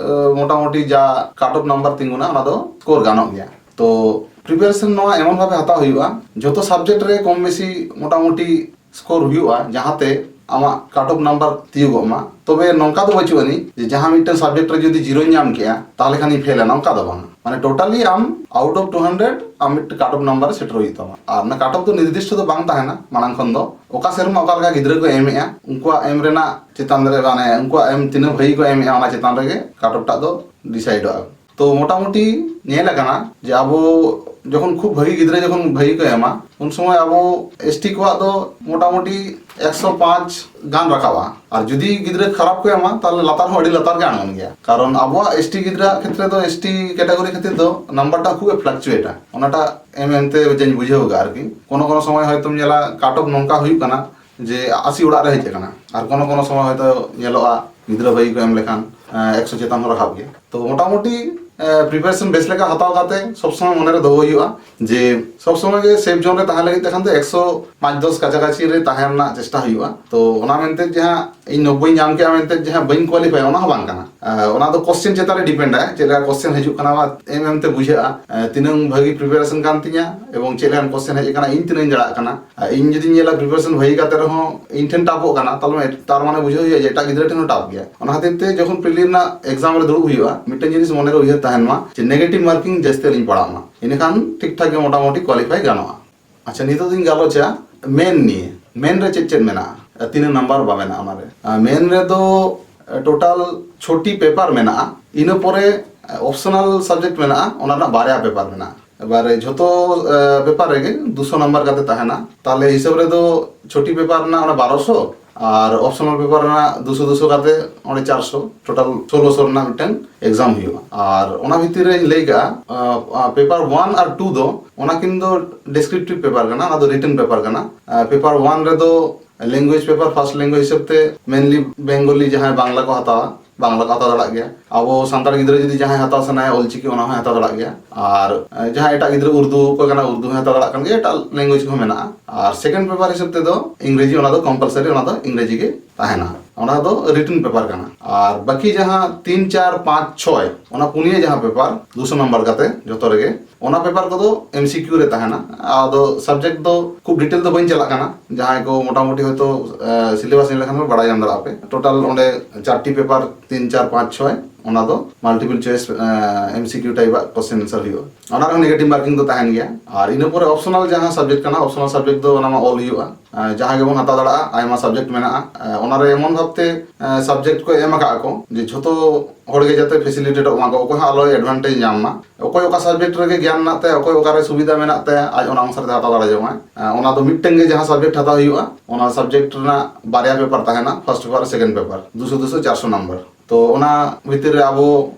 ᱢᱚᱴᱟᱢᱩᱴᱤ ᱡᱟ ᱠᱟᱴ ᱚᱯᱷ ᱱᱟᱢᱵᱟᱨ ᱛᱤᱸᱜᱩᱱᱟ ᱚᱱᱟ ᱫᱚ ᱥᱠᱳᱨ ᱜᱟᱱᱚᱜ ᱜᱮᱭᱟ᱾ ᱛᱚ ᱯᱨᱤᱯᱟᱨᱮᱥᱚᱱ ᱱᱚᱣᱟ ᱮᱢᱚᱱ ᱵᱷᱟᱵᱮ ᱦᱟᱛᱟᱣ ᱦᱩᱭᱩᱜᱼᱟ, ᱡᱚᱛᱚ ᱥᱟᱵᱡᱮᱠᱴ ᱨᱮ ᱠᱚᱢ ᱵᱮᱥᱤ ᱢᱚᱴᱟᱢᱩᱴᱤ ᱥᱠᱳᱨ ᱦᱩᱭᱩᱜᱼᱟ, ᱡᱟᱦᱟᱸᱛᱮ ᱟᱢᱟᱜ ᱠᱟᱴ ᱚᱯᱷ ᱱᱟᱢᱵᱟᱨ ᱛᱤᱭᱳᱜᱚᱜ ᱢᱟ᱾ ᱛᱚᱵᱮ ᱱᱚᱝᱠᱟ ᱫᱚ ᱵᱟᱹᱪᱩᱜ ᱟᱹᱱᱤᱡ ᱡᱮ ᱡᱟᱦᱟᱸ ᱢᱤᱫᱴᱮᱱ ᱥᱟᱵᱡᱮᱠᱴ ᱨᱮ ᱡᱩᱫᱤ ᱡᱤᱨᱳᱧ ᱧᱟᱢ ᱠᱮᱜᱼᱟ, ᱛᱟᱦᱚᱞᱮ ᱠᱷᱟᱱᱤᱧ ᱯᱷᱮᱞᱟ, ᱱᱚᱝᱠᱟ ᱫᱚ ᱵᱟᱝ᱾ ᱢᱟᱱᱮ ᱴᱳᱴᱟᱞᱤ ᱟᱢ ᱟᱣᱩᱴ ᱚᱯᱷ ᱴᱩ ᱦᱟᱱᱰᱨᱮᱰ ᱟᱢ ᱢᱤᱫᱴᱮᱱ ᱠᱟᱴ ᱚᱯᱷ ᱱᱟᱢᱵᱟᱨ ᱥᱮᱴᱮᱨ ᱦᱩᱭᱩᱜ ᱛᱟᱢᱟ᱾ ᱟᱨ ᱚᱱᱟ ᱠᱟᱴ ᱚᱯᱷ ᱫᱚ ᱱᱤᱨᱫᱤᱥᱴᱚ ᱫᱚ ᱵᱟᱝ ᱛᱟᱦᱮᱱᱟ ᱢᱟᱲᱟᱝ ᱠᱷᱚᱱ ᱫᱚ᱾ ᱚᱠᱟ ᱥᱮᱨᱢᱟ ᱚᱠᱟ ᱞᱮᱠᱟ ᱜᱤᱫᱽᱨᱟᱹ ᱠᱚ ᱮᱢᱮᱜᱼᱟ, ᱩᱱᱠᱩᱣᱟᱜ ᱮᱢ ᱨᱮᱱᱟᱜ ᱪᱮᱛᱟᱱ ᱨᱮ, ᱢᱟᱱᱮ ᱩᱱᱠᱩᱣᱟᱜ ᱮᱢ ᱛᱤᱱᱟᱹᱜ ᱵᱷᱟᱹᱜᱤ ᱠᱚ ᱮᱢᱮᱜᱼᱟ, ᱚᱱᱟ ᱪᱮᱛᱟᱱ ᱨᱮᱜᱮ ᱠᱟᱴ ᱚᱯᱷ ᱴᱟᱜ ᱫᱚ ᱰᱤᱥᱟᱭᱤᱰᱚᱜᱼᱟ᱾ ᱛᱚ ᱢᱚᱴᱟᱢᱩᱴᱤ ᱧᱮᱞ ᱟᱠᱟᱱᱟ ᱡᱮ ᱟᱵᱚ ᱡᱚᱠᱷᱚᱱ ᱠᱷᱩᱵ ᱵᱷᱟᱹᱜᱤ ᱜᱤᱫᱽᱨᱟᱹ ᱡᱚᱠᱷᱚᱱ ᱵᱷᱟᱹᱜᱤ ᱠᱚ ᱮᱢᱟ, ᱩᱱ ᱥᱚᱢᱚᱭ ᱟᱵᱚ ᱮᱥᱴᱤ ᱠᱚᱣᱟᱜ ᱫᱚ ᱢᱚᱴᱟᱢᱩᱴᱤ ᱮᱠᱥᱚ ᱯᱟᱸᱪ ᱜᱟᱱ ᱨᱟᱠᱟᱵᱼᱟ᱾ ᱟᱨ ᱡᱩᱫᱤ ᱜᱤᱫᱽᱨᱟᱹ ᱠᱷᱟᱨᱟᱯ ᱠᱚ ᱮᱢᱟ, ᱛᱟᱦᱚᱞᱮ ᱞᱟᱛᱟᱨ ᱦᱚᱸ ᱟᱹᱰᱤ ᱞᱟᱛᱟᱨ ᱜᱮ ᱟᱬᱜᱚᱱ ᱜᱮᱭᱟ᱾ ᱠᱟᱨᱚᱱ ᱟᱵᱚᱣᱟᱜ ᱮᱥᱴᱤ ᱜᱤᱫᱽᱨᱟᱹ ᱠᱷᱮᱛᱨᱮ ᱫᱚ, ᱮᱥᱴᱤ ᱠᱮᱴᱟᱜᱚᱨᱤ ᱠᱷᱟᱹᱛᱤᱨ ᱫᱚ ᱱᱟᱢᱵᱟᱨ ᱴᱟ ᱠᱷᱩᱵ ᱮ ᱯᱷᱞᱟᱠᱪᱩᱭᱮᱴᱟ᱾ ᱚᱱᱟᱴᱟᱜ ᱮᱢ ᱮᱢᱛᱮ ᱡᱟᱧ ᱵᱩᱡᱷᱟᱹᱣ ᱟᱠᱟᱫᱼᱟ ᱟᱨᱠᱤ᱾ ᱠᱳᱱᱳ ᱠᱳᱱᱳ ᱥᱚᱢᱚᱭ ᱦᱚᱭᱛᱳᱢ ᱧᱮᱞᱟ ᱠᱟᱴ ᱚᱯᱷ ᱱᱚᱝᱠᱟ ᱦᱩᱭᱩᱜ ᱠᱟᱱᱟ ᱡᱮ ᱟᱥᱤ ᱚᱲᱟᱜ ᱨᱮ ᱦᱮᱡ ᱟᱠᱟᱱᱟ, ᱟᱨ ᱠᱳᱱᱳ ᱠᱳᱱᱳ ᱥᱚᱢᱚᱭ ᱦᱚᱭᱛᱳ ᱧᱮᱞᱚᱜᱼᱟ ᱜᱤᱫᱽᱨᱟᱹ ᱵᱷᱟᱹᱜᱤ ᱠᱚ ᱮᱢ ᱞᱮᱠᱷᱟᱱ ᱮᱠᱥᱚ ᱪᱮᱛᱟᱱ ᱦᱚᱸ ᱨᱟᱠᱟᱵ ᱜᱮᱭᱟ᱾ ᱛᱚ ᱢᱚᱴᱟᱢᱩᱴᱤ ᱯᱨᱤᱯᱟᱨᱮᱥᱚᱱ ᱵᱮᱥ ᱞᱮᱠᱟ ᱦᱟᱛᱟᱣ ᱠᱟᱛᱮ ᱥᱚᱵ ᱥᱚᱢᱚᱭ ᱢᱚᱱᱮ ᱨᱮ ᱫᱚᱦᱚ ᱦᱩᱭᱩᱜᱼᱟ ᱡᱮ ᱥᱚᱵ ᱥᱚᱢᱚᱭ ᱜᱮ ᱥᱮᱯ ᱡᱳᱱ ᱨᱮ ᱛᱟᱦᱮᱸ ᱞᱟᱹᱜᱤᱫ ᱛᱮᱠᱷᱟᱱ ᱫᱚ ᱮᱠᱥᱚ ᱯᱟᱸᱪ ᱫᱚᱥ ᱠᱟᱪᱷᱟ ᱠᱟᱪᱷᱤ ᱨᱮ ᱛᱟᱦᱮᱸ ᱨᱮᱱᱟᱜ ᱪᱮᱥᱴᱟ ᱦᱩᱭᱩᱜᱼᱟ᱾ ᱛᱚ ᱚᱱᱟ ᱢᱮᱱᱛᱮ ᱡᱟᱦᱟᱸ ᱤᱧ ᱱᱚᱵᱵᱳᱭ ᱧᱟᱢ ᱠᱮᱜᱼᱟ ᱢᱮᱱᱛᱮ ᱡᱟᱦᱟᱸ ᱵᱟᱹᱧ ᱠᱳᱣᱟᱞᱤᱯᱷᱟᱭ, ᱚᱱᱟ ᱦᱚᱸ ᱵᱟᱝ ᱠᱟᱱᱟ᱾ ᱟᱨ ᱚᱱᱟ ᱫᱚ ᱠᱚᱥᱪᱮᱱ ᱪᱮᱛᱟᱱ ᱨᱮ ᱰᱤᱯᱮᱱᱰ ᱟᱭ, ᱪᱮᱫ ᱞᱮᱠᱟ ᱠᱚᱥᱪᱮᱱ ᱦᱤᱡᱩᱜ ᱠᱟᱱᱟ, ᱮᱢ ᱮᱢ ᱛᱮ ᱵᱩᱡᱷᱟᱹᱜᱼᱟ᱾ ᱟᱨ ᱛᱤᱱᱟᱹᱝ ᱵᱷᱟᱹᱜᱤ ᱯᱨᱤᱯᱟᱨᱮᱥᱚᱱ ᱠᱟᱱ ᱛᱤᱧᱟ ᱮᱵᱚᱝ ᱪᱮᱫ ᱞᱮᱠᱟᱱ ᱠᱚᱥᱪᱮᱱ ᱦᱮᱡ ᱟᱠᱟᱱᱟ, ᱤᱧ ᱛᱤᱱᱟᱹᱝ ᱤᱧ ᱫᱟᱲᱮᱭᱟᱜ ᱠᱟᱱᱟ᱾ ᱟᱨ ᱤᱧ ᱡᱩᱫᱤᱧ ᱧᱮᱞᱟ ᱯᱨᱤᱯᱟᱨᱮᱥᱚᱱ ᱵᱷᱟᱹᱜᱤ ᱠᱟᱛᱮ ᱨᱮᱦᱚᱸ ᱤᱧ ᱴᱷᱮᱱ ᱴᱟᱯᱚᱜ ᱠᱟᱱᱟ, ᱛᱟᱦᱞᱮ ᱛᱟᱨ ᱢᱟᱱᱮ ᱵᱩᱡᱷᱟᱹᱣ ᱦᱩᱭᱩᱜᱼᱟ ᱡᱮ ᱮᱴᱟᱜ ᱜᱤᱫᱽᱨᱟᱹ ᱴᱷᱮᱱ ᱦᱚᱸ ᱴᱟᱯ ᱜᱮᱭᱟ᱾ ᱚᱱᱟ ᱠᱷᱟᱹᱛᱤᱨ ᱛᱮ ᱡᱚᱠᱷᱚᱱ ᱯᱨᱤᱞᱤ ᱨᱮᱱᱟᱜ ᱮᱠᱡᱟᱢ ᱨᱮ ᱫᱩᱲᱩᱵ ᱦᱩᱭᱩᱜᱼᱟ, ᱢᱤᱫᱴᱮᱱ ᱡᱤᱱᱤᱥ ᱢᱚᱱᱮ ᱨᱮ ᱩᱭᱦᱟᱹᱨ ᱛᱟᱦᱮᱱ ᱢᱟ ᱡᱮ ᱱᱮᱜᱮᱴᱤᱵᱷ ᱢᱟᱨᱠᱤᱝ ᱡᱟᱹᱥᱛᱤ ᱟᱞᱚᱧ ᱯᱟᱲᱟᱜ ᱢᱟ, ᱤᱱᱟᱹᱠᱷᱟᱱ ᱴᱷᱤᱠ ᱴᱷᱟᱠ ᱜᱮ ᱢᱚᱴᱟᱢᱩᱴᱤ ᱠᱳᱣᱟᱞᱤᱯᱷᱟᱭ ᱜᱟᱱᱚᱜᱼᱟ᱾ ᱟᱪᱪᱷᱟ, ᱱᱤᱛᱚᱜ ᱫᱚᱧ ᱜᱟᱞᱚᱪᱟ ᱢᱮᱱ ᱱᱤᱭᱮ᱾ ᱢᱮᱱ ᱨᱮ ᱪᱮᱫ ᱪᱮᱫ ᱢᱮᱱᱟᱜᱼᱟ, ᱛᱤᱱᱟᱹᱜ ᱱᱟᱢᱵᱟᱨ ᱵᱟ ᱢᱮᱱᱟᱜᱼᱟ ᱚᱱᱟᱨᱮ? ᱟᱨ ᱢᱮᱱ ᱨᱮᱫᱚ ᱴᱳᱴᱟᱞ ᱪᱷᱚᱴᱤ ᱯᱮᱯᱟᱨ ᱢᱮᱱᱟᱜᱼᱟ, ᱤᱱᱟᱹ ᱯᱚᱨᱮ ᱚᱯᱥᱚᱱᱟᱞ ᱥᱟᱵᱡᱮᱠᱴ ᱢᱮᱱᱟᱜᱼᱟ, ᱚᱱᱟ ᱨᱮᱱᱟᱜ ᱵᱟᱨᱭᱟ ᱯᱮᱯᱟᱨ ᱢᱮᱱᱟᱜᱼᱟ᱾ ᱮᱵᱟᱨᱮ ᱡᱷᱚᱛᱚ ᱯᱮᱯᱟᱨ ᱨᱮᱜᱮ ᱫᱩᱥᱚ ᱱᱟᱢᱵᱟᱨ ᱠᱟᱛᱮ ᱛᱟᱦᱮᱱᱟ᱾ ᱛᱟᱦᱞᱮ ᱦᱤᱥᱟᱹᱵ ᱨᱮᱫᱚ ᱪᱷᱚᱴᱤ ᱯᱮᱯᱟᱨ ᱨᱮᱱᱟᱜ ᱚᱱᱟ ᱵᱟᱨᱚᱥᱚ, ᱟᱨ ᱚᱯᱥᱚᱱᱟᱞ ᱯᱮᱯᱟᱨ ᱨᱮᱱᱟᱜ ᱫᱩᱥᱚ ᱫᱩᱥᱚ ᱠᱟᱛᱮ ᱚᱸᱰᱮ ᱪᱟᱨᱥᱚ, ᱴᱳᱴᱟᱞ ᱥᱳᱞᱳᱥᱚ ᱨᱮᱱᱟᱜ ᱢᱤᱫᱴᱟᱝ ᱮᱠᱡᱟᱢ ᱦᱩᱭᱩᱜᱼᱟ᱾ ᱟᱨ ᱚᱱᱟ ᱵᱷᱤᱛᱤᱨ ᱨᱮᱧ ᱞᱟᱹᱭ ᱠᱟᱜᱼᱟ, ᱯᱮᱯᱟᱨ ᱳᱣᱟᱱ ᱟᱨ ᱴᱩ ᱫᱚ ᱚᱱᱟ ᱠᱤᱱ ᱫᱚ ᱰᱮᱥᱠᱨᱤᱯᱴᱤᱵᱷ ᱯᱮᱯᱟᱨ ᱠᱟᱱᱟ, ᱚᱱᱟ ᱫᱚ ᱨᱤᱴᱮᱱ ᱯᱮᱯᱟᱨ ᱠᱟᱱᱟ᱾ ᱯᱮᱯᱟᱨ ᱳᱣᱟᱱ ᱨᱮᱫᱚ ᱞᱮᱝᱜᱩᱭᱮᱡᱽ ᱯᱮᱯᱟᱨ ᱯᱷᱟᱥᱴ ᱞᱮᱝᱜᱩᱭᱮᱡᱽ ᱦᱤᱥᱟᱹᱵ ᱛᱮ ᱢᱮᱱᱞᱤ ᱵᱮᱝᱜᱚᱞᱤ, ᱡᱟᱦᱟᱸᱭ ᱵᱟᱝᱞᱟ ᱠᱚ ᱦᱟᱛᱟᱣᱟ, ᱵᱟᱝᱞᱟ ᱠᱚ ᱦᱟᱛᱟᱣ ᱫᱟᱲᱮᱭᱟᱜ ᱜᱮᱭᱟ᱾ ᱟᱵᱚ ᱥᱟᱱᱛᱟᱲ ᱜᱤᱫᱽᱨᱟᱹ ᱡᱩᱫᱤ ᱡᱟᱦᱟᱸᱭ ᱦᱟᱛᱟᱣ ᱥᱟᱱᱟᱭᱟ ᱚᱞᱪᱤᱠᱤ, ᱚᱱᱟ ᱦᱚᱸᱭ ᱦᱟᱛᱟᱣ ᱫᱟᱲᱮᱭᱟᱜ ᱜᱮᱭᱟ᱾ ᱟᱨ ᱡᱟᱦᱟᱸᱭ ᱮᱴᱟᱜ ᱜᱤᱫᱽᱨᱟᱹ ᱩᱨᱫᱩ ᱠᱚ ᱠᱟᱱᱟ, ᱩᱨᱫᱩ ᱦᱚᱸᱭ ᱦᱟᱛᱟᱣ ᱫᱟᱲᱮᱭᱟᱜ ᱠᱟᱱ ᱜᱮᱭᱟ, ᱮᱴᱟᱜ ᱞᱮᱝᱜᱩᱭᱮᱡᱽ ᱠᱚᱦᱚᱸ ᱢᱮᱱᱟᱜᱼᱟ᱾ ᱟᱨ ᱥᱮᱠᱮᱱᱰ ᱯᱮᱯᱟᱨ ᱦᱤᱥᱟᱹᱵ ᱛᱮᱫᱚ ᱤᱝᱨᱮᱡᱤ, ᱚᱱᱟ ᱫᱚ ᱠᱚᱢᱯᱟᱞᱥᱟᱨᱤ, ᱚᱱᱟ ᱫᱚ ᱤᱝᱨᱮᱡᱤ ᱜᱮ ᱛᱟᱦᱮᱱᱟ᱾ ᱚᱱᱟ ᱫᱚ ᱨᱤᱴᱤᱱ ᱯᱮᱯᱟᱨ ᱠᱟᱱᱟ᱾ ᱟᱨ ᱵᱟᱹᱠᱤ ᱡᱟᱦᱟᱸ ᱛᱤᱱ, ᱪᱟᱨ, ᱯᱟᱸᱪ, ᱪᱷᱚᱭ, ᱚᱱᱟ ᱯᱩᱱᱭᱟᱹ ᱡᱟᱦᱟᱸ ᱯᱮᱯᱟᱨ ᱫᱩᱥᱚ ᱱᱟᱢᱵᱟᱨ ᱠᱟᱛᱮ ᱡᱚᱛᱚ ᱨᱮᱜᱮ, ᱚᱱᱟ ᱯᱮᱯᱟᱨ ᱠᱚᱫᱚ ᱮᱢᱥᱤᱠᱤᱭᱩ ᱨᱮ ᱛᱟᱦᱮᱱᱟ᱾ ᱟᱫᱚ ᱥᱟᱵᱡᱮᱠᱴ ᱫᱚ ᱠᱷᱩᱵ ᱰᱤᱴᱮᱞ ᱫᱚ ᱵᱟᱹᱧ ᱪᱟᱞᱟᱜ ᱠᱟᱱᱟ, ᱡᱟᱦᱟᱸᱭ ᱠᱚ ᱢᱚᱴᱟᱢᱩᱴᱤ ᱦᱚᱭᱛᱳ ᱥᱤᱞᱮᱵᱟᱥ ᱧᱮᱞ ᱞᱮᱠᱷᱟᱱ ᱯᱮ ᱵᱟᱲᱟᱭ ᱧᱟᱢ ᱫᱟᱲᱮᱭᱟᱜᱼᱟ ᱯᱮ᱾ ᱴᱳᱴᱟᱞ ᱚᱸᱰᱮ ᱪᱟᱨᱴᱤ ᱯᱮᱯᱟᱨ, ᱛᱤᱱ, ᱪᱟᱨ, ᱯᱟᱸᱪ, ᱪᱷᱚᱭ, ᱚᱱᱟ ᱫᱚ ᱢᱟᱞᱴᱤᱯᱤᱞ ᱪᱚᱭᱮᱥ ᱮᱢᱥᱤᱠᱤᱭᱩ ᱴᱟᱭᱤᱯ ᱟᱜ ᱠᱚᱥᱪᱮᱱ ᱟᱱᱥᱟᱨ ᱦᱩᱭᱩᱜᱼᱟ᱾ ᱚᱱᱟ ᱨᱮᱦᱚᱸ ᱱᱮᱜᱮᱴᱤᱵᱷ ᱢᱟᱨᱠᱤᱝ ᱫᱚ ᱛᱟᱦᱮᱱ ᱜᱮᱭᱟ᱾ ᱟᱨ ᱤᱱᱟᱹ ᱯᱚᱨᱮ ᱚᱯᱥᱚᱱᱟᱞ ᱡᱟᱦᱟᱸ ᱥᱟᱵᱡᱮᱠᱴ ᱠᱟᱱᱟ, ᱚᱯᱥᱚᱱᱟᱞ ᱥᱟᱵᱡᱮᱠᱴ ᱫᱚ ᱚᱱᱟ ᱢᱟ ᱚᱞ ᱦᱩᱭᱩᱜᱼᱟ᱾ ᱟᱨ ᱡᱟᱦᱟᱸ ᱜᱮᱵᱚᱱ ᱦᱟᱛᱟᱣ ᱫᱟᱲᱮᱭᱟᱜᱼᱟ, ᱟᱭᱢᱟ ᱥᱟᱵᱡᱮᱠᱴ ᱢᱮᱱᱟᱜᱼᱟ᱾ ᱟᱨ ᱚᱱᱟᱨᱮ ᱮᱢᱚᱱ ᱵᱷᱟᱵᱛᱮ ᱥᱟᱵᱡᱮᱠᱴ ᱠᱚ ᱮᱢ ᱟᱠᱟᱫ ᱠᱚ ᱡᱮ ᱡᱷᱚᱛᱚ ᱦᱚᱲᱜᱮ ᱡᱟᱛᱮ ᱯᱷᱮᱥᱤᱞᱤᱴᱮᱴᱚᱜ ᱢᱟ ᱠᱚ, ᱚᱠᱚᱭ ᱦᱚᱸ ᱟᱞᱚᱭ ᱮᱰᱵᱷᱟᱱᱴᱮᱡᱽ ᱧᱟᱢ ᱢᱟ᱾ ᱚᱠᱚᱭ ᱚᱠᱟ ᱥᱟᱵᱡᱮᱠᱴ ᱨᱮᱜᱮ ᱜᱮᱭᱟᱱ ᱢᱮᱱᱟᱜ ᱛᱟᱭᱟ, ᱚᱠᱚᱭ ᱚᱠᱟᱨᱮ ᱥᱩᱵᱤᱫᱷᱟ ᱢᱮᱱᱟᱜ ᱛᱟᱭᱟ, ᱟᱡ ᱚᱱᱟ ᱚᱱᱩᱥᱟᱨ ᱛᱮ ᱦᱟᱛᱟᱣ ᱫᱟᱲᱮ ᱡᱚᱝᱟᱭ᱾ ᱚᱱᱟ ᱫᱚ ᱢᱤᱫᱴᱟᱝ ᱜᱮ ᱡᱟᱦᱟᱸ ᱥᱟᱵᱡᱮᱠᱴ ᱦᱟᱛᱟᱣ ᱦᱩᱭᱩᱜᱼᱟ, ᱚᱱᱟ ᱥᱟᱵᱡᱮᱠᱴ ᱨᱮᱱᱟᱜ ᱵᱟᱨᱭᱟ ᱯᱮᱯᱟᱨ ᱛᱟᱦᱮᱱᱟ, ᱯᱷᱟᱨᱥᱴ ᱯᱮᱯᱟᱨ, ᱥᱮᱠᱮᱱᱰ ᱯᱮᱯᱟᱨ, ᱫᱩᱥᱚ ᱫᱩᱥᱚ ᱪᱟᱨᱥᱚ ᱱᱟᱢᱵᱟᱨ᱾ ᱛᱚ ᱚᱱᱟ ᱵᱷᱤᱛᱤᱨ ᱨᱮ ᱟᱵᱚ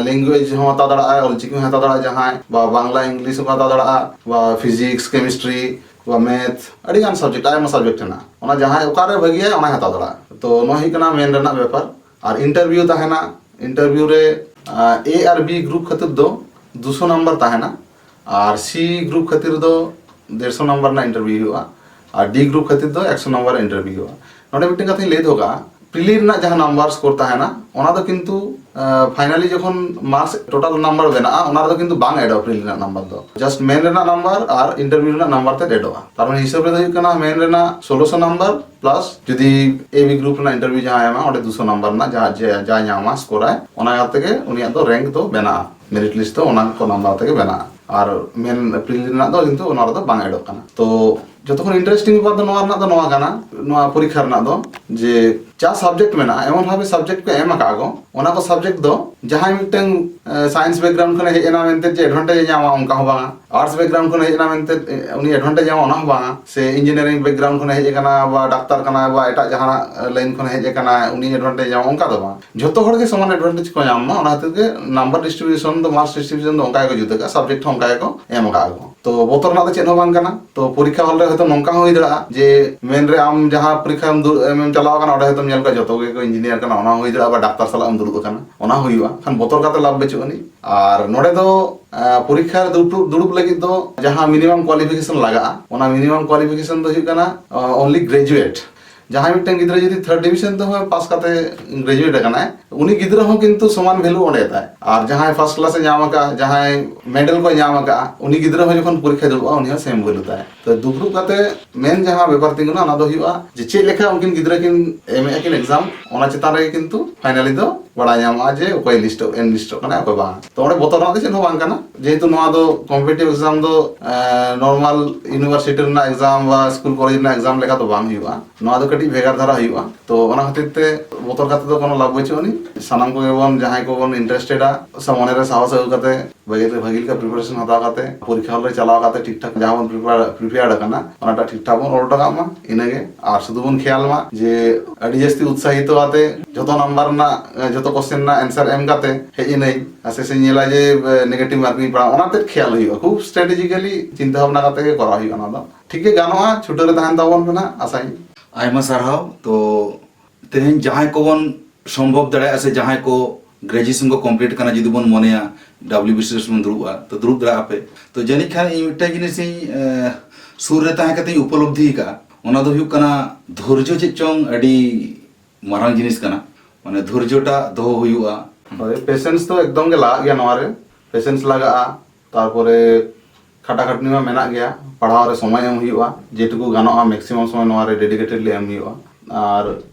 ᱞᱮᱝᱜᱩᱭᱮᱡᱽ ᱦᱚᱸ ᱦᱟᱛᱟᱣ ᱫᱟᱲᱮᱭᱟᱜᱼᱟ, ᱚᱞᱪᱤᱠᱤ ᱦᱚᱸ ᱦᱟᱛᱟᱣ ᱫᱟᱲᱮᱭᱟᱜᱼᱟ ᱡᱟᱦᱟᱸᱭ, ᱵᱟ ᱵᱟᱝᱞᱟ, ᱤᱝᱞᱤᱥ ᱦᱚᱸᱠᱚ ᱦᱟᱛᱟᱣ ᱫᱟᱲᱮᱭᱟᱜᱼᱟ, ᱵᱟ ᱯᱷᱤᱡᱤᱠᱥ, ᱠᱮᱢᱤᱥᱴᱨᱤ, ᱵᱟ ᱢᱮᱛᱷ, ᱟᱹᱰᱤᱜᱟᱱ ᱥᱟᱵᱡᱮᱠᱴ, ᱟᱭᱢᱟ ᱥᱟᱵᱡᱮᱠᱴ ᱦᱮᱱᱟᱜᱼᱟ᱾ ᱚᱱᱟ ᱡᱟᱦᱟᱸᱭ ᱚᱠᱟᱨᱮ ᱵᱷᱟᱹᱜᱤᱭᱟ, ᱚᱱᱟᱭ ᱦᱟᱛᱟᱣ ᱫᱟᱲᱮᱭᱟᱜᱼᱟ᱾ ᱛᱚ ᱱᱚᱣᱟ ᱦᱩᱭᱩᱜ ᱠᱟᱱᱟ ᱢᱮᱱ ᱨᱮᱱᱟᱜ ᱵᱮᱯᱟᱨ᱾ ᱟᱨ ᱤᱱᱴᱟᱨᱵᱷᱤᱭᱩ ᱛᱟᱦᱮᱱᱟ᱾ ᱤᱱᱴᱟᱨᱵᱷᱤᱭᱩ ᱨᱮ ᱮ ᱟᱨ ᱵᱤ ᱜᱨᱩᱯ ᱠᱷᱟᱹᱛᱤᱨ ᱫᱚ ᱫᱩᱥᱚ ᱱᱟᱢᱵᱟᱨ ᱛᱟᱦᱮᱱᱟ, ᱟᱨ ᱥᱤ ᱜᱨᱩᱯ ᱠᱷᱟᱹᱛᱤᱨ ᱫᱚ ᱰᱮᱲᱥᱚ ᱱᱟᱢᱵᱟᱨ ᱨᱮᱱᱟᱜ ᱤᱱᱴᱟᱨᱵᱷᱤᱭᱩ ᱦᱩᱭᱩᱜᱼᱟ, ᱟᱨ ᱰᱤ ᱜᱨᱩᱯ ᱠᱷᱟᱹᱛᱤᱨ ᱫᱚ ᱮᱠᱥᱚ ᱱᱟᱢᱵᱟᱨ ᱨᱮᱱᱟᱜ ᱤᱱᱴᱟᱨᱵᱷᱤᱭᱩ ᱦᱩᱭᱩᱜᱼᱟ᱾ ᱱᱚᱰᱮ ᱢᱤᱫᱴᱮᱱ ᱠᱟᱛᱷᱟᱧ ᱞᱟᱹᱭ ᱫᱚᱦᱚ ᱠᱟᱜᱼᱟ, ᱯᱨᱤᱞᱤ ᱨᱮᱱᱟᱜ ᱡᱟᱦᱟᱸ ᱱᱟᱢᱵᱟᱨ ᱥᱠᱳᱨ ᱛᱟᱦᱮᱱᱟ, ᱚᱱᱟ ᱫᱚ ᱠᱤᱱᱛᱩ ᱯᱷᱟᱭᱱᱟᱞᱤ ᱡᱚᱠᱷᱚᱱ ᱢᱟᱨᱠᱥ ᱴᱳᱴᱟᱞ ᱱᱟᱢᱵᱟᱨ ᱵᱮᱱᱟᱜᱼᱟ, ᱚᱱᱟ ᱨᱮᱫᱚ ᱠᱤᱱᱛᱩ ᱵᱟᱝ ᱮᱰᱚᱜᱼᱟ ᱯᱨᱤᱞᱤ ᱨᱮᱱᱟᱜ ᱱᱟᱢᱵᱟᱨ ᱫᱚ, ᱡᱟᱥᱴ ᱢᱮᱱ ᱨᱮᱱᱟᱜ ᱱᱟᱢᱵᱟᱨ ᱟᱨ ᱤᱱᱴᱟᱨᱵᱷᱤᱭᱩ ᱨᱮᱱᱟᱜ ᱱᱟᱢᱵᱟᱨ ᱛᱮᱫ ᱮᱰᱚᱜᱼᱟ᱾ ᱛᱟᱨ ᱢᱟᱱᱮ ᱦᱤᱥᱟᱹᱵ ᱨᱮᱫᱚ ᱦᱩᱭᱩᱜ ᱠᱟᱱᱟ, ᱢᱮᱱ ᱨᱮᱱᱟᱜ ᱥᱳᱞᱳᱥᱚ ᱱᱟᱢᱵᱟᱨ ᱯᱞᱟᱥ ᱡᱩᱫᱤ ᱮ ᱵᱤ ᱜᱨᱩᱯ ᱨᱮᱱᱟᱜ ᱤᱱᱴᱟᱨᱵᱷᱤᱭᱩ ᱡᱟᱦᱟᱸᱭ ᱮᱢᱟ, ᱚᱸᱰᱮ ᱫᱩᱥᱚ ᱱᱟᱢᱵᱟᱨ ᱨᱮᱱᱟᱜ ᱡᱟᱦᱟᱸ, ᱡᱮ, ᱡᱟᱭ ᱧᱟᱢᱟ, ᱥᱠᱳᱨᱟᱭ, ᱚᱱᱟ ᱠᱟᱛᱮ ᱜᱮ ᱩᱱᱤᱭᱟᱜ ᱫᱚ ᱨᱮᱝᱠ ᱫᱚ ᱵᱮᱱᱟᱜᱼᱟ᱾ ᱢᱮᱨᱤᱴ ᱞᱤᱥᱴ ᱫᱚ ᱚᱱᱟ ᱠᱚ ᱱᱟᱢᱵᱟᱨ ᱛᱮᱜᱮ ᱵᱮᱱᱟᱜᱼᱟ᱾ ᱟᱨ ᱢᱮᱱ ᱯᱨᱤᱞᱤ ᱨᱮᱱᱟᱜ ᱫᱚ ᱠᱤᱱᱛᱩ ᱚᱱᱟ ᱨᱮᱫᱚ ᱵᱟᱝ ᱮᱰᱚᱜ ᱠᱟᱱᱟ᱾ ᱛᱚ ᱡᱚᱛᱚ ᱠᱷᱚᱱ ᱤᱱᱴᱟᱨᱮᱥᱴᱤᱝ ᱵᱮᱯᱟᱨ ᱫᱚ ᱱᱚᱣᱟ ᱨᱮᱱᱟᱜ ᱫᱚ ᱱᱚᱣᱟ ᱠᱟᱱᱟ, ᱱᱚᱣᱟ ᱯᱚᱨᱤᱠᱠᱷᱟ ᱨᱮᱱᱟᱜ ᱫᱚ, ᱡᱮ ᱪᱟᱨ ᱥᱟᱵᱡᱮᱠᱴ ᱢᱮᱱᱟᱜᱼᱟ, ᱮᱢᱚᱱ ᱵᱷᱟᱵᱮ ᱥᱟᱵᱡᱮᱠᱴ ᱠᱚ ᱮᱢ ᱟᱠᱟᱫ ᱠᱚ, ᱚᱱᱟ ᱠᱚ ᱥᱟᱵᱡᱮᱠᱴ ᱫᱚ ᱡᱟᱦᱟᱸᱭ ᱢᱤᱫᱴᱟᱝ ᱥᱟᱭᱮᱱᱥ ᱵᱮᱠᱜᱨᱟᱣᱩᱱᱰ ᱠᱷᱚᱱᱮ ᱦᱮᱡ ᱮᱱᱟ ᱢᱮᱱᱛᱮ ᱡᱮ ᱮᱰᱵᱷᱟᱱᱴᱮᱡᱽ ᱮ ᱧᱟᱢᱟ, ᱚᱱᱠᱟ ᱦᱚᱸ ᱵᱟᱝᱟ᱾ ᱟᱨᱴᱥ ᱵᱮᱠᱜᱨᱟᱣᱩᱱᱰ ᱠᱷᱚᱱᱮ ᱦᱮᱡ ᱮᱱᱟ ᱢᱮᱱᱛᱮ ᱩᱱᱤ ᱮᱰᱵᱷᱟᱱᱴᱮᱡᱽ ᱧᱟᱢᱟ, ᱚᱱᱟ ᱦᱚᱸ ᱵᱟᱝᱟ᱾ ᱥᱮ ᱤᱧᱡᱤᱱᱤᱭᱟᱨᱤᱝ ᱵᱮᱠᱜᱨᱟᱣᱩᱱᱰ ᱠᱷᱚᱱᱮ ᱦᱮᱡ ᱟᱠᱟᱱᱟ ᱵᱟ ᱰᱟᱠᱛᱟᱨ ᱠᱟᱱᱟᱭ ᱵᱟ ᱮᱴᱟᱜ ᱡᱟᱦᱟᱱᱟᱜ ᱞᱟᱭᱤᱱ ᱠᱷᱚᱱᱮ ᱦᱮᱡ ᱟᱠᱟᱱᱟ, ᱩᱱᱤ ᱮᱰᱵᱷᱟᱱᱴᱮᱡᱽ ᱧᱟᱢᱟ, ᱚᱱᱠᱟ ᱫᱚ ᱵᱟᱝ᱾ ᱡᱷᱚᱛᱚ ᱦᱚᱲ ᱜᱮ ᱥᱚᱢᱟᱱ ᱮᱰᱵᱷᱟᱱᱴᱮᱡᱽ ᱠᱚ ᱧᱟᱢ ᱢᱟ, ᱚᱱᱟ ᱠᱷᱟᱹᱛᱤᱨ ᱜᱮ ᱱᱟᱢᱵᱟᱨ ᱰᱤᱥᱴᱨᱤᱵᱤᱭᱩᱥᱚᱱ ᱫᱚ, ᱢᱟᱨᱠᱥ ᱰᱤᱥᱴᱨᱤᱵᱤᱭᱩᱥᱚᱱ ᱫᱚ ᱚᱱᱠᱟ ᱜᱮᱠᱚ ᱡᱩᱛ ᱟᱠᱟᱫᱼᱟ, ᱥᱟᱵᱡᱮᱠᱴ ᱦᱚᱸ ᱚᱱᱠᱟ ᱜᱮᱠᱚ ᱮᱢ ᱟᱠᱟᱫᱼᱟ ᱠᱚ᱾ ᱛᱚ ᱵᱚᱛᱚᱨ ᱨᱮᱱᱟᱜ ᱫᱚ ᱪᱮᱫ ᱦᱚᱸ ᱵᱟᱝ ᱠᱟᱱᱟ᱾ ᱛᱚ ᱯᱚᱨᱤᱠᱠᱷᱟ ᱦᱚᱞ ᱨᱮ ᱦᱚᱭᱛᱳ ᱱᱚᱝᱠᱟ ᱦᱚᱸ ᱦᱩᱭ ᱫᱟᱲᱮᱭᱟᱜᱼᱟ ᱡᱮ ᱢᱮᱱ ᱨᱮ ᱟᱢ ᱡᱟᱦᱟᱸ ᱯᱚᱨᱤᱠᱠᱷᱟ ᱮᱢ ᱫᱩ-, ᱮᱢ ᱮᱢ ᱪᱟᱞᱟᱣ ᱟᱠᱟᱱᱟ, ᱚᱸᱰᱮ ᱦᱚᱭᱛᱳᱢ ᱧᱮᱞ ᱠᱚᱣᱟ ᱡᱚᱛᱚ ᱜᱮᱠᱚ ᱤᱧᱡᱤᱱᱤᱭᱟᱨ ᱠᱟᱱᱟ, ᱚᱱᱟ ᱦᱚᱸ ᱦᱩᱭ ᱫᱟᱲᱮᱭᱟᱜᱼᱟ, ᱵᱟ ᱰᱟᱠᱛᱟᱨ ᱥᱟᱞᱟᱜ ᱮᱢ ᱫᱩᱲᱩᱵ ᱟᱠᱟᱱᱟ, ᱚᱱᱟ ᱦᱚᱸ ᱦᱩᱭᱩᱜᱼᱟ᱾ ᱠᱷᱟᱱ ᱵᱚᱛᱚᱨ ᱠᱟᱛᱮ ᱞᱟᱵᱷ ᱵᱟᱹᱪᱩᱜ ᱟᱹᱱᱤᱡ᱾ ᱟᱨ ᱱᱚᱰᱮ ᱫᱚ ᱟᱸ, ᱯᱚᱨᱤᱠᱠᱷᱟ ᱨᱮ ᱫᱩᱲᱩᱵ, ᱫᱩᱲᱩᱵ ᱞᱟᱹᱜᱤᱫ ᱫᱚ ᱡᱟᱦᱟᱸ ᱢᱤᱱᱤᱢᱟᱢ ᱠᱳᱣᱟᱞᱤᱯᱷᱤᱠᱮᱥᱚᱱ ᱞᱟᱜᱟᱜᱼᱟ, ᱚᱱᱟ ᱢᱤᱱᱤᱢᱟᱢ ᱠᱳᱣᱟᱞᱤᱯᱷᱤᱠᱮᱥᱚᱱ ᱫᱚ ᱦᱩᱭᱩᱜ ᱠᱟᱱᱟ ᱚᱱᱞᱤ ᱜᱨᱮᱡᱩᱭᱮᱴ᱾ ᱡᱟᱦᱟᱸᱭ ᱢᱤᱫᱴᱟᱝ ᱜᱤᱫᱽᱨᱟᱹ ᱡᱩᱫᱤ ᱛᱷᱟᱨᱰ ᱰᱤᱵᱷᱤᱡᱚᱱ ᱛᱮᱦᱚᱸ ᱯᱟᱥ ᱠᱟᱛᱮ ᱜᱨᱮᱡᱩᱭᱮᱴ ᱟᱠᱟᱱᱟᱭ, ᱩᱱᱤ ᱜᱤᱫᱽᱨᱟᱹ ᱦᱚᱸ ᱠᱤᱱᱛᱩ ᱥᱚᱢᱟᱱ ᱵᱷᱮᱞᱩ ᱚᱸᱰᱮ ᱛᱟᱭ᱾ ᱟᱨ ᱡᱟᱦᱟᱸᱭ ᱯᱷᱟᱥᱴ ᱠᱞᱟᱥ ᱮ ᱧᱟᱢ ᱟᱠᱟᱫᱼᱟ, ᱡᱟᱦᱟᱸᱭ ᱢᱮᱰᱮᱞ ᱠᱚᱭ ᱧᱟᱢ ᱟᱠᱟᱫᱼᱟ, ᱩᱱᱤ ᱜᱤᱫᱽᱨᱟᱹ ᱦᱚᱸ ᱡᱚᱠᱷᱚᱱ ᱯᱚᱨᱤᱠᱠᱷᱟᱭ ᱫᱩᱲᱩᱵᱼᱟ, ᱩᱱᱤ ᱦᱚᱸ ᱥᱮᱢ ᱵᱷᱮᱞᱩ ᱛᱟᱭ᱾ ᱛᱚ ᱫᱩᱯᱲᱩᱵ ᱠᱟᱛᱮ ᱢᱮᱱ ᱡᱟᱦᱟᱸ ᱵᱮᱯᱟᱨ ᱛᱤᱸᱜᱩᱱᱟ, ᱚᱱᱟ ᱫᱚ ᱦᱩᱭᱩᱜᱼᱟ ᱡᱮ ᱪᱮᱫ ᱞᱮᱠᱟ ᱩᱱᱠᱤᱱ ᱜᱤᱫᱽᱨᱟᱹ ᱠᱤᱱ ᱮᱢᱮᱫᱼᱟ ᱠᱤᱱ ᱮᱠᱡᱟᱢ, ᱚᱱᱟ ᱪᱮᱛᱟᱱ ᱨᱮᱜᱮ ᱠᱤᱱᱛᱩ ᱯᱷᱟᱭᱱᱟᱞᱤ ᱫᱚ ᱵᱟᱲᱟᱭ ᱧᱟᱢᱚᱜᱼᱟ ᱡᱮ ᱚᱠᱚᱭ ᱞᱤᱥᱴᱚᱜ, ᱮᱱ ᱞᱤᱥᱴᱚᱜ ᱠᱟᱱᱟ, ᱚᱠᱚᱭ ᱵᱟᱝ᱾ ᱛᱚ ᱚᱸᱰᱮ ᱵᱚᱛᱚᱨ ᱨᱮᱱᱟᱜ ᱫᱚ ᱪᱮᱫ ᱦᱚᱸ ᱵᱟᱝ ᱠᱟᱱᱟ, ᱡᱮᱦᱮᱛᱩ ᱱᱚᱣᱟ ᱫᱚ ᱠᱚᱢᱯᱤᱴᱤᱴᱤᱵᱷ ᱮᱠᱡᱟᱢ ᱫᱚ ᱱᱚᱨᱢᱟᱞ ᱤᱭᱩᱱᱤᱵᱷᱟᱨᱥᱤᱴᱤ ᱨᱮᱱᱟᱜ ᱮᱠᱡᱟᱢ ᱵᱟ ᱥᱠᱩᱞ ᱠᱚᱞᱮᱡᱽ ᱨᱮᱱᱟᱜ ᱮᱠᱡᱟᱢ ᱞᱮᱠᱟ ᱫᱚ ᱵᱟᱝ ᱦᱩᱭᱩᱜᱼᱟ᱾ ᱱᱚᱣᱟ ᱫᱚ ᱠᱟᱹᱴᱤᱡ ᱵᱷᱮᱜᱟᱨ ᱫᱷᱟᱨᱟ ᱦᱩᱭᱩᱜᱼᱟ᱾ ᱛᱚ ᱚᱱᱟ ᱠᱷᱟᱹᱛᱤᱨ ᱛᱮ ᱵᱚᱛᱚᱨ ᱠᱟᱛᱮ ᱫᱚ ᱠᱳᱱᱳ ᱞᱟᱵᱷ ᱵᱟᱹᱪᱩᱜ ᱟᱹᱱᱤᱡ᱾ ᱥᱟᱱᱟᱢ ᱠᱚᱜᱮ ᱵᱚᱱ, ᱡᱟᱦᱟᱸᱭ ᱠᱚᱵᱚᱱ ᱤᱱᱴᱟᱨᱮᱥᱴᱮᱰᱟ, ᱥᱮ ᱢᱚᱱᱮᱨᱮ ᱥᱟᱦᱚᱥ ᱟᱹᱜᱩ ᱠᱟᱛᱮ ᱵᱷᱟᱹᱜᱤ ᱛᱮ ᱵᱷᱟᱹᱜᱤ ᱞᱮᱠᱟ ᱯᱨᱤᱯᱟᱨᱮᱥᱚᱱ ᱦᱟᱛᱟᱣ ᱠᱟᱛᱮ, ᱯᱚᱨᱤᱠᱠᱷᱟ ᱦᱚᱞ ᱨᱮ ᱪᱟᱞᱟᱣ ᱠᱟᱛᱮ ᱴᱷᱤᱠ ᱴᱷᱟᱠ ᱡᱟᱦᱟᱸ ᱵᱚᱱ ᱯᱨᱤᱯᱮᱭᱟᱨ, ᱯᱨᱤᱯᱮᱭᱟᱨ ᱟᱠᱟᱱᱟ, ᱚᱱᱟᱴᱟᱜ ᱴᱷᱤᱠ ᱴᱷᱟᱠ ᱵᱚᱱ ᱚᱞ ᱦᱚᱴᱚ ᱠᱟᱜ ᱢᱟ᱾ ᱤᱱᱟᱹᱜᱮ᱾ ᱟᱨ ᱥᱩᱫᱷᱩ ᱵᱚᱱ ᱠᱷᱮᱭᱟᱞ ᱢᱟ ᱡᱮ ᱟᱹᱰᱤ ᱡᱟᱹᱥᱛᱤ ᱩᱛᱥᱟᱦᱤᱛᱚ ᱟᱛᱮ ᱡᱷᱚᱛᱚ ᱱᱟᱢᱵᱟᱨ ᱨᱮᱱᱟᱜ, ᱡᱷᱚᱛᱚ ᱠᱚᱥᱪᱮᱱ ᱨᱮᱱᱟᱜ ᱮᱱᱥᱟᱨ ᱮᱢ ᱠᱟᱛᱮ ᱦᱮᱡ ᱮᱱᱟᱹᱧ, ᱟᱨ ᱥᱮᱥᱮᱧ ᱧᱮᱞᱟ ᱡᱮ ᱱᱮᱜᱮᱴᱤᱵᱷ ᱢᱟᱨᱠᱤᱝ ᱯᱟᱲᱟᱜᱼᱟ, ᱚᱱᱟ ᱛᱮᱫ ᱠᱷᱮᱭᱟᱞ ᱦᱩᱭᱩᱜᱼᱟ᱾ ᱠᱷᱩᱵ ᱥᱴᱨᱮᱴᱮᱡᱤᱠᱟᱞᱤ ᱪᱤᱱᱛᱟᱹ ᱵᱷᱟᱵᱽᱱᱟ ᱠᱟᱛᱮ ᱜᱮ ᱠᱚᱨᱟᱣ ᱦᱩᱭᱩᱜᱼᱟ᱾ ᱚᱱᱟ ᱫᱚ ᱴᱷᱤᱠ ᱜᱮ ᱜᱟᱱᱚᱜᱼᱟ, ᱪᱷᱩᱴᱟᱹᱣ ᱨᱮ ᱛᱟᱦᱮᱱ ᱛᱟᱵᱚᱱ ᱯᱮ ᱱᱟᱦᱟᱜ, ᱟᱥᱟᱭᱟᱹᱧ᱾ ᱟᱭᱢᱟ ᱥᱟᱨᱦᱟᱣ᱾ ᱛᱚ ᱛᱮᱦᱮᱧ ᱡᱟᱦᱟᱸᱭ ᱠᱚᱵᱚᱱ ᱥᱚᱢᱵᱷᱚᱵ ᱫᱟᱲᱮᱭᱟᱜᱼᱟ, ᱥᱮ ᱡᱟᱦᱟᱸᱭ ᱠᱚ ᱜᱨᱮᱡᱩᱭᱮᱥᱚᱱ ᱠᱚ ᱠᱚᱢᱯᱞᱤᱴ ᱠᱟᱱᱟ, ᱡᱩᱫᱤ ᱵᱚᱱ ᱢᱚᱱᱮᱭᱟ ᱰᱟᱵᱞᱤᱭᱩᱵᱤᱥᱤ ᱨᱮ ᱵᱚᱱ ᱫᱩᱲᱩᱵᱼᱟ, ᱛᱚ ᱫᱩᱲᱩᱵ ᱫᱟᱲᱮᱭᱟᱜᱼᱟ ᱯᱮ᱾ ᱛᱚ ᱡᱟᱹᱱᱤᱡ ᱠᱷᱟᱱ ᱤᱧ ᱢᱤᱫᱴᱟᱝ ᱡᱤᱱᱤᱥ ᱤᱧ, ᱮ, ᱥᱩᱨ ᱨᱮ ᱛᱟᱦᱮᱸ ᱠᱟᱛᱮ ᱤᱧ ᱩᱯᱚᱞᱚᱵᱽᱫᱷᱤ ᱟᱠᱟᱫᱼᱟ, ᱚᱱᱟ ᱫᱚ ᱦᱩᱭᱩᱜ ᱠᱟᱱᱟ ᱫᱷᱳᱨᱡᱚ ᱪᱮᱫ ᱪᱚᱝ ᱟᱹᱰᱤ ᱢᱟᱨᱟᱝ ᱡᱤᱱᱤᱥ ᱠᱟᱱᱟ᱾ ᱢᱟᱱᱮ ᱫᱷᱳᱨᱡᱚᱴᱟᱜ ᱫᱚᱦᱚ ᱦᱩᱭᱩᱜᱼᱟ᱾ ᱦᱳᱭ, ᱯᱮᱥᱮᱱᱥ ᱫᱚ ᱮᱠᱫᱚᱢ ᱜᱮ ᱞᱟᱜᱟᱜ ᱜᱮᱭᱟ ᱱᱚᱣᱟ ᱨᱮ᱾ ᱯᱮᱥᱮᱱᱥ ᱞᱟᱜᱟᱜᱼᱟ, ᱛᱟᱨᱯᱚᱨᱮ ᱠᱷᱟᱴᱟ ᱠᱷᱟᱴᱱᱤ ᱢᱟ ᱢᱮᱱᱟᱜ ᱜᱮᱭᱟ, ᱯᱟᱲᱦᱟᱣ ᱨᱮ ᱥᱚᱢᱚᱭ ᱮᱢ ᱦᱩᱭᱩᱜᱼᱟ, ᱡᱮᱴᱩᱠᱩ ᱜᱟᱱᱚᱜᱼᱟ ᱢᱮᱠᱥᱤᱢᱟᱢ ᱥᱚᱢᱚᱭ ᱱᱚᱣᱟ ᱨᱮ ᱰᱮᱰᱤᱠᱮᱴᱮᱰᱞᱤ ᱮᱢ ᱦᱩᱭᱩᱜᱼᱟ᱾ ᱟᱨ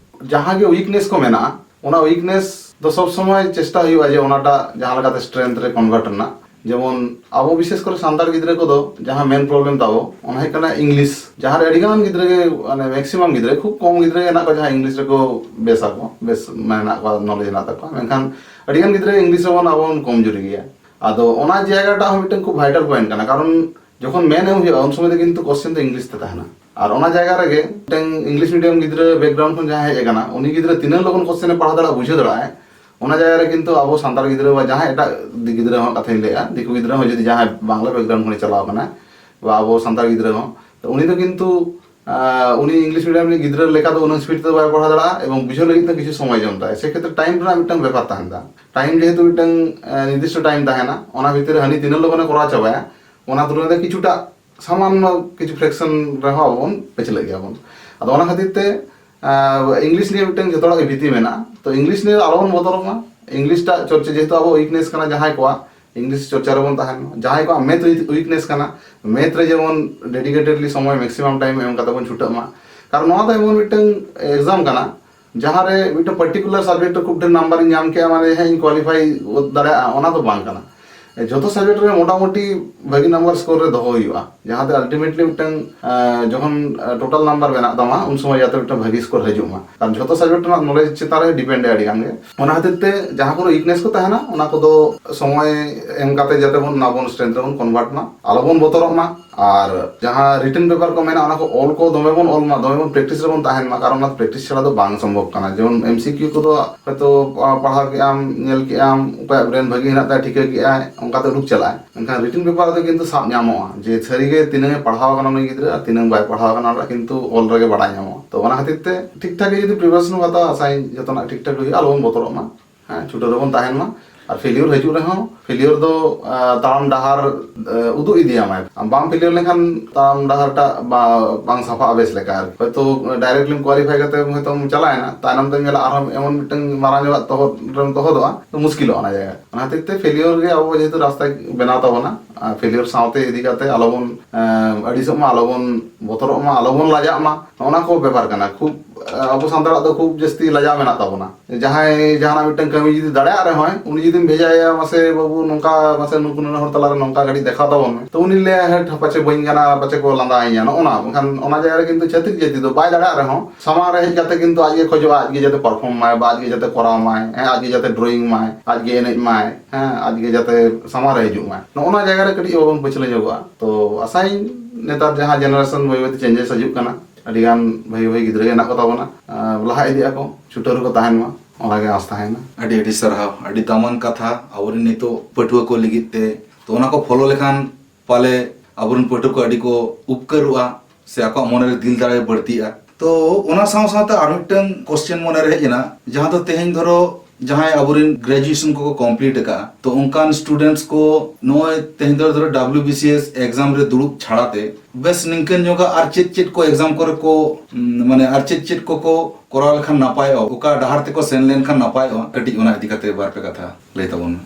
ᱡᱟᱦᱟᱸ ᱜᱮ ᱩᱭᱤᱠᱱᱮᱥ ᱠᱚ ᱢᱮᱱᱟᱜᱼᱟ, ᱚᱱᱟ ᱩᱭᱤᱠᱱᱮᱥ ᱫᱚ ᱥᱚᱵ ᱥᱚᱢᱚᱭ ᱪᱮᱥᱴᱟ ᱦᱩᱭᱩᱜᱼᱟ ᱡᱮ ᱚᱱᱟᱴᱟᱜ ᱡᱟᱦᱟᱸ ᱞᱮᱠᱟᱛᱮ ᱥᱴᱨᱮᱝᱛᱷ ᱨᱮ ᱠᱚᱱᱵᱷᱟᱨᱴ ᱨᱮᱱᱟᱜ᱾ ᱡᱮᱢᱚᱱ ᱟᱵᱚ ᱵᱤᱥᱮᱥ ᱠᱚᱨᱮ ᱥᱟᱱᱛᱟᱲ ᱜᱤᱫᱽᱨᱟᱹ ᱠᱚᱫᱚ ᱡᱟᱦᱟᱸ ᱢᱮᱱ ᱯᱨᱚᱵᱞᱮᱢ ᱛᱟᱵᱚ, ᱚᱱᱟ ᱦᱩᱭᱩᱜ ᱠᱟᱱᱟ ᱤᱝᱞᱤᱥ, ᱡᱟᱦᱟᱸ ᱨᱮ ᱟᱹᱰᱤ ᱜᱟᱱ ᱜᱤᱫᱽᱨᱟᱹ ᱜᱮ, ᱢᱟᱱᱮ ᱢᱮᱠᱥᱤᱢᱟᱢ ᱜᱤᱫᱽᱨᱟᱹ, ᱠᱷᱩᱵ ᱠᱚᱢ ᱜᱤᱫᱽᱨᱟᱹ ᱜᱮ ᱦᱮᱱᱟᱜ ᱠᱚᱣᱟ ᱡᱟᱦᱟᱸ ᱤᱝᱞᱤᱥ ᱨᱮᱠᱚ ᱵᱮᱥ ᱟᱠᱚ, ᱵᱮᱥ ᱢᱟᱱᱮ ᱦᱮᱱᱟᱜ ᱠᱚᱣᱟ, ᱱᱚᱞᱮᱡᱽ ᱦᱮᱱᱟᱜ ᱛᱟᱠᱚᱣᱟ, ᱢᱮᱱᱠᱷᱟᱱ ᱟᱹᱰᱤ ᱜᱟᱱ ᱜᱤᱫᱽᱨᱟᱹ ᱤᱝᱞᱤᱥ ᱨᱮᱵᱚᱱ ᱟᱵᱚ ᱵᱚᱱ ᱠᱚᱢᱡᱩᱨᱤ ᱜᱮᱭᱟ᱾ ᱟᱫᱚ ᱚᱱᱟ ᱡᱟᱭᱜᱟᱴᱟᱜ ᱦᱚᱸ ᱢᱤᱫᱴᱟᱝ ᱠᱷᱩᱵ ᱵᱷᱟᱭᱴᱟᱞ ᱯᱚᱭᱮᱱᱴ ᱠᱟᱱᱟ, ᱠᱟᱨᱚᱱ ᱡᱚᱠᱷᱚᱱ ᱢᱮᱱ ᱮᱢ ᱦᱩᱭᱩᱜᱼᱟ ᱩᱱ ᱥᱚᱢᱚᱭ ᱫᱚ ᱠᱤᱱᱛᱩ ᱠᱚᱥᱪᱮᱱ ᱫᱚ ᱤᱝᱞᱤᱥ ᱛᱮ ᱛᱟᱦᱮᱱᱟ᱾ ᱟᱨ ᱚᱱᱟ ᱡᱟᱭᱜᱟ ᱨᱮᱜᱮ ᱢᱤᱫᱴᱟᱝ ᱤᱝᱞᱤᱥ ᱢᱤᱰᱤᱭᱟᱢ ᱜᱤᱫᱽᱨᱟᱹ ᱵᱮᱠᱜᱨᱟᱣᱩᱱᱰ ᱠᱷᱚᱱ ᱡᱟᱦᱟᱸᱭ ᱦᱮᱡ ᱟᱠᱟᱱᱟ, ᱩᱱᱤ ᱜᱤᱫᱽᱨᱟᱹ ᱛᱤᱱᱟᱹᱜ ᱞᱚᱜᱚᱱ ᱠᱚᱥᱪᱮᱱ ᱮ ᱯᱟᱲᱦᱟᱣ ᱫᱟᱲᱮᱭᱟᱜᱼᱟ, ᱵᱩᱡᱷᱟᱹᱣ ᱫᱟᱲᱮᱭᱟᱜᱼᱟᱭ, ᱚᱱᱟ ᱡᱟᱭᱜᱟ ᱨᱮ ᱠᱤᱱᱛᱩ ᱟᱵᱚ ᱥᱟᱱᱛᱟᱲ ᱜᱤᱫᱽᱨᱟᱹ ᱵᱟ ᱡᱟᱦᱟᱸᱭ ᱮᱴᱟᱜ ᱫᱤᱠᱩ ᱜᱤᱫᱽᱨᱟᱹ ᱦᱚᱸ ᱠᱟᱛᱷᱟᱧ ᱞᱟᱹᱭᱮᱫᱼᱟ, ᱫᱤᱠᱩ ᱜᱤᱫᱽᱨᱟᱹ ᱦᱚᱸ ᱡᱩᱫᱤ ᱡᱟᱦᱟᱸᱭ ᱵᱟᱝᱞᱟ ᱵᱮᱠᱜᱨᱟᱣᱩᱱᱰ ᱠᱷᱚᱱᱮ ᱪᱟᱞᱟᱣ ᱟᱠᱟᱱᱟ ᱵᱟ ᱟᱵᱚ ᱥᱟᱱᱛᱟᱲ ᱜᱤᱫᱽᱨᱟᱹ ᱦᱚᱸ, ᱛᱚ ᱩᱱᱤ ᱫᱚ ᱠᱤᱱᱛᱩ ᱟᱸ, ᱩᱱᱤ ᱤᱝᱞᱤᱥ ᱢᱤᱰᱤᱭᱟᱢ ᱨᱤᱱᱤᱡ ᱜᱤᱫᱽᱨᱟᱹ ᱞᱮᱠᱟ ᱫᱚ ᱩᱱᱟᱹᱜ ᱥᱯᱤᱰ ᱛᱮᱫᱚ ᱵᱟᱭ ᱯᱟᱲᱦᱟᱣ ᱫᱟᱲᱮᱭᱟᱜᱼᱟ ᱮᱵᱚᱝ ᱵᱩᱡᱷᱟᱹᱣ ᱞᱟᱹᱜᱤᱫ ᱛᱮ ᱠᱤᱪᱷᱩ ᱥᱚᱢᱚᱭ ᱡᱚᱢ ᱛᱟᱭ᱾ ᱥᱮ ᱠᱷᱮᱛᱨᱮ ᱴᱟᱭᱤᱢ ᱨᱮᱱᱟᱜ ᱢᱤᱫᱴᱟᱝ ᱵᱮᱯᱟᱨ ᱛᱟᱦᱮᱱ ᱛᱟᱭᱟ᱾ ᱴᱟᱭᱤᱢ ᱡᱮᱦᱮᱛᱩ ᱢᱤᱫᱴᱟᱝ ᱟᱸ, ᱱᱤᱨᱫᱤᱥᱴᱚ ᱴᱟᱭᱤᱢ ᱛᱟᱦᱮᱱᱟ, ᱚᱱᱟ ᱵᱷᱤᱛᱤᱨ ᱨᱮ ᱦᱟᱹᱱᱤ ᱛᱤᱱᱟᱹᱜ ᱞᱚᱜᱚᱱᱮ ᱠᱚᱨᱟᱣ ᱪᱟᱵᱟᱭᱟ, ᱚᱱᱟ ᱛᱩᱞᱚᱱᱟ ᱨᱮ ᱠᱤᱪᱷᱩᱴᱟ ᱥᱟᱢᱟᱱᱱᱚ ᱠᱤᱪᱷᱩ ᱯᱷᱨᱮᱠᱥᱚᱱ ᱨᱮᱦᱚᱸ ᱟᱵᱚ ᱵᱚᱱ ᱯᱟᱹᱪᱷᱞᱟᱹᱜ ᱜᱮᱭᱟ ᱵᱚᱱ᱾ ᱟᱫᱚ ᱚᱱᱟ ᱠᱷᱟᱹᱛᱤᱨ ᱛᱮ ᱟᱸ, ᱤᱝᱞᱤᱥ ᱱᱤᱭᱮ ᱢᱤᱫᱴᱟᱝ ᱡᱚᱛᱚ ᱦᱚᱲᱟᱜ ᱜᱮ ᱵᱷᱤᱛᱤ ᱢᱮᱱᱟᱜᱼᱟ᱾ ᱛᱚ ᱤᱝᱞᱤᱥ ᱱᱤᱭᱮ ᱟᱞᱚ ᱵᱚᱱ ᱵᱚᱛᱚᱨᱚᱜ ᱢᱟ᱾ ᱤᱝᱞᱤᱥ ᱴᱟᱜ ᱪᱚᱨᱪᱟ ᱡᱮᱦᱮᱛᱩ ᱟᱵᱚ ᱩᱭᱤᱠᱱᱮᱥ ᱠᱟᱱᱟ ᱡᱟᱦᱟᱸᱭ ᱠᱚᱣᱟᱜ, ᱤᱝᱞᱤᱥ ᱪᱚᱨᱪᱟ ᱨᱮᱵᱚᱱ ᱛᱟᱦᱮᱱ ᱢᱟ᱾ ᱡᱟᱦᱟᱸᱭ ᱠᱚᱣᱟᱜ ᱢᱮᱛᱷ ᱩᱭᱤᱠᱱᱮᱥ ᱠᱟᱱᱟ, ᱢᱮᱛᱷ ᱨᱮ ᱡᱮᱢᱚᱱ ᱰᱮᱰᱤᱠᱮᱴᱮᱰᱞᱤ ᱥᱚᱢᱚᱭ ᱢᱮᱠᱥᱤᱢᱟᱢ ᱴᱟᱭᱤᱢ ᱮᱢ ᱠᱟᱛᱮ ᱵᱚᱱ ᱪᱷᱩᱴᱟᱹᱜ ᱢᱟ᱾ ᱠᱟᱨᱚᱱ ᱱᱚᱣᱟ ᱫᱚ ᱮᱢᱚᱱ ᱢᱤᱫᱴᱟᱝ ᱮᱠᱡᱟᱢ ᱠᱟᱱᱟ ᱡᱟᱦᱟᱸ ᱨᱮ ᱢᱤᱫᱴᱟᱝ ᱯᱟᱨᱴᱤᱠᱩᱞᱟᱨ ᱥᱟᱵᱡᱮᱠᱴ ᱨᱮ ᱠᱷᱩᱵ ᱰᱷᱮᱨ ᱱᱟᱢᱵᱟᱨ ᱤᱧ ᱧᱟᱢ ᱠᱮᱜᱼᱟ ᱢᱟᱱᱮ ᱦᱮᱸ ᱤᱧ ᱠᱳᱣᱟᱞᱤᱯᱷᱟᱭ ᱫᱟᱲᱮᱭᱟᱜᱼᱟ, ᱚᱱᱟ ᱫᱚ ᱵᱟᱝ ᱠᱟᱱᱟ᱾ ᱡᱷᱚᱛᱚ ᱥᱟᱵᱡᱮᱠᱴ ᱨᱮ ᱢᱚᱴᱟᱢᱩᱴᱤ ᱵᱷᱟᱹᱜᱤ ᱱᱟᱢᱵᱟᱨ ᱥᱠᱳᱨ ᱨᱮ ᱫᱚᱦᱚ ᱦᱩᱭᱩᱜᱼᱟ, ᱡᱟᱦᱟᱸᱛᱮ ᱟᱞᱴᱤᱢᱮᱴᱞᱤ ᱢᱤᱫᱴᱟᱝ ᱟᱸ, ᱡᱚᱠᱷᱚᱱ ᱴᱳᱴᱟᱞ ᱱᱟᱢᱵᱟᱨ ᱵᱮᱱᱟᱜ ᱛᱟᱢᱟ ᱩᱱ ᱥᱚᱢᱚᱭ ᱡᱟᱛᱮ ᱢᱤᱫᱴᱟᱝ ᱵᱷᱟᱹᱜᱤ ᱥᱠᱳᱨ ᱦᱤᱡᱩᱜ ᱢᱟ, ᱠᱟᱨᱚᱱ ᱡᱷᱚᱛᱚ ᱥᱟᱵᱡᱮᱠᱴ ᱨᱮᱱᱟᱜ ᱱᱚᱞᱮᱡᱽ ᱪᱮᱛᱟᱱ ᱨᱮ ᱰᱤᱯᱮᱱᱰ ᱟᱹᱰᱤ ᱜᱟᱱ ᱜᱮ᱾ ᱚᱱᱟ ᱠᱷᱟᱹᱛᱤᱨ ᱛᱮ ᱡᱟᱦᱟᱸ ᱠᱚᱨᱮ ᱩᱭᱤᱠᱱᱮᱥ ᱠᱚ ᱛᱟᱦᱮᱱᱟ ᱚᱱᱟ ᱠᱚᱫᱚ ᱥᱚᱢᱚᱭ ᱮᱢ ᱠᱟᱛᱮ ᱡᱟᱛᱮ ᱵᱚᱱ ᱚᱱᱟ ᱵᱚᱱ ᱥᱴᱨᱮᱝᱛᱷ ᱨᱮᱵᱚᱱ ᱠᱚᱱᱵᱷᱟᱨᱴ ᱢᱟ, ᱟᱞᱚ ᱵᱚᱱ ᱵᱚᱛᱚᱨᱚᱜ ᱢᱟ᱾ ᱟᱨ ᱡᱟᱦᱟᱸ ᱨᱤᱴᱮᱱ ᱯᱮᱯᱟᱨ ᱠᱚ ᱢᱮᱱᱟᱜᱼᱟ ᱚᱱᱟ ᱠᱚ ᱚᱞ ᱠᱚ ᱫᱚᱢᱮ ᱵᱚᱱ ᱚᱞ ᱢᱟ, ᱫᱚᱢᱮ ᱵᱚᱱ ᱯᱨᱮᱠᱴᱤᱥ ᱨᱮᱵᱚᱱ ᱛᱟᱦᱮᱱ ᱢᱟ, ᱠᱟᱨᱚᱱ ᱚᱱᱟ ᱯᱨᱮᱠᱴᱤᱥ ᱪᱷᱟᱲᱟ ᱫᱚ ᱵᱟᱝ ᱥᱚᱢᱵᱷᱚᱵ ᱠᱟᱱᱟ᱾ ᱡᱮᱢᱚᱱ ᱮᱢᱥᱤᱠᱤᱭᱩ ᱠᱚᱫᱚ ᱦᱚᱭᱛᱳ ᱯᱟᱲᱦᱟᱣ ᱠᱮᱜ ᱟᱢ, ᱧᱮᱞ ᱠᱮᱜ ᱟᱢ, ᱚᱠᱚᱭᱟᱜ ᱵᱨᱮᱱ ᱵᱷᱟᱹᱜᱤ ᱦᱮᱱᱟᱜ ᱛᱟᱭᱟ, ᱴᱷᱤᱠᱟᱹ ᱠᱮᱜᱼᱟᱭ, ᱚᱱᱠᱟᱛᱮ ᱩᱰᱩᱠ ᱪᱟᱞᱟᱜᱼᱟᱭ᱾ ᱢᱮᱱᱠᱷᱟᱱ ᱨᱤᱴᱮᱱ ᱯᱮᱯᱟᱨ ᱨᱮᱫᱚ ᱠᱤᱱᱛᱩ ᱥᱟᱵ ᱧᱟᱢᱚᱜᱼᱟ ᱡᱮ ᱥᱟᱹᱨᱤᱜᱮ ᱛᱤᱱᱟᱹᱜ ᱮ ᱯᱟᱲᱦᱟᱣ ᱟᱠᱟᱱᱟ ᱩᱱᱤ ᱜᱤᱫᱽᱨᱟᱹ ᱟᱨ ᱛᱤᱱᱟᱹᱜ ᱵᱟᱭ ᱯᱟᱲᱦᱟᱣ ᱟᱠᱟᱱᱟ, ᱚᱱᱟ ᱠᱤᱱᱛᱩ ᱚᱞ ᱨᱮᱜᱮ ᱵᱟᱲᱟᱭ ᱧᱟᱢᱚᱜᱼᱟ᱾ ᱛᱚ ᱚᱱᱟ ᱠᱷᱟᱹᱛᱤᱨ ᱛᱮ ᱴᱷᱤᱠ ᱴᱷᱟᱠ ᱜᱮ ᱡᱩᱫᱤ ᱯᱨᱤᱯᱟᱨᱮᱥᱚᱱ ᱦᱟᱛᱟᱣᱟ, ᱟᱥᱟᱭᱟᱹᱧ ᱡᱚᱛᱚᱱᱟᱜ ᱴᱷᱤᱠ ᱴᱷᱟᱠ ᱦᱩᱭᱩᱜᱼᱟ, ᱟᱞᱚᱵᱚᱱ ᱵᱚᱛᱚᱨᱚᱜ ᱢᱟ᱾ ᱦᱮᱸ, ᱪᱷᱩᱴᱟᱹᱣ ᱨᱮᱵᱚᱱ ᱛᱟᱦᱮᱱ ᱢᱟ᱾ ᱟᱨ ᱯᱷᱮᱞᱤᱭᱳᱨ ᱦᱤᱡᱩᱜ ᱨᱮᱦᱚᱸ, ᱯᱷᱮᱞᱤᱭᱳᱨ ᱫᱚ ᱟᱸ, ᱛᱟᱲᱟᱢ ᱰᱟᱦᱟᱨ ᱟᱸ, ᱩᱫᱩᱜ ᱤᱫᱤᱭᱟᱢᱟᱭ᱾ ᱟᱢ ᱵᱟᱢ ᱯᱷᱮᱞᱤᱭᱳᱨ ᱞᱮᱱᱠᱷᱟᱱ ᱛᱟᱲᱟᱢ ᱰᱟᱦᱟᱨ ᱴᱟᱜ ᱵᱟ-, ᱵᱟᱝ ᱥᱟᱯᱷᱟᱜᱼᱟ ᱵᱮᱥ ᱞᱮᱠᱟ᱾ ᱟᱨ ᱦᱚᱭᱛᱳ ᱰᱟᱭᱨᱮᱠᱴᱞᱤᱢ ᱠᱳᱣᱟᱞᱤᱯᱷᱟᱭ ᱠᱟᱛᱮ ᱦᱚᱭᱛᱳᱢ ᱪᱟᱞᱟᱣᱮᱱᱟ, ᱛᱟᱭᱱᱚᱢ ᱛᱮᱢ ᱧᱮᱞᱟ ᱟᱨᱦᱚᱸ ᱮᱢᱚᱱ ᱢᱤᱫᱴᱟᱝ ᱢᱟᱨᱟᱝ ᱧᱚᱜᱟᱜ ᱛᱚᱦᱚᱫ ᱨᱮᱢ ᱛᱚᱦᱚᱫᱚᱜᱼᱟ, ᱛᱚ ᱢᱩᱥᱠᱤᱞᱚᱜᱼᱟ ᱚᱱᱟ ᱡᱟᱭᱜᱟ᱾ ᱚᱱᱟ ᱦᱚᱛᱮᱡ ᱛᱮ ᱯᱷᱮᱞᱤᱭᱳᱨ ᱜᱮ ᱟᱵᱚ ᱡᱮᱦᱮᱛᱩ ᱨᱟᱥᱛᱟᱭ ᱵᱮᱱᱟᱣ ᱛᱟᱵᱚᱱᱟ, ᱟᱨ ᱯᱷᱮᱞᱤᱭᱳᱨ ᱥᱟᱶᱛᱮ ᱤᱫᱤ ᱠᱟᱛᱮ ᱟᱞᱚᱵᱚᱱ ᱮᱸ, ᱟᱹᱲᱤᱥᱚᱜ ᱢᱟ, ᱟᱞᱚᱵᱚᱱ ᱵᱚᱛᱚᱨᱚᱜ ᱢᱟ, ᱟᱞᱚᱵᱚᱱ ᱞᱟᱡᱟᱜ ᱢᱟ᱾ ᱱᱚᱜᱼᱚ ᱱᱟ ᱠᱚ ᱵᱮᱯᱟᱨ ᱠᱟᱱᱟ᱾ ᱠᱷᱩᱵ, ᱮᱸ, ᱟᱵᱚ ᱥᱟᱱᱛᱟᱲᱟᱜ ᱫᱚ ᱠᱷᱩᱵ ᱡᱟᱹᱥᱛᱤ ᱞᱟᱡᱟᱣ ᱢᱮᱱᱟᱜ ᱛᱟᱵᱚᱱᱟ᱾ ᱡᱟᱦᱟᱸᱭ ᱡᱟᱦᱟᱱᱟᱜ ᱢᱤᱫᱴᱟᱝ ᱠᱟᱹᱢᱤ ᱡᱩᱫᱤ ᱫᱟᱲᱮᱭᱟᱜ ᱨᱮᱦᱚᱸᱭ, ᱩᱱᱤ ᱡᱩᱫᱤᱢ ᱵᱷᱮᱡᱟᱭᱮᱭᱟ, "ᱢᱟᱥᱮ ᱵᱟᱹᱵᱩ, ᱱᱚᱝᱠᱟ ᱢᱟᱥᱮ ᱱᱩᱠᱩ ᱱᱩᱱᱟᱹᱜ ᱦᱚᱲ ᱛᱟᱞᱟᱨᱮ ᱱᱚᱝᱠᱟ ᱠᱟᱹᱴᱤᱡ ᱫᱮᱠᱷᱟᱣ ᱛᱟᱵᱚᱱ ᱢᱮ, ᱛᱚ ᱩᱱᱤ ᱞᱟᱹᱭᱟ, "ᱦᱮᱸ, ᱯᱟᱪᱮ ᱵᱟᱹᱧ ᱜᱟᱱᱟ, ᱯᱟᱪᱮ ᱠᱚ ᱞᱟᱸᱫᱟᱭᱤᱧᱟ", ᱱᱚᱜᱼᱚ ᱱᱟ᱾ ᱵᱟᱝᱠᱷᱟᱱ ᱚᱱᱟ ᱡᱟᱭᱜᱟ ᱨᱮ ᱠᱤᱱᱛᱩ ᱪᱷᱟᱹᱛᱤᱠ ᱡᱟᱹᱛᱤ ᱫᱚ ᱵᱟᱭ ᱫᱟᱲᱮᱭᱟᱜ ᱨᱮᱦᱚᱸ ᱥᱟᱢᱟᱝ ᱨᱮ ᱦᱮᱡ ᱠᱟᱛᱮ ᱠᱤᱱᱛᱩ ᱟᱡ ᱜᱮ ᱠᱷᱚᱡᱚᱜᱼᱟ, ᱟᱡ ᱜᱮ ᱡᱟᱛᱮ perform ᱢᱟᱭ, ᱵᱟ ᱟᱡ ᱜᱮ ᱡᱟᱛᱮ ᱠᱚᱨᱟᱣ ᱢᱟᱭ, ᱦᱮᱸ, ᱟᱡ ᱜᱮ ᱡᱟᱛᱮ drawing ᱢᱟᱭ, ᱟᱡ ᱜᱮ ᱮᱱᱮᱡ ᱢᱟᱭ, ᱦᱮᱸ, ᱟᱡ ᱜᱮ ᱡᱟᱛᱮ ᱥᱟᱢᱟᱝ ᱨᱮ ᱦᱤᱡᱩᱜ ᱢᱟᱭ᱾ ᱱᱚᱜᱼᱚ ᱱᱟ ᱡᱟᱭᱜᱟ ᱨᱮ ᱠᱟᱹᱴᱤᱡ ᱟᱵᱚ ᱵᱚᱱ ᱯᱟᱹᱪᱷᱞᱟᱹ ᱧᱚᱜᱚᱜᱼᱟ᱾ ᱛᱚ ᱟᱥᱟᱭᱟᱹᱧ ᱱᱮᱛᱟᱨ ᱡᱟᱦᱟᱸ generation ᱵᱟᱹᱭ ᱵᱟᱹᱭᱛᱮ changes ᱦᱤᱡᱩᱜ ᱠᱟᱱᱟ, ᱟᱹᱰᱤᱜᱟᱱ ᱵᱷᱟᱹᱜᱤ ᱵᱷᱟᱹᱜᱤ ᱜᱤᱫᱽᱨᱟᱹ ᱜᱮ ᱦᱮᱱᱟᱜ ᱠᱚ ᱛᱟᱵᱚᱱᱟ, ᱟᱸ, ᱞᱟᱦᱟ ᱤᱫᱤᱜ ᱟᱠᱚ, ᱪᱷᱩᱴᱟᱹᱣ ᱨᱮᱠᱚ ᱛᱟᱦᱮᱱ ᱢᱟ, ᱚᱱᱟᱜᱮ ᱟᱸᱥ ᱛᱟᱦᱮᱱᱟ᱾ ᱟᱹᱰᱤ ᱟᱹᱰᱤ ᱥᱟᱨᱦᱟᱣ, ᱟᱹᱰᱤ ᱫᱟᱢᱟᱱ ᱠᱟᱛᱷᱟ ᱟᱵᱚᱨᱮᱱ ᱱᱤᱛᱚᱜ ᱯᱟᱹᱴᱷᱩᱣᱟᱹ ᱠᱚ ᱞᱟᱹᱜᱤᱫ ᱛᱮ᱾ ᱛᱚ ᱚᱱᱟ ᱠᱚ follow ᱞᱮᱠᱷᱟᱱ ᱯᱟᱞᱮ ᱟᱵᱚᱨᱮᱱ ᱯᱟᱹᱴᱷᱩᱣᱟᱹ ᱠᱚ ᱟᱹᱰᱤ ᱠᱚ ᱩᱯᱠᱟᱹᱨᱚᱜᱼᱟ ᱥᱮ ᱟᱠᱚᱣᱟᱜ ᱢᱚᱱᱮᱨᱮ ᱫᱤᱞ ᱫᱟᱲᱮ ᱵᱟᱹᱲᱛᱤᱜᱼᱟ᱾ ᱛᱚ ᱚᱱᱟ ᱥᱟᱶ ᱥᱟᱶᱛᱮ ᱟᱨ ᱢᱤᱫᱴᱟᱝ question ᱢᱚᱱᱮᱨᱮ ᱦᱮᱡ ᱮᱱᱟ, ᱡᱟᱦᱟᱸ ᱫᱚ ᱛᱮᱦᱮᱧ ᱫᱷᱚᱨᱚ ᱡᱟᱦᱟᱸᱭ ᱟᱵᱚᱨᱮᱱ graduation ᱠᱚᱠᱚ complete ᱟᱠᱟᱫᱼᱟ, ᱛᱚ ᱚᱱᱠᱟᱱ students ᱠᱚ ᱱᱚᱜᱼᱚᱭ ᱛᱮᱦᱮᱧ ᱫᱷᱚᱨᱚ ᱫᱷᱚᱨᱚ W B C S exam ᱨᱮ ᱫᱩᱲᱩᱵ ᱪᱷᱟᱲᱟ ᱛᱮ ᱵᱮᱥ ᱱᱤᱝᱠᱟᱹᱱ ᱧᱚᱜᱟᱜ ᱟᱨ ᱪᱮᱫ ᱪᱮᱫ ᱠᱚ exam ᱠᱚᱨᱮ ᱠᱚ, ᱩᱢ, ᱢᱟᱱᱮ ᱟᱨ ᱪᱮᱫ ᱪᱮᱫ ᱠᱚᱠᱚ ᱠᱚᱨᱟᱣ ᱞᱮᱠᱷᱟᱱ ᱱᱟᱯᱟᱭᱚᱜᱼᱟ, ᱚᱠᱟ ᱰᱟᱦᱟᱨ ᱛᱮᱠᱚ ᱥᱮᱱ ᱞᱮᱱᱠᱷᱟᱱ ᱱᱟᱯᱟᱭᱚᱜᱼᱟ, ᱠᱟᱹᱴᱤᱡ ᱚᱱᱟ ᱤᱫᱤ ᱠᱟᱛᱮ ᱵᱟᱨ ᱯᱮ ᱠᱟᱛᱷᱟ ᱞᱟᱹᱭ ᱛᱟᱵᱚᱱ ᱢᱮ᱾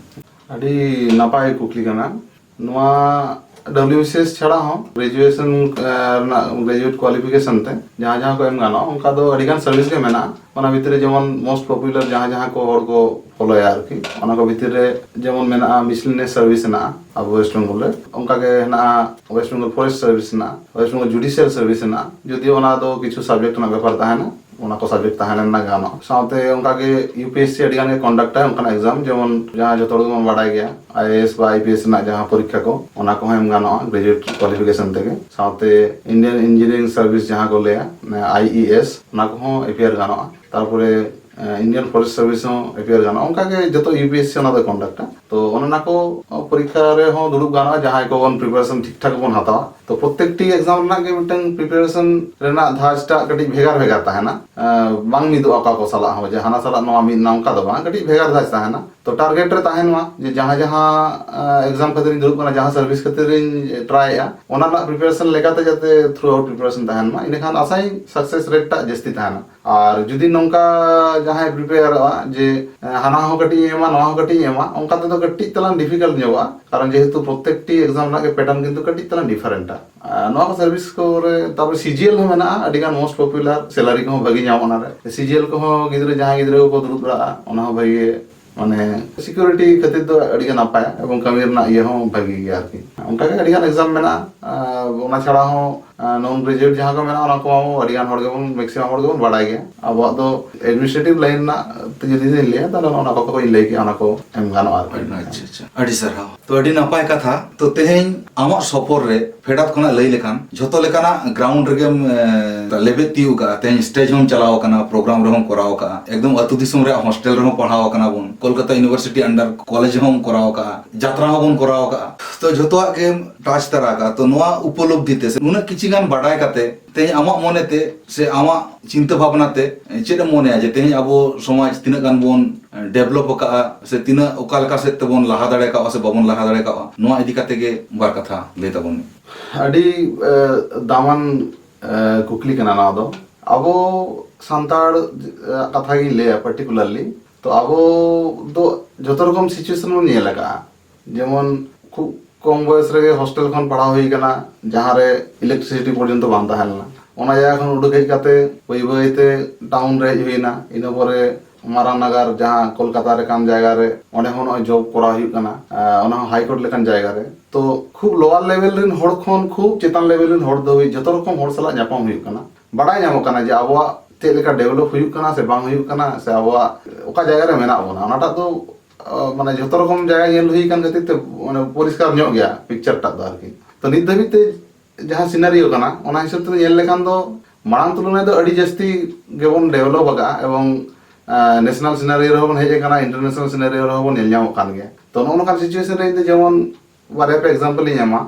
ᱟᱹᱰᱤ ᱱᱟᱯᱟᱭ ᱠᱩᱠᱞᱤ ᱠᱟᱱᱟ᱾ ᱱᱚᱣᱟ W B C S ᱪᱷᱟᱲᱟ ᱦᱚᱸ graduation, ᱮ, ᱨᱮᱱᱟᱜ graduate qualification ᱛᱮ ᱡᱟᱦᱟᱸ ᱡᱟᱦᱟᱸ ᱠᱚ ᱮᱢ ᱜᱟᱱᱚᱜᱼᱟ, ᱚᱱᱠᱟ ᱫᱚ ᱟᱹᱰᱤᱜᱟᱱ service ᱜᱮ ᱢᱮᱱᱟᱜᱼᱟ᱾ ᱚᱱᱟ ᱵᱷᱤᱛᱨᱤ ᱨᱮ ᱡᱮᱢᱚᱱ most popular ᱡᱟᱦᱟᱸ ᱡᱟᱦᱟᱸ ᱠᱚ ᱦᱚᱲ ᱠᱚ ᱯᱷᱚᱞᱳᱭᱟ ᱟᱨᱠᱤ, ᱚᱱᱟ ᱠᱚ ᱵᱷᱤᱛᱨᱤ ᱨᱮ ᱡᱮᱢᱚᱱ ᱢᱮᱱᱟᱜᱼᱟ miscellaneous service ᱦᱮᱱᱟᱜᱼᱟ ᱟᱵᱚ West Bengal ᱨᱮ, ᱚᱱᱠᱟᱜᱮ ᱦᱮᱱᱟᱜᱼᱟ West Bengal Forest Service ᱦᱮᱱᱟᱜᱼᱟ, West Bengal Judicial Service ᱦᱮᱱᱟᱜᱼᱟ᱾ ᱡᱩᱫᱤ ᱚᱱᱟ ᱫᱚ ᱠᱤᱪᱷᱩ subject ᱨᱮᱱᱟᱜ ᱵᱮᱯᱟᱨ ᱛᱟᱦᱮᱱᱟ, ᱚᱱᱟ ᱠᱚ subject ᱛᱟᱦᱮᱸ ᱞᱮᱱ ᱜᱟᱱᱚᱜᱼᱟ᱾ ᱥᱟᱶᱛᱮ ᱚᱱᱠᱟᱜᱮ U P S C ᱟᱹᱰᱤ ᱜᱟᱱ ᱜᱮ conduct ᱟᱭ ᱚᱱᱠᱟᱱᱟᱜ exam, ᱡᱮᱢᱚᱱ ᱡᱟᱦᱟᱸ ᱡᱚᱛᱚ ᱦᱚᱲ ᱜᱮᱵᱚᱱ ᱵᱟᱰᱟᱭ ᱜᱮᱭᱟ, I A S ᱵᱟ I P S ᱨᱮᱱᱟᱜ ᱡᱟᱦᱟᱸ ᱯᱚᱨᱤᱠᱠᱷᱟ ᱠᱚ, ᱚᱱᱟ ᱠᱚᱦᱚᱸ ᱮᱢ ᱜᱟᱱᱚᱜᱼᱟ graduate qualification ᱛᱮᱜᱮ᱾ ᱥᱟᱶᱛᱮ Indian Engineering Service ᱡᱟᱦᱟᱸ ᱠᱚ ᱞᱟᱹᱭᱟ, ᱢᱟᱱᱮ I E S, ᱚᱱᱟ ᱠᱚᱦᱚᱸ appear ᱜᱟᱱᱚᱜᱼᱟ᱾ ᱛᱟᱨᱯᱚᱨᱮ, ᱮ, Indian Forest Service ᱦᱚᱸ appear ᱜᱟᱱᱚᱜᱼᱟ᱾ ᱚᱱᱠᱟᱜᱮ ᱡᱚᱛᱚ U P S C ᱚᱱᱟ ᱫᱚ conduct ᱟ᱾ ᱛᱚ ᱚᱱᱮ ᱚᱱᱟ ᱠᱚ ᱯᱚᱨᱤᱠᱠᱷᱟ ᱨᱮᱦᱚᱸ ᱫᱩᱲᱩᱵ ᱜᱟᱱᱚᱜᱼᱟ, ᱡᱟᱦᱟᱸᱭ ᱠᱚᱵᱚᱱ preparation ᱴᱷᱤᱠ ᱴᱷᱟᱠ ᱵᱚᱱ ᱦᱟᱛᱟᱣᱟ᱾ ᱛᱚ ᱯᱨᱚᱛᱮᱠᱴᱤ exam ᱨᱮᱱᱟᱜ ᱜᱮ ᱢᱤᱫᱴᱟᱝ preparation ᱨᱮᱱᱟᱜ ᱫᱷᱟᱡᱽᱴᱟᱜ ᱠᱟᱹᱴᱤᱡ ᱵᱷᱮᱜᱟᱨ ᱵᱷᱮᱜᱟᱨ ᱛᱟᱦᱮᱱᱟ᱾ ᱮ, ᱵᱟᱝ ᱢᱤᱫᱚᱜᱼᱟ ᱚᱠᱟ ᱠᱚ ᱥᱟᱞᱟᱜ ᱦᱚᱸ, ᱡᱮ ᱦᱟᱱᱟ ᱥᱟᱞᱟᱜ ᱱᱚᱣᱟ ᱢᱤᱫ ᱮᱱᱟ, ᱚᱱᱠᱟ ᱫᱚ ᱵᱟᱝ, ᱠᱟᱹᱴᱤᱡ ᱵᱷᱮᱜᱟᱨ ᱫᱷᱟᱡᱽ ᱛᱟᱦᱮᱱᱟ᱾ ᱛᱚ target ᱨᱮ ᱛᱟᱦᱮᱱ ᱢᱟ ᱡᱮ ᱡᱟᱦᱟᱸ ᱡᱟᱦᱟᱸ, ᱮ, exam ᱠᱷᱟᱹᱛᱤᱨ ᱤᱧ ᱫᱩᱲᱩᱵ ᱠᱟᱱᱟ, ᱡᱟᱦᱟᱸ service ᱠᱷᱟᱹᱛᱤᱨ ᱤᱧ try ᱮᱜᱼᱟ, ᱚᱱᱟ ᱨᱮᱱᱟᱜ preparation ᱞᱮᱠᱟᱛᱮ ᱡᱟᱛᱮ throughout preparation ᱛᱟᱦᱮᱱ ᱢᱟ, ᱤᱱᱟᱹᱠᱷᱟᱱ ᱟᱥᱟᱭᱟᱹᱧ success rate ᱴᱟᱜ ᱡᱟᱹᱥᱛᱤ ᱛᱟᱦᱮᱱᱟ᱾ ᱟᱨ ᱡᱩᱫᱤ ᱱᱚᱝᱠᱟ ᱡᱟᱦᱟᱸᱭ prepareᱚᱜᱼᱟ ᱡᱮ, ᱮ, ᱦᱟᱱᱟ ᱦᱚᱸ ᱠᱟᱹᱴᱤᱡ ᱤᱧ ᱮᱢᱟ, ᱱᱚᱣᱟ ᱦᱚᱸ ᱠᱟᱹᱴᱤᱡ ᱤᱧ ᱮᱢᱟ, ᱚᱱᱠᱟ ᱛᱮᱫᱚ ᱠᱟᱹᱴᱤᱡ ᱛᱟᱞᱟᱝ difficult ᱧᱚᱜᱚᱜᱼᱟ, ᱠᱟᱨᱚᱱ ᱡᱮᱦᱮᱛᱩ ᱯᱨᱚᱛᱮᱠᱴᱤ exam ᱨᱮᱱᱟᱜ ᱜᱮ pattern ᱠᱤᱱᱛᱩ ᱠᱟᱹᱴᱤᱡ ᱛᱟᱞᱟᱝ different ᱟ᱾ ᱟᱨ ᱱᱚᱣᱟ ᱠᱚ service ᱠᱚᱨᱮ, ᱛᱟᱨᱯᱚᱨᱮ C G L ᱦᱚᱸ ᱢᱮᱱᱟᱜᱼᱟ, ᱟᱹᱰᱤᱜᱟᱱ most popular, salary ᱠᱚᱦᱚᱸ ᱵᱷᱟᱹᱜᱤ ᱧᱟᱢᱚᱜᱼᱟ ᱚᱱᱟᱨᱮ᱾ C G L ᱠᱚᱦᱚᱸ ᱜᱤᱫᱽᱨᱟᱹ, ᱡᱟᱦᱟᱸᱭ ᱜᱤᱫᱽᱨᱟᱹ ᱠᱚᱠᱚ ᱫᱩᱲᱩᱵ ᱵᱟᱲᱟᱜᱼᱟ, ᱚᱱᱟ ᱦᱚᱸ ᱵᱷᱟᱹᱜᱤ ᱜᱮ ᱢᱟᱱᱮ ᱥᱤᱠᱩᱨᱤᱴᱤ ᱠᱷᱟᱹᱛᱤᱨ ᱫᱚ ᱟᱹᱰᱤ ᱜᱮ ᱱᱟᱯᱟᱭᱟ ᱮᱵᱚᱝ ᱠᱟᱹᱢᱤ ᱨᱮᱱᱟᱜ ᱤᱭᱟᱹ ᱦᱚᱸ ᱵᱷᱟᱹᱜᱤ ᱜᱮᱭᱟ ᱟᱨᱠᱤ᱾ ᱚᱱᱠᱟᱜᱮ ᱟᱹᱰᱤ ᱜᱟᱱ ᱮᱠᱡᱟᱢ ᱢᱮᱱᱟᱜᱼᱟ᱾ ᱟᱨ ᱚᱱᱟ ᱪᱷᱟᱲᱟ ᱦᱚᱸ ᱱᱚᱱ ᱜᱨᱮᱡᱩᱭᱮᱴ ᱡᱟᱦᱟᱸ ᱠᱚ ᱢᱮᱱᱟᱜᱼᱟ, ᱚᱱᱟ ᱠᱚ ᱟᱹᱰᱤ ᱜᱟᱱ ᱦᱚᱲ ᱜᱮᱵᱚᱱ, ᱢᱮᱠᱥᱤᱢᱟᱢ ᱦᱚᱲ ᱜᱮᱵᱚᱱ ᱵᱟᱲᱟᱭ ᱜᱮᱭᱟ᱾ ᱟᱵᱚᱣᱟᱜ ᱫᱚ ᱮᱰᱢᱤᱱᱤᱥᱴᱨᱮᱴᱤᱵᱷ ᱞᱟᱭᱤᱱ ᱨᱮᱱᱟᱜ ᱛᱮ ᱡᱩᱫᱤ ᱞᱤᱧ ᱞᱟᱹᱭᱟ, ᱛᱟᱦᱚᱞᱮ ᱚᱱᱟ ᱠᱚ ᱠᱚᱧ ᱞᱟᱹᱭ ᱠᱮᱜᱼᱟ, ᱚᱱᱟ ᱠᱚ ᱮᱢ ᱜᱟᱱᱚᱜᱼᱟ ᱟᱨᱠᱤ᱾ ᱟᱪᱪᱷᱟ, ᱟᱪᱪᱷᱟ, ᱟᱹᱰᱤ ᱥᱟᱨᱦᱟᱣ᱾ ᱛᱚ, ᱟᱹᱰᱤ ᱱᱟᱯᱟᱭ ᱠᱟᱛᱷᱟ᱾ ᱛᱚ, ᱛᱮᱦᱮᱧ ᱟᱢᱟᱜ ᱥᱚᱯᱚᱨ ᱨᱮ ᱯᱷᱮᱰᱟᱛ ᱠᱷᱚᱱᱟᱜ ᱞᱟᱹᱭ ᱞᱮᱠᱷᱟᱱ ᱡᱷᱚᱛᱚ ᱞᱮᱠᱟᱱᱟᱜ ᱜᱨᱟᱣᱩᱱᱰ ᱨᱮᱜᱮᱢ, ᱮ, ᱞᱮᱵᱮᱫ ᱛᱤᱭᱳᱜ ᱠᱟᱜᱼᱟ᱾ ᱛᱮᱦᱮᱧ ᱥᱴᱮᱡ ᱦᱚᱸᱢ ᱪᱟᱞᱟᱣ ᱟᱠᱟᱱᱟ, ᱯᱨᱳᱜᱨᱟᱢ ᱨᱮᱦᱚᱸᱢ ᱠᱚᱨᱟᱣ ᱟᱠᱟᱜᱼᱟ, ᱮᱠᱫᱚᱢ ᱟᱹᱛᱩ ᱫᱤᱥᱚᱢ ᱨᱮᱭᱟᱜ ᱦᱳᱥᱴᱮᱞ ᱨᱮᱦᱚᱸ ᱯᱟᱲᱦᱟᱣ ᱟᱠᱟᱱᱟ ᱵᱚᱱ, ᱠᱳᱞᱠᱟᱛᱟ ᱤᱭᱩᱱᱤᱵᱷᱟᱨᱥᱤᱴᱤ ᱟᱱᱰᱟᱨ ᱠᱚᱞᱮᱡᱽ ᱦᱚᱸᱢ ᱠᱚᱨᱟᱣ ᱟᱠᱟᱜᱼᱟ, ᱡᱟᱛᱨᱟ ᱦᱚᱸᱵᱚᱱ ᱠᱚᱨᱟᱣ ᱟᱠᱟᱜᱼᱟ᱾ ᱛᱚ, ᱡᱷᱚᱛᱚᱣᱟᱜ ᱜᱮᱢ ᱴᱟᱪ ᱛᱟᱨᱟ ᱟᱠᱟᱜᱼᱟ᱾ ᱛᱚ, ᱱᱚᱣᱟ ᱩᱯᱚᱞᱚᱵᱽᱫᱷᱤ ᱛᱮ ᱥᱮ ᱩᱱᱟᱹᱜ ᱠᱤᱪᱷᱤ ᱜᱟᱱ ᱵᱟᱰᱟᱭ ᱠᱟᱛᱮ ᱛᱮᱦᱮᱧ ᱟᱢᱟᱜ ᱢᱚᱱᱮᱛᱮ ᱥᱮ ᱟᱢᱟᱜ ᱪᱤᱱᱛᱟᱹ ᱵᱷᱟᱵᱽᱱᱟ ᱛᱮ ᱪᱮᱫ ᱮᱢ ᱢᱚᱱᱮᱭᱟ ᱡᱮ ᱛᱮᱦᱮᱧ ᱟᱵᱚ ᱥᱚᱢᱟᱡᱽ ᱛᱤᱱᱟᱹᱜ ᱜᱟᱱ ᱵᱚᱱ ᱰᱮᱵᱷᱞᱚᱯ ᱟᱠᱟᱜᱼᱟ ᱥᱮ ᱛᱤᱱᱟᱹᱜ ᱚᱠᱟ ᱞᱮᱠᱟ ᱥᱮᱫ ᱛᱮᱵᱚᱱ ᱞᱟᱦᱟ ᱫᱟᱲᱮ ᱠᱟᱣᱟ ᱥᱮ ᱵᱟᱵᱚᱱ ᱞᱟᱦᱟ ᱫᱟᱲᱮ ᱠᱟᱣᱟ, ᱱᱚᱣᱟ ᱤᱫᱤ ᱠᱟᱛᱮ ᱜᱮ ᱵᱟᱨ ᱠᱟᱛᱷᱟ ᱞᱟᱹᱭ ᱛᱟᱵᱚᱱ ᱢᱮ᱾ ᱟᱹᱰᱤ ᱮ, ᱫᱟᱢᱟᱱ ᱮ, ᱠᱩᱠᱞᱤ ᱠᱟᱱᱟ ᱱᱚᱣᱟ ᱫᱚ᱾ ᱟᱵᱚ ᱥᱟᱱᱛᱟᱲ ᱮ, ᱠᱟᱛᱷᱟ ᱜᱤᱧ ᱞᱟᱹᱭᱟ ᱯᱟᱨᱴᱤᱠᱩᱞᱟᱨᱞᱤ᱾ ᱛᱚ, ᱟᱵᱚ ᱫᱚ ᱡᱷᱚᱛᱚ ᱨᱚᱠᱚᱢ ᱥᱤᱪᱩᱭᱮᱥᱚᱱ ᱵᱚᱱ ᱧᱮᱞ ᱟᱠᱟᱜᱼᱟ᱾ ᱡᱮᱢᱚᱱ ᱠᱷᱩᱵ ᱠᱚᱢ ᱵᱚᱭᱚᱥ ᱨᱮᱜᱮ ᱦᱳᱥᱴᱮᱞ ᱠᱷᱚᱱ ᱯᱟᱲᱦᱟᱣ ᱦᱩᱭ ᱠᱟᱱᱟ, ᱡᱟᱦᱟᱸ ᱨᱮ ᱤᱞᱮᱠᱴᱨᱤᱥᱤᱴᱤ ᱯᱚᱨᱡᱚᱱᱛᱚ ᱵᱟᱝ ᱛᱟᱦᱮᱸ ᱞᱮᱱᱟ᱾ ᱚᱱᱟ ᱡᱟᱭᱜᱟ ᱠᱷᱚᱱ ᱩᱰᱩᱠ ᱦᱮᱡ ᱠᱟᱛᱮ ᱵᱟᱹᱭ ᱵᱟᱹᱭ ᱛᱮ ᱴᱟᱣᱩᱱ ᱨᱮ ᱦᱮᱡ ᱦᱩᱭᱱᱟ᱾ ᱤᱱᱟᱹ ᱯᱚᱨᱮ ᱢᱟᱨᱟᱝ ᱱᱟᱜᱟᱨ, ᱡᱟᱦᱟᱸ ᱠᱳᱞᱠᱟᱛᱟ ᱞᱮᱠᱟᱱ ᱡᱟᱭᱜᱟ ᱨᱮ, ᱚᱸᱰᱮ ᱦᱚᱸ ᱱᱚᱜᱼᱚᱭ ᱡᱚᱵ ᱠᱚᱨᱟᱣ ᱦᱩᱭᱩᱜ ᱠᱟᱱᱟ, ᱟᱨ ᱚᱱᱟ ᱦᱚᱸ ᱦᱟᱭ ᱠᱳᱨᱴ ᱞᱮᱠᱟᱱ ᱡᱟᱭᱜᱟ ᱨᱮ᱾ ᱛᱚ, ᱠᱷᱩᱵ ᱞᱳᱣᱟᱨ ᱞᱮᱵᱮᱞ ᱨᱮᱱ ᱦᱚᱲ ᱠᱷᱚᱱ ᱠᱷᱩᱵ ᱪᱮᱛᱟᱱ ᱞᱮᱵᱮᱞ ᱨᱮᱱ ᱦᱚᱲ ᱫᱷᱟᱹᱵᱤᱡ ᱡᱷᱚᱛᱚ ᱨᱚᱠᱚᱢ ᱦᱚᱲ ᱥᱟᱞᱟᱜ ᱧᱟᱯᱟᱢ ᱦᱩᱭᱩᱜ ᱠᱟᱱᱟ᱾ ᱵᱟᱰᱟᱭ ᱧᱟᱢᱚᱜ ᱠᱟᱱᱟ ᱡᱮ ᱟᱵᱚᱣᱟᱜ ᱪᱮᱫ ᱞᱮᱠᱟ ᱰᱮᱵᱷᱞᱚᱯ ᱦᱩᱭᱩᱜ ᱠᱟᱱᱟ ᱥᱮ ᱵᱟᱝ ᱦᱩᱭᱩᱜ ᱠᱟᱱᱟ, ᱥᱮ ᱟᱵᱚᱣᱟᱜ ᱚᱠᱟ ᱡᱟᱭᱜᱟ ᱨᱮ ᱢᱮᱱᱟᱜ ᱵᱚᱱᱟ᱾ ᱚᱱᱟᱴᱟᱜ ᱫᱚ, ᱟᱸ, ᱢᱟᱱᱮ, ᱡᱷᱚᱛᱚ ᱨᱚᱠᱚᱢ ᱡᱟᱭᱜᱟ ᱧᱮᱞ ᱦᱩᱭ ᱟᱠᱟᱱ ᱠᱷᱟᱹᱛᱤᱨ ᱛᱮ, ᱢᱟᱱᱮ, ᱯᱚᱨᱤᱥᱠᱟᱨ ᱧᱚᱜ ᱜᱮᱭᱟ ᱯᱤᱠᱪᱟᱨ ᱴᱟᱜ ᱫᱚ ᱟᱨᱠᱤ᱾ ᱛᱚ, ᱱᱤᱛ ᱫᱷᱟᱹᱵᱤᱡ ᱛᱮ ᱡᱟᱦᱟᱸ ᱥᱤᱱᱟᱨᱤᱭᱳ ᱠᱟᱱᱟ, ᱚᱱᱟ ᱦᱤᱥᱟᱹᱵ ᱛᱮ ᱧᱮᱞ ᱞᱮᱠᱷᱟᱱ ᱫᱚ ᱢᱟᱲᱟᱝ ᱛᱩᱞᱚᱱᱟ ᱫᱚ ᱟᱹᱰᱤ ᱡᱟᱹᱥᱛᱤ ᱜᱮᱵᱚᱱ ᱰᱮᱵᱷᱞᱚᱯ ᱟᱠᱟᱫᱼᱟ, ᱮᱵᱚᱝ, ᱟᱸ, ᱱᱮᱥᱱᱟᱞ ᱥᱤᱱᱟᱨᱤᱭᱳ ᱨᱮᱦᱚᱸ ᱵᱚᱱ ᱦᱮᱡ ᱟᱠᱟᱱᱟ, ᱤᱱᱴᱟᱨᱱᱮᱥᱱᱟᱞ ᱥᱤᱱᱟᱨᱤᱭᱳ ᱨᱮᱦᱚᱸ ᱵᱚᱱ ᱧᱮᱞ ᱧᱟᱢᱚᱜ ᱠᱟᱱ ᱜᱮᱭᱟ᱾ ᱛᱚ, ᱱᱚᱜᱼᱚ ᱱᱚᱝᱠᱟᱱ ᱥᱤᱪᱩᱭᱮᱥᱚᱱ ᱨᱮ ᱤᱧ ᱫᱚ ᱡᱮᱢᱚᱱ ᱵᱟᱨᱭᱟ ᱯᱮ ᱮᱠᱡᱟᱢᱯᱚᱞ ᱤᱧ ᱮᱢᱟ᱾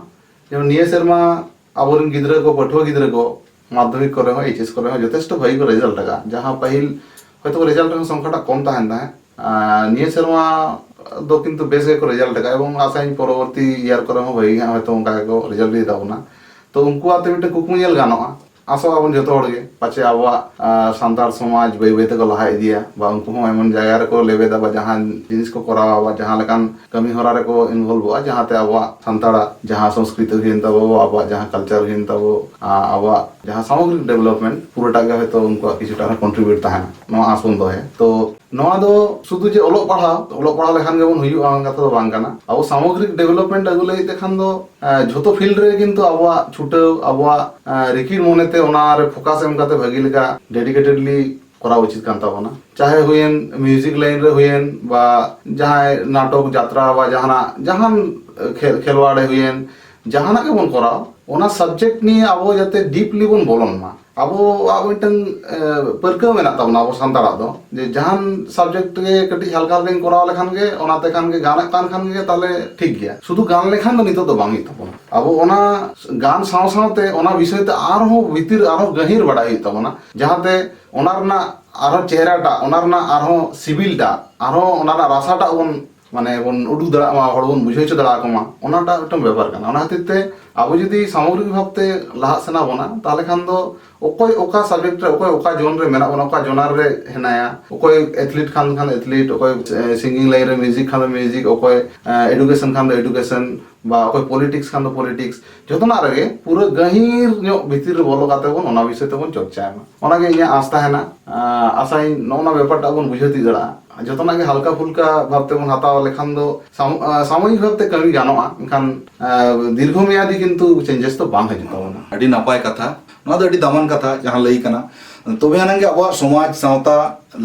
ᱡᱮᱢᱚᱱ ᱱᱤᱭᱟᱹ ᱥᱮᱨᱢᱟ ᱟᱵᱚᱨᱮᱱ ᱜᱤᱫᱽᱨᱟᱹ ᱠᱚ, ᱯᱟᱹᱴᱷᱩᱣᱟᱹ ᱜᱤᱫᱽᱨᱟᱹ ᱠᱚ ᱢᱟᱫᱽᱫᱷᱚᱢᱤᱠ ᱠᱚᱨᱮ ᱦᱚᱸ, ᱮᱭᱤᱪ ᱮᱥ ᱠᱚᱨᱮ ᱦᱚᱸ ᱡᱚᱛᱷᱮᱥᱴᱚ ᱵᱷᱟᱹᱜᱤ ᱠᱚ ᱨᱮᱡᱟᱞᱴ ᱟᱠᱟᱫᱼᱟ᱾ ᱡᱟᱦᱟᱸ ᱯᱟᱹᱦᱤᱞ ᱦᱚᱭᱛᱳ ᱨᱮᱡᱟᱞᱴ ᱨᱮᱦᱚᱸ ᱥᱚᱝᱠᱷᱟᱴᱟᱜ ᱠᱚᱢ ᱛᱟᱦᱮᱱ ᱛᱟᱦᱮᱸᱫ, ᱟᱨ ᱱᱤᱭᱟᱹ ᱥᱮᱨᱢᱟ ᱫᱚ ᱠᱤᱱᱛᱩ ᱵᱮᱥ ᱜᱮᱠᱚ ᱨᱮᱡᱟᱞᱴ ᱟᱠᱟᱫᱼᱟ, ᱮᱵᱚᱝ ᱟᱥᱟᱧ ᱯᱚᱨᱚᱵᱚᱨᱛᱤ ᱤᱭᱟᱨ ᱠᱚᱨᱮ ᱦᱚᱸ ᱵᱷᱟᱹᱜᱤ ᱜᱮ ᱦᱟᱸᱜ ᱦᱚᱭᱛᱳ ᱚᱱᱠᱟ ᱜᱮᱠᱚ ᱨᱮᱡᱟᱞᱴ ᱤᱫᱤ ᱛᱟᱵᱚᱱᱟ᱾ ᱛᱚ, ᱩᱱᱠᱩᱣᱟᱜ ᱛᱮ ᱢᱤᱫᱴᱮᱱ ᱠᱩᱠᱢᱩ ᱧᱮᱞ ᱜᱟᱱᱚᱜᱼᱟ᱾ ᱟᱥᱚᱜ ᱟᱵᱚᱱ ᱡᱚᱛᱚ ᱦᱚᱲ ᱜᱮ, ᱯᱟᱪᱮ ᱟᱵᱚᱣᱟᱜ, ᱟᱸ, ᱥᱟᱱᱛᱟᱲ ᱥᱚᱢᱟᱡᱽ ᱵᱟᱹᱭ ᱵᱟᱹᱭ ᱛᱮᱠᱚ ᱞᱟᱦᱟ ᱤᱫᱤᱭᱟ, ᱵᱟ ᱩᱱᱠᱩ ᱦᱚᱸ ᱮᱢᱚᱱ ᱡᱟᱭᱜᱟ ᱨᱮᱠᱚ ᱞᱮᱵᱮᱫᱟ, ᱵᱟ ᱡᱟᱦᱟᱸ ᱡᱤᱱᱤᱥ ᱠᱚ ᱠᱚᱨᱟᱣᱟ, ᱵᱟ ᱡᱟᱦᱟᱸ ᱞᱮᱠᱟᱱ ᱠᱟᱹᱢᱤ ᱦᱚᱨᱟ ᱨᱮᱠᱚ ᱤᱱᱵᱷᱚᱞᱵᱷᱚᱜᱼᱟ, ᱡᱟᱦᱟᱸᱛᱮ ᱟᱵᱚᱣᱟᱜ ᱥᱟᱱᱛᱟᱲᱟᱜ ᱡᱟᱦᱟᱸ ᱥᱚᱝᱥᱠᱨᱤᱛᱤ ᱦᱩᱭᱮᱱ ᱛᱟᱵᱚ, ᱟᱵᱚᱣᱟᱜ ᱡᱟᱦᱟᱸ ᱠᱟᱞᱪᱟᱨ ᱦᱩᱭᱮᱱ ᱛᱟᱵᱚ, ᱟ-, ᱟᱵᱚᱣᱟᱜ ᱡᱟᱦᱟᱸ ᱥᱟᱢᱚᱜᱨᱤᱠ ᱰᱮᱵᱷᱞᱚᱯᱢᱮᱱᱴ ᱯᱩᱨᱟᱹᱴᱟᱜ ᱜᱮ ᱦᱚᱭᱛᱳ ᱩᱱᱠᱩᱣᱟᱜ ᱠᱤᱪᱷᱩᱴᱟ ᱨᱮᱦᱚᱸ ᱠᱚᱱᱴᱨᱤᱵᱤᱭᱩᱴ ᱛᱟᱦᱮᱱᱟ, ᱱᱚᱣᱟ ᱟᱸᱥ ᱵᱚᱱ ᱫᱚᱦᱚᱭᱟ᱾ ᱛᱚ, ᱱᱚᱣᱟ ᱫᱚ ᱥᱩᱫᱷᱩ ᱡᱮ ᱚᱞᱚᱜ ᱯᱟᱲᱦᱟᱣ, ᱚᱞᱚᱜ ᱯᱟᱲᱦᱟᱣ ᱞᱮᱠᱷᱟᱱ ᱜᱮᱵᱚᱱ ᱦᱩᱭᱩᱜᱼᱟ, ᱚᱱᱟ ᱠᱟᱛᱷᱟ ᱫᱚ ᱵᱟᱝ ᱠᱟᱱᱟ᱾ ᱟᱵᱚ ᱥᱟᱢᱚᱜᱨᱤᱠ ᱰᱮᱵᱷᱞᱚᱯᱢᱮᱱᱴ ᱟᱹᱜᱩ ᱞᱟᱹᱜᱤᱫ ᱛᱮᱠᱷᱟᱱ ᱫᱚ, ᱮ, ᱡᱷᱚᱛᱚ ᱯᱷᱤᱞᱰ ᱨᱮ ᱠᱤᱱᱛᱩ ᱟᱵᱚᱣᱟᱜ ᱪᱷᱩᱴᱟᱹᱣ, ᱟᱵᱚᱣᱟᱜ, ᱮ, ᱨᱤᱠᱤᱲ ᱢᱚᱱᱮᱛᱮ ᱚᱱᱟ ᱨᱮ ᱯᱷᱳᱠᱟᱥ ᱮᱢ ᱠᱟᱛᱮ ᱵᱷᱟᱹᱜᱤ ᱞᱮᱠᱟ ᱰᱮᱰᱤᱠᱮᱴᱮᱰᱞᱤ ᱠᱚᱨᱟᱣ ᱩᱪᱤᱛ ᱠᱟᱱ ᱛᱟᱵᱚᱱᱟ᱾ ᱪᱟᱦᱮ ᱦᱩᱭᱮᱱ ᱢᱤᱣᱡᱤᱠ ᱞᱟᱭᱤᱱ ᱨᱮ ᱦᱩᱭᱮᱱ, ᱵᱟ ᱡᱟᱦᱟᱸᱭ ᱱᱟᱴᱚᱠ, ᱡᱟᱛᱨᱟ, ᱵᱟ ᱡᱟᱦᱟᱱᱟᱜ, ᱡᱟᱦᱟᱱ, ᱮ, ᱠᱷᱮ-, ᱠᱷᱮᱞᱣᱟᱲ ᱮ ᱦᱩᱭᱮᱱ, ᱡᱟᱦᱟᱱᱟᱜ ᱜᱮᱵᱚᱱ ᱠᱚᱨᱟᱣ, ᱚᱱᱟ ᱥᱟᱵᱡᱮᱠᱴ ᱱᱤᱭᱮ ᱟᱵᱚ ᱡᱟᱛᱮ ᱰᱤᱯᱞᱤ ᱵᱚᱱ ᱵᱚᱞᱚᱱ ᱢᱟ᱾ ᱟᱵᱚᱣᱟᱜ ᱢᱤᱫᱴᱟᱝ, ᱮ, ᱯᱟᱹᱨᱠᱟᱹᱣ ᱢᱮᱱᱟᱜ ᱛᱟᱵᱚᱱᱟ ᱟᱵᱚ ᱥᱟᱱᱛᱟᱲᱟᱜ ᱫᱚ, ᱡᱮ ᱡᱟᱦᱟᱱ ᱥᱟᱵᱡᱮᱠᱴ ᱜᱮ ᱠᱟᱹᱴᱤᱡ ᱦᱟᱞᱠᱟ ᱦᱟᱞᱠᱟᱧ ᱠᱚᱨᱟᱣ ᱞᱮᱠᱷᱟᱱ ᱜᱮ, ᱚᱱᱟᱛᱮ ᱠᱷᱟᱱ ᱜᱮ, ᱜᱟᱱᱮᱫ ᱠᱟᱱ ᱠᱷᱟᱱ ᱜᱮ, ᱛᱟᱦᱞᱮ ᱴᱷᱤᱠ ᱜᱮᱭᱟ᱾ ᱥᱩᱫᱷᱩ ᱜᱟᱱ ᱞᱮᱠᱷᱟᱱ ᱫᱚ ᱱᱤᱛᱚᱜ ᱫᱚ ᱵᱟᱝ ᱦᱩᱭᱩᱜ ᱛᱟᱵᱚᱱᱟ᱾ ᱟᱵᱚ ᱚᱱᱟ ᱜᱟᱱ ᱥᱟᱶ ᱥᱟᱶᱛᱮ ᱚᱱᱟ ᱵᱤᱥᱚᱭ ᱛᱮ ᱟᱨᱦᱚᱸ ᱵᱷᱤᱛᱤᱨ, ᱟᱨᱦᱚᱸ ᱜᱟᱹᱦᱤᱨ ᱵᱟᱲᱟᱭ ᱦᱩᱭᱩᱜ ᱛᱟᱵᱚᱱᱟ, ᱡᱟᱦᱟᱸᱛᱮ ᱚᱱᱟ ᱨᱮᱱᱟᱜ ᱟᱨᱦᱚᱸ ᱪᱮᱦᱨᱟᱴᱟᱜ, ᱚᱱᱟ ᱨᱮᱱᱟᱜ ᱟᱨᱦᱚᱸ ᱥᱤᱵᱤᱞᱴᱟᱜ, ᱟᱨᱦᱚᱸ ᱚᱱᱟ ᱨᱮᱱᱟᱜ ᱨᱟᱥᱟᱴᱟᱜ ᱵᱚᱱ, ᱢᱟᱱᱮ, ᱵᱚᱱ ᱩᱰᱩᱠ ᱫᱟᱲᱮᱭᱟᱜ ᱢᱟ, ᱦᱚᱲ ᱵᱚᱱ ᱵᱩᱡᱷᱟᱹᱣ ᱦᱚᱪᱚ ᱫᱟᱲᱮᱭᱟᱠᱚ ᱢᱟ, ᱚᱱᱟᱴᱟᱜ ᱢᱤᱫᱴᱟᱝ ᱵᱮᱯᱟᱨ ᱠᱟᱱᱟ᱾ ᱚᱱᱟ ᱠᱷᱟᱹᱛᱤᱨ ᱛᱮ ᱟᱵᱚ ᱡᱩᱫᱤ ᱥᱟᱢᱚᱜᱨᱤᱠ ᱵᱷᱟᱵᱛᱮ ᱞᱟᱦᱟᱜ ᱥᱟᱱᱟ ᱵᱚᱱᱟ, ᱛᱟᱦᱚᱞᱮ ᱠᱷᱟᱱ ᱫᱚ ᱚᱠᱚᱭ ᱚᱠᱟ ᱥᱟᱵᱡᱮᱠᱴ ᱨᱮ, ᱚᱠᱚᱭ ᱚᱠᱟ ᱡᱳᱱ ᱨᱮ ᱢᱮᱱᱟᱜ ᱵᱚᱱᱟ, ᱚᱠᱟ ᱡᱳᱱᱟᱨ ᱨᱮ ᱦᱮᱱᱟᱭᱟ, ᱚᱠᱚᱭ ᱮᱛᱷᱞᱤᱴ ᱠᱷᱟᱱ ᱠᱷᱟᱱ ᱮᱛᱷᱞᱤᱴ, ᱚᱠᱚᱭ, ᱮ, ᱥᱤᱝᱜᱤᱝ ᱞᱟᱭᱤᱱ ᱨᱮ, ᱢᱤᱣᱡᱤᱠ ᱠᱷᱟᱱ ᱫᱚ ᱢᱤᱣᱡᱤᱠ, ᱚᱠᱚᱭ, ᱮ, ᱮᱰᱩᱠᱮᱥᱚᱱ ᱠᱷᱟᱱ ᱫᱚ ᱮᱰᱩᱠᱮᱥᱚᱱ, ᱵᱟ ᱚᱠᱚᱭ ᱯᱚᱞᱤᱴᱤᱠᱥ ᱠᱷᱟᱱ ᱫᱚ ᱯᱚᱞᱤᱴᱤᱠᱥ, ᱡᱚᱛᱚᱱᱟᱜ ᱨᱮᱜᱮ ᱯᱩᱨᱟᱹ ᱜᱟᱹᱦᱤᱨ ᱧᱚᱜ ᱵᱷᱤᱛᱤᱨ ᱨᱮ ᱵᱚᱞᱚ ᱠᱟᱛᱮ ᱵᱚᱱ ᱚᱱᱟ ᱵᱤᱥᱚᱭ ᱛᱮᱵᱚᱱ ᱪᱚᱨᱪᱟᱭ ᱢᱟ᱾ ᱚᱱᱟᱜᱮ ᱤᱧᱟᱹᱜ ᱟᱸᱥ ᱛᱟᱦᱮᱱᱟ᱾ ᱟᱸ, ᱟᱥᱟᱭᱟᱹᱧ ᱱᱚᱜᱼᱚ ᱱᱚᱣᱟ ᱵᱮᱯᱟᱨ ᱴᱟᱜ ᱵᱚᱱ ᱵᱩᱡᱷᱟᱹᱣ ᱛᱤᱭᱳᱜ ᱫᱟᱲᱮᱭᱟᱜᱼᱟ᱾ ᱡᱚᱛᱚᱱᱟᱜ ᱜᱮ ᱦᱟᱞᱠᱟ ᱯᱷᱩᱞᱠᱟ ᱵᱷᱟᱵ ᱛᱮᱵᱚᱱ ᱦᱟᱛᱟᱣ ᱞᱮᱠᱷᱟᱱ ᱫᱚ ᱥᱟᱢ-, ᱟᱸ, ᱥᱟᱢᱚᱭᱤᱠ ᱵᱷᱟᱵ ᱛᱮ ᱠᱟᱹᱢᱤ ᱜᱟᱱᱚᱜᱼᱟ, ᱢᱮᱱᱠᱷᱟᱱ, ᱟᱸ, ᱫᱤᱨᱜᱷᱚ ᱢᱮᱭᱟᱫᱤ ᱠᱤᱱᱛᱩ ᱪᱮᱧᱡᱮᱥ ᱫᱚ ᱵᱟᱝ ᱦᱤᱡᱩᱜ ᱛᱟᱵᱚᱱᱟ᱾ ᱟᱹᱰᱤ ᱱᱟᱯᱟᱭ ᱠᱟᱛᱷᱟ, ᱱᱚᱣᱟ ᱫᱚ ᱟᱹᱰᱤ ᱫᱟᱢᱟᱱ ᱠᱟᱛᱷᱟ ᱡᱟᱦᱟᱸ ᱞᱟᱹᱭ ᱠᱟᱱᱟ᱾ ᱛᱚᱵᱮ ᱟᱱᱟᱝ ᱜᱮ ᱟᱵᱚᱣᱟᱜ ᱥᱚᱢᱟᱡᱽ ᱥᱟᱶᱛᱟ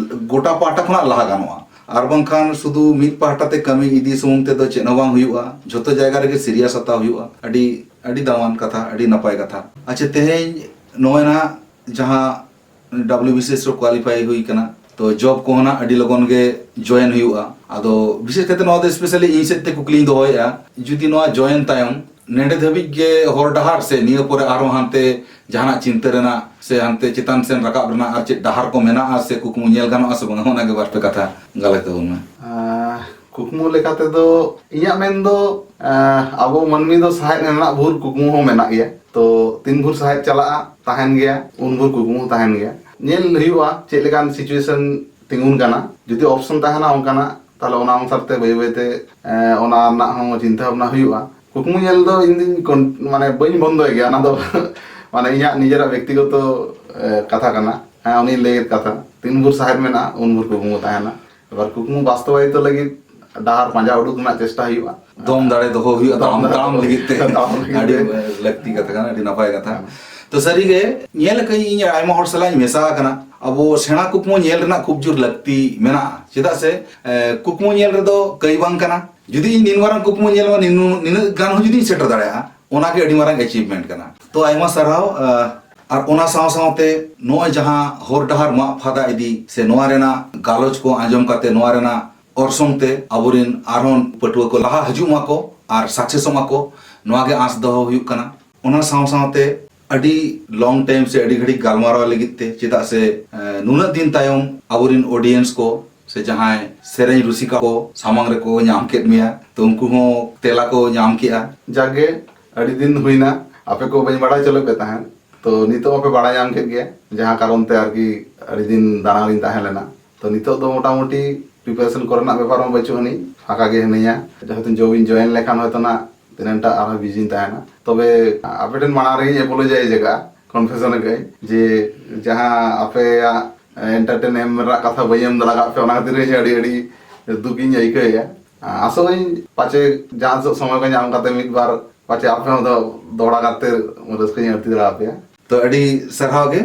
ᱜᱚᱴᱟ ᱯᱟᱦᱴᱟ ᱠᱷᱚᱱᱟᱜ ᱞᱟᱦᱟ ᱜᱟᱱᱚᱜᱼᱟ, ᱟᱨ ᱵᱟᱝᱠᱷᱟᱱ ᱥᱩᱫᱷᱩ ᱢᱤᱫ ᱯᱟᱦᱴᱟ ᱛᱮ ᱠᱟᱹᱢᱤ ᱤᱫᱤ ᱥᱩᱢᱩᱝ ᱛᱮᱫᱚ ᱪᱮᱫ ᱦᱚᱸ ᱵᱟᱝ ᱦᱩᱭᱩᱜᱼᱟ᱾ ᱡᱷᱚᱛᱚ ᱡᱟᱭᱜᱟ ᱨᱮᱜᱮ ᱥᱤᱨᱤᱭᱟᱥ ᱦᱟᱛᱟᱣ ᱦᱩᱭᱩᱜᱼᱟ᱾ ᱟᱹᱰᱤ, ᱟᱹᱰᱤ ᱫᱟᱢᱟᱱ ᱠᱟᱛᱷᱟ, ᱟᱹᱰᱤ ᱱᱟᱯᱟᱭ ᱠᱟᱛᱷᱟ᱾ ᱟᱪᱪᱷᱟ, ᱛᱮᱦᱮᱧ ᱱᱚᱜᱼᱚᱭ ᱱᱟᱦᱟᱜ ᱡᱟᱦᱟᱸ ᱰᱟᱵᱞᱤᱭᱩ ᱵᱤ ᱥᱤ ᱮᱥ ᱨᱮ ᱠᱳᱣᱟᱞᱤᱯᱷᱟᱭ ᱦᱩᱭ ᱠᱟᱱᱟ, ᱛᱚ ᱡᱚᱵ ᱠᱚᱦᱚᱸ ᱱᱟᱜ ᱟᱹᱰᱤ ᱞᱚᱜᱚᱱ ᱜᱮ ᱡᱚᱭᱮᱱ ᱦᱩᱭᱩᱜᱼᱟ᱾ ᱟᱫᱚ ᱵᱤᱥᱮᱥ ᱠᱟᱛᱮ ᱱᱚᱣᱟ ᱫᱚ ᱥᱯᱮᱥᱟᱞᱤ ᱤᱧ ᱥᱮᱫ ᱛᱮ ᱠᱩᱠᱞᱤᱧ ᱫᱚᱦᱚᱭᱮᱫᱼᱟ, ᱡᱩᱫᱤ ᱱᱚᱣᱟ ᱡᱚᱭᱮᱱ ᱛᱟᱭᱚᱢ ᱱᱮᱰᱮ ᱫᱷᱟᱹᱵᱤᱡ ᱜᱮ ᱦᱚᱨ ᱰᱟᱦᱟᱨ ᱥᱮ ᱱᱤᱭᱟᱹ ᱯᱚᱨᱮ ᱟᱨᱦᱚᱸ ᱦᱟᱱᱛᱮ ᱡᱟᱦᱟᱱᱟᱜ ᱪᱤᱱᱛᱟᱹ ᱨᱮᱱᱟᱜ ᱥᱮ ᱦᱟᱱᱛᱮ ᱪᱮᱛᱟᱱ ᱥᱮᱱ ᱨᱟᱠᱟᱵ ᱨᱮᱱᱟᱜ ᱟᱨ ᱪᱮᱫ ᱰᱟᱦᱟᱨ ᱠᱚ ᱢᱮᱱᱟᱜᱼᱟ ᱥᱮ ᱠᱩᱠᱢᱩ ᱧᱮᱞ ᱜᱟᱱᱚᱜᱼᱟ ᱥᱮ ᱵᱟᱝᱟ, ᱚᱱᱟᱜᱮ ᱵᱟᱨ ᱯᱮ ᱠᱟᱛᱷᱟ ᱜᱟᱞᱚᱪ ᱛᱟᱵᱚᱱ ᱢᱮ᱾ ᱟᱸ, ᱠᱩᱠᱢᱩ ᱞᱮᱠᱟ ᱛᱮᱫᱚ ᱤᱧᱟᱹᱜ ᱢᱮᱱ ᱫᱚ, ᱟᱸ, ᱟᱵᱚ ᱢᱟᱹᱱᱢᱤ ᱫᱚ ᱥᱟᱦᱮᱫ ᱨᱮᱱᱟᱜ ᱵᱷᱳᱨ ᱠᱩᱠᱢᱩ ᱦᱚᱸ ᱢᱮᱱᱟᱜ ᱜᱮᱭᱟ᱾ ᱛᱚ ᱛᱤᱱ ᱵᱷᱳᱨ ᱥᱟᱦᱮᱫ ᱪᱟᱞᱟᱜᱼᱟ, ᱛᱟᱦᱮᱱ ᱜᱮᱭᱟ, ᱩᱱ ᱵᱷᱳᱨ ᱠᱩᱠᱢᱩ ᱦᱚᱸ ᱛᱟᱦᱮᱱ ᱜᱮᱭᱟ᱾ ᱧᱮᱞ ᱦᱩᱭᱩᱜᱼᱟ ᱪᱮᱫ ᱞᱮᱠᱟᱱ ᱥᱤᱪᱩᱭᱮᱥᱚᱱ ᱛᱤᱸᱜᱩᱱ ᱠᱟᱱᱟ᱾ ᱡᱩᱫᱤ ᱚᱯᱥᱚᱱ ᱛᱟᱦᱮᱱᱟ ᱚᱱᱠᱟᱱᱟᱜ, ᱛᱟᱦᱞᱮ ᱚᱱᱟ ᱚᱱᱩᱥᱟᱨ ᱛᱮ ᱵᱟᱹᱭ ᱵᱟᱹᱭ ᱛᱮ, ᱮᱸ, ᱚᱱᱟ ᱨᱮᱱᱟᱜ ᱦᱚᱸ ᱪᱤᱱᱛᱟᱹ ᱵᱷᱟᱵᱽᱱᱟ ᱦᱩᱭᱩᱜᱼᱟ᱾ ᱠᱩᱠᱢᱩ ᱧᱮᱞ ᱫᱚ ᱤᱧ ᱫᱩᱧ ᱠᱚᱱ-, ᱢᱟᱱᱮ, ᱵᱟᱹᱧ ᱵᱚᱱᱫᱚᱭ ᱜᱮᱭᱟ, ᱚᱱᱟ ᱫᱚ ᱢᱟᱱᱮ, ᱤᱧᱟᱹᱜ ᱱᱤᱡᱮᱨᱟᱜ ᱵᱮᱠᱛᱤᱜᱚᱛᱚ, ᱮ, ᱠᱟᱛᱷᱟ ᱠᱟᱱᱟ᱾ ᱦᱮᱸ, ᱩᱱᱤᱧ ᱞᱟᱹᱭᱮᱫ ᱠᱟᱛᱷᱟ᱾ ᱛᱤᱱ ᱵᱷᱳᱨ ᱥᱟᱦᱮᱫ ᱢᱮᱱᱟᱜᱼᱟ, ᱩᱱ ᱵᱷᱳᱨ ᱠᱩᱠᱢᱩ ᱛᱟᱦᱮᱱᱟ᱾ ᱮᱵᱟᱨ ᱠᱩᱠᱢᱩ ᱵᱟᱥᱛᱚᱵᱟᱭᱤᱛ ᱞᱟᱹᱜᱤᱫ ᱰᱟᱦᱟᱨ ᱯᱟᱸᱡᱟ ᱩᱰᱩᱠ ᱨᱮᱱᱟᱜ ᱪᱮᱥᱴᱟ ᱦᱩᱭᱩᱜᱼᱟ᱾ ᱫᱚᱢ ᱫᱟᱲᱮ ᱫᱚᱦᱚ ᱦᱩᱭᱩᱜᱼᱟ, ᱫᱚᱢ ᱛᱟᱲᱟᱢ, ᱫᱟᱲᱮ ᱛᱟᱲᱟᱢ ᱞᱟᱹᱜᱤᱫ ᱛᱮ᱾ ᱛᱟᱲᱟᱢ ᱞᱟᱹᱜᱤᱫ ᱟᱹᱰᱤ ᱛᱮ᱾ ᱞᱟᱹᱠᱛᱤ ᱠᱟᱛᱷᱟ ᱠᱟᱱᱟ, ᱟᱹᱰᱤ ᱱᱟᱯᱟᱭ ᱠᱟᱛᱷᱟ᱾ ᱦᱮᱸ᱾ ᱛᱚ, ᱥᱟᱹᱨᱤᱜᱮ ᱧᱮᱞ ᱟᱠᱟᱫᱟᱹᱧ, ᱤᱧ ᱟᱭᱢᱟ ᱦᱚᱲ ᱥᱟᱞᱟᱜ ᱤᱧ ᱢᱮᱥᱟ ᱟᱠᱟᱱᱟ᱾ ᱟᱵᱚ ᱥᱮᱬᱟ ᱠᱩᱠᱢᱩ ᱧᱮᱞ ᱨᱮᱱᱟᱜ ᱠᱷᱩᱵ ᱡᱳᱨ ᱞᱟᱹᱠᱛᱤ ᱢᱮᱱᱟᱜᱼᱟ, ᱪᱮᱫᱟᱜ ᱥᱮ, ᱮ, ᱠᱩᱠᱢᱩ ᱧᱮᱞ ᱨᱮᱫᱚ ᱠᱟᱹᱭ ᱵᱟᱝ ᱠᱟᱱᱟ᱾ ᱡᱩᱫᱤ ᱤᱧ ᱱᱤᱱ ᱢᱟᱨᱟᱝ ᱠᱩᱠᱢᱩ ᱧᱮᱞ ᱢᱟ, ᱱᱤᱱ-, ᱱᱤᱱᱟᱹᱜ ᱜᱟᱱ ᱦᱚᱸ ᱡᱩᱫᱤᱧ ᱥᱮᱴᱮᱨ ᱫᱟᱲᱮᱭᱟᱜᱼᱟ, ᱚᱱᱟᱜᱮ ᱟᱹᱰᱤ ᱢᱟᱨᱟᱝ achievement ᱠᱟᱱᱟ᱾ ᱛᱚ, ᱟᱭᱢᱟ ᱥᱟᱨᱦᱟᱣ᱾ ᱟ, ᱟᱨ ᱚᱱᱟ ᱥᱟᱶ ᱥᱟᱶᱛᱮ ᱱᱚᱜᱼᱚᱭ ᱡᱟᱦᱟᱸ ᱦᱚᱨ ᱰᱟᱦᱟᱨ ᱢᱟᱜ ᱯᱷᱟᱫᱟ ᱤᱫᱤ ᱥᱮ ᱱᱚᱣᱟ ᱨᱮᱱᱟᱜ ᱜᱟᱞᱚᱪ ᱠᱚ ᱟᱸᱡᱚᱢ ᱠᱟᱛᱮ, ᱱᱚᱣᱟ ᱨᱮᱱᱟᱜ ᱚᱨᱥᱚᱝ ᱛᱮ ᱟᱵᱚᱨᱮᱱ ᱟᱨᱦᱚᱸ ᱯᱟᱹᱴᱷᱩᱣᱟᱹ ᱠᱚ ᱞᱟᱦᱟ ᱦᱤᱡᱩᱜ ᱢᱟᱠᱚ ᱟᱨ successᱚᱜ ᱢᱟᱠᱚ, ᱱᱚᱣᱟ ᱜᱮ ᱟᱸᱥ ᱫᱚᱦᱚ ᱦᱩᱭᱩᱜ ᱠᱟᱱᱟ᱾ ᱚᱱᱟ ᱥᱟᱶ ᱥᱟᱶᱛᱮ ᱟᱹᱰᱤ long time ᱥᱮ ᱟᱹᱰᱤ ᱜᱷᱟᱹᱲᱤᱡ ᱜᱟᱞᱢᱟᱨᱟᱣ ᱞᱟᱹᱜᱤᱫ ᱛᱮ, ᱪᱮᱫᱟᱜ ᱥᱮ, ᱮ, ᱱᱩᱱᱟᱹᱜ ᱫᱤᱱ ᱛᱟᱭᱚᱢ ᱟᱵᱚᱨᱮᱱ audience ᱠᱚ ᱥᱮ ᱡᱟᱦᱟᱸᱭ ᱥᱮᱨᱮᱧ ᱨᱩᱥᱤᱠᱟ ᱠᱚ ᱥᱟᱢᱟᱝ ᱨᱮᱠᱚ ᱧᱟᱢ ᱠᱮᱫ ᱢᱮᱭᱟ, ᱛᱚ ᱩᱱᱠᱩ ᱦᱚᱸ ᱛᱮᱞᱟ ᱠᱚ ᱧᱟᱢ ᱠᱮᱜᱼᱟ᱾ ᱡᱟᱜᱮ ᱟᱹᱰᱤ ᱫᱤᱱ ᱦᱩᱭᱱᱟ, ᱟᱯᱮ ᱠᱚ ᱵᱟᱹᱧ ᱵᱟᱲᱟᱭ ᱦᱚᱪᱚ ᱞᱮᱫ ᱯᱮ ᱛᱟᱦᱮᱸᱫ, ᱛᱚ ᱱᱤᱛᱚᱜ ᱢᱟᱯᱮ ᱵᱟᱲᱟᱭ ᱧᱟᱢ ᱠᱮᱫ ᱜᱮᱭᱟ, ᱡᱟᱦᱟᱸ ᱠᱟᱨᱚᱱ ᱛᱮ ᱟᱨᱠᱤ ᱟᱹᱰᱤ ᱫᱤᱱ ᱫᱟᱬᱟ ᱨᱤᱧ ᱛᱟᱦᱮᱸ ᱞᱮᱱᱟ᱾ ᱛᱚ ᱱᱤᱛᱚᱜ ᱫᱚ ᱢᱚᱴᱟᱢᱩᱴᱤ preparation ᱠᱚᱨᱮᱱᱟᱜ ᱵᱮᱯᱟᱨ ᱦᱚᱸ ᱵᱟᱹᱪᱩᱜ ᱟᱹᱱᱤᱡ, ᱯᱷᱟᱸᱠᱟ ᱜᱮ ᱦᱤᱱᱟᱹᱧᱟ᱾ ᱦᱚᱭᱛᱳ job ᱤᱧ join ᱞᱮᱠᱷᱟᱱ ᱦᱚᱭᱛᱳ ᱱᱟᱜ ᱛᱤᱱᱟᱹᱜᱴᱟ ᱟᱨᱦᱚᱸ busy ᱤᱧ ᱛᱟᱦᱮᱱᱟ᱾ ᱛᱚᱵᱮ ᱟᱯᱮ ᱴᱷᱮᱱ ᱢᱟᱲᱟᱝ ᱨᱮᱜᱮᱧ apologize ᱟᱠᱟᱫᱼᱟ, confession ᱟᱠᱟᱫᱟᱹᱧ ᱡᱮ ᱡᱟᱦᱟᱸ ᱟᱯᱮᱭᱟᱜ entertain ᱮᱢ ᱨᱮᱱᱟᱜ ᱠᱟᱛᱷᱟ ᱵᱟᱹᱧ ᱮᱢ ᱫᱟᱲᱮ ᱟᱠᱟᱫ ᱯᱮ, ᱚᱱᱟ ᱠᱷᱟᱹᱛᱤᱨ ᱤᱧ ᱟᱹᱰᱤ, ᱟᱹᱰᱤ ᱫᱩᱠ ᱤᱧ ᱟᱹᱭᱠᱟᱹᱣᱮᱫᱼᱟ᱾ ᱟᱥᱚᱜ ᱟᱹᱧ ᱯᱟᱪᱮ ᱡᱟᱦᱟᱸ ᱛᱤᱥᱚᱜ ᱥᱚᱢᱚᱭ ᱠᱚ ᱧᱟᱢ ᱠᱟᱛᱮ ᱢᱤᱫ ᱵᱟᱨ ᱯᱟᱪᱮ ᱟᱯᱮ ᱦᱚᱸ ᱫᱚ ᱫᱚᱦᱲᱟ ᱠᱟᱛᱮ ᱨᱟᱹᱥᱠᱟᱹᱧ ᱟᱹᱲᱛᱤ ᱫᱟᱲᱮ ᱟᱯᱮᱭᱟ᱾ ᱛᱚ, ᱟᱹᱰᱤ ᱥᱟᱨᱦᱟᱣ ᱜᱮ᱾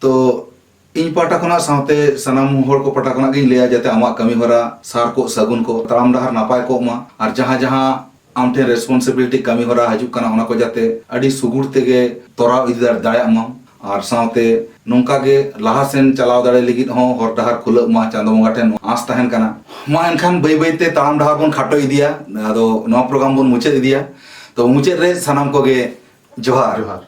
ᱛᱚ, ᱤᱧ ᱯᱟᱦᱴᱟ ᱠᱷᱚᱱᱟᱜ ᱥᱟᱶᱛᱮ ᱥᱟᱱᱟᱢ ᱦᱚᱲ ᱠᱚ ᱯᱟᱦᱴᱟ ᱠᱷᱚᱱᱟᱜ ᱜᱤᱧ ᱞᱟᱹᱭᱟ, ᱡᱟᱛᱮ ᱟᱢᱟᱜ ᱠᱟᱹᱢᱤ ᱦᱚᱨᱟ ᱥᱟᱨ ᱠᱚᱜ, ᱥᱟᱹᱜᱩᱱ ᱠᱚᱜ, ᱛᱟᱲᱟᱢ ᱰᱟᱦᱟᱨ ᱱᱟᱯᱟᱭ ᱠᱚᱜ ᱢᱟ, ᱟᱨ ᱡᱟᱦᱟᱸ ᱡᱟᱦᱟᱸ ᱟᱢ ᱴᱷᱮᱱ responsibility ᱠᱟᱹᱢᱤ ᱦᱚᱨᱟ ᱦᱤᱡᱩᱜ ᱠᱟᱱᱟ, ᱚᱱᱟ ᱠᱚ ᱡᱟᱛᱮ ᱟᱹᱰᱤ ᱥᱩᱜᱩᱲ ᱛᱮᱜᱮ ᱛᱚᱨᱟᱣ ᱤᱫᱤ ᱫᱟᱲᱮ-, ᱫᱟᱲᱮᱭᱟᱜ ᱢᱟᱢ᱾ ᱟᱨ ᱥᱟᱶᱛᱮ ᱱᱚᱝᱠᱟ ᱜᱮ ᱞᱟᱦᱟ ᱥᱮᱱ ᱪᱟᱞᱟᱣ ᱫᱟᱲᱮ ᱞᱟᱹᱜᱤᱫ ᱦᱚᱸ ᱦᱚᱨ ᱰᱟᱦᱟᱨ ᱠᱷᱩᱞᱟᱹᱜ ᱢᱟ, ᱪᱟᱸᱫᱚ ᱵᱚᱸᱜᱟ ᱴᱷᱮᱱ ᱟᱸᱥ ᱛᱟᱦᱮᱱ ᱠᱟᱱᱟ᱾ ᱢᱟ ᱮᱱᱠᱷᱟᱱ ᱵᱟᱹᱭ ᱵᱟᱹᱭ ᱛᱮ ᱛᱟᱲᱟᱢ ᱰᱟᱦᱟᱨ ᱵᱚᱱ ᱠᱷᱟᱴᱚ ᱤᱫᱤᱭᱟ, ᱟᱫᱚ ᱱᱚᱣᱟ program ᱵᱚᱱ ᱢᱩᱪᱟᱹᱫ ᱤᱫᱤᱭᱟ᱾ ᱛᱚ, ᱢᱩᱪᱟᱹᱫ ᱨᱮ ᱥᱟᱱᱟᱢ ᱠᱚᱜᱮ ᱡᱚᱦᱟᱨ᱾ ᱡᱚᱦᱟᱨ᱾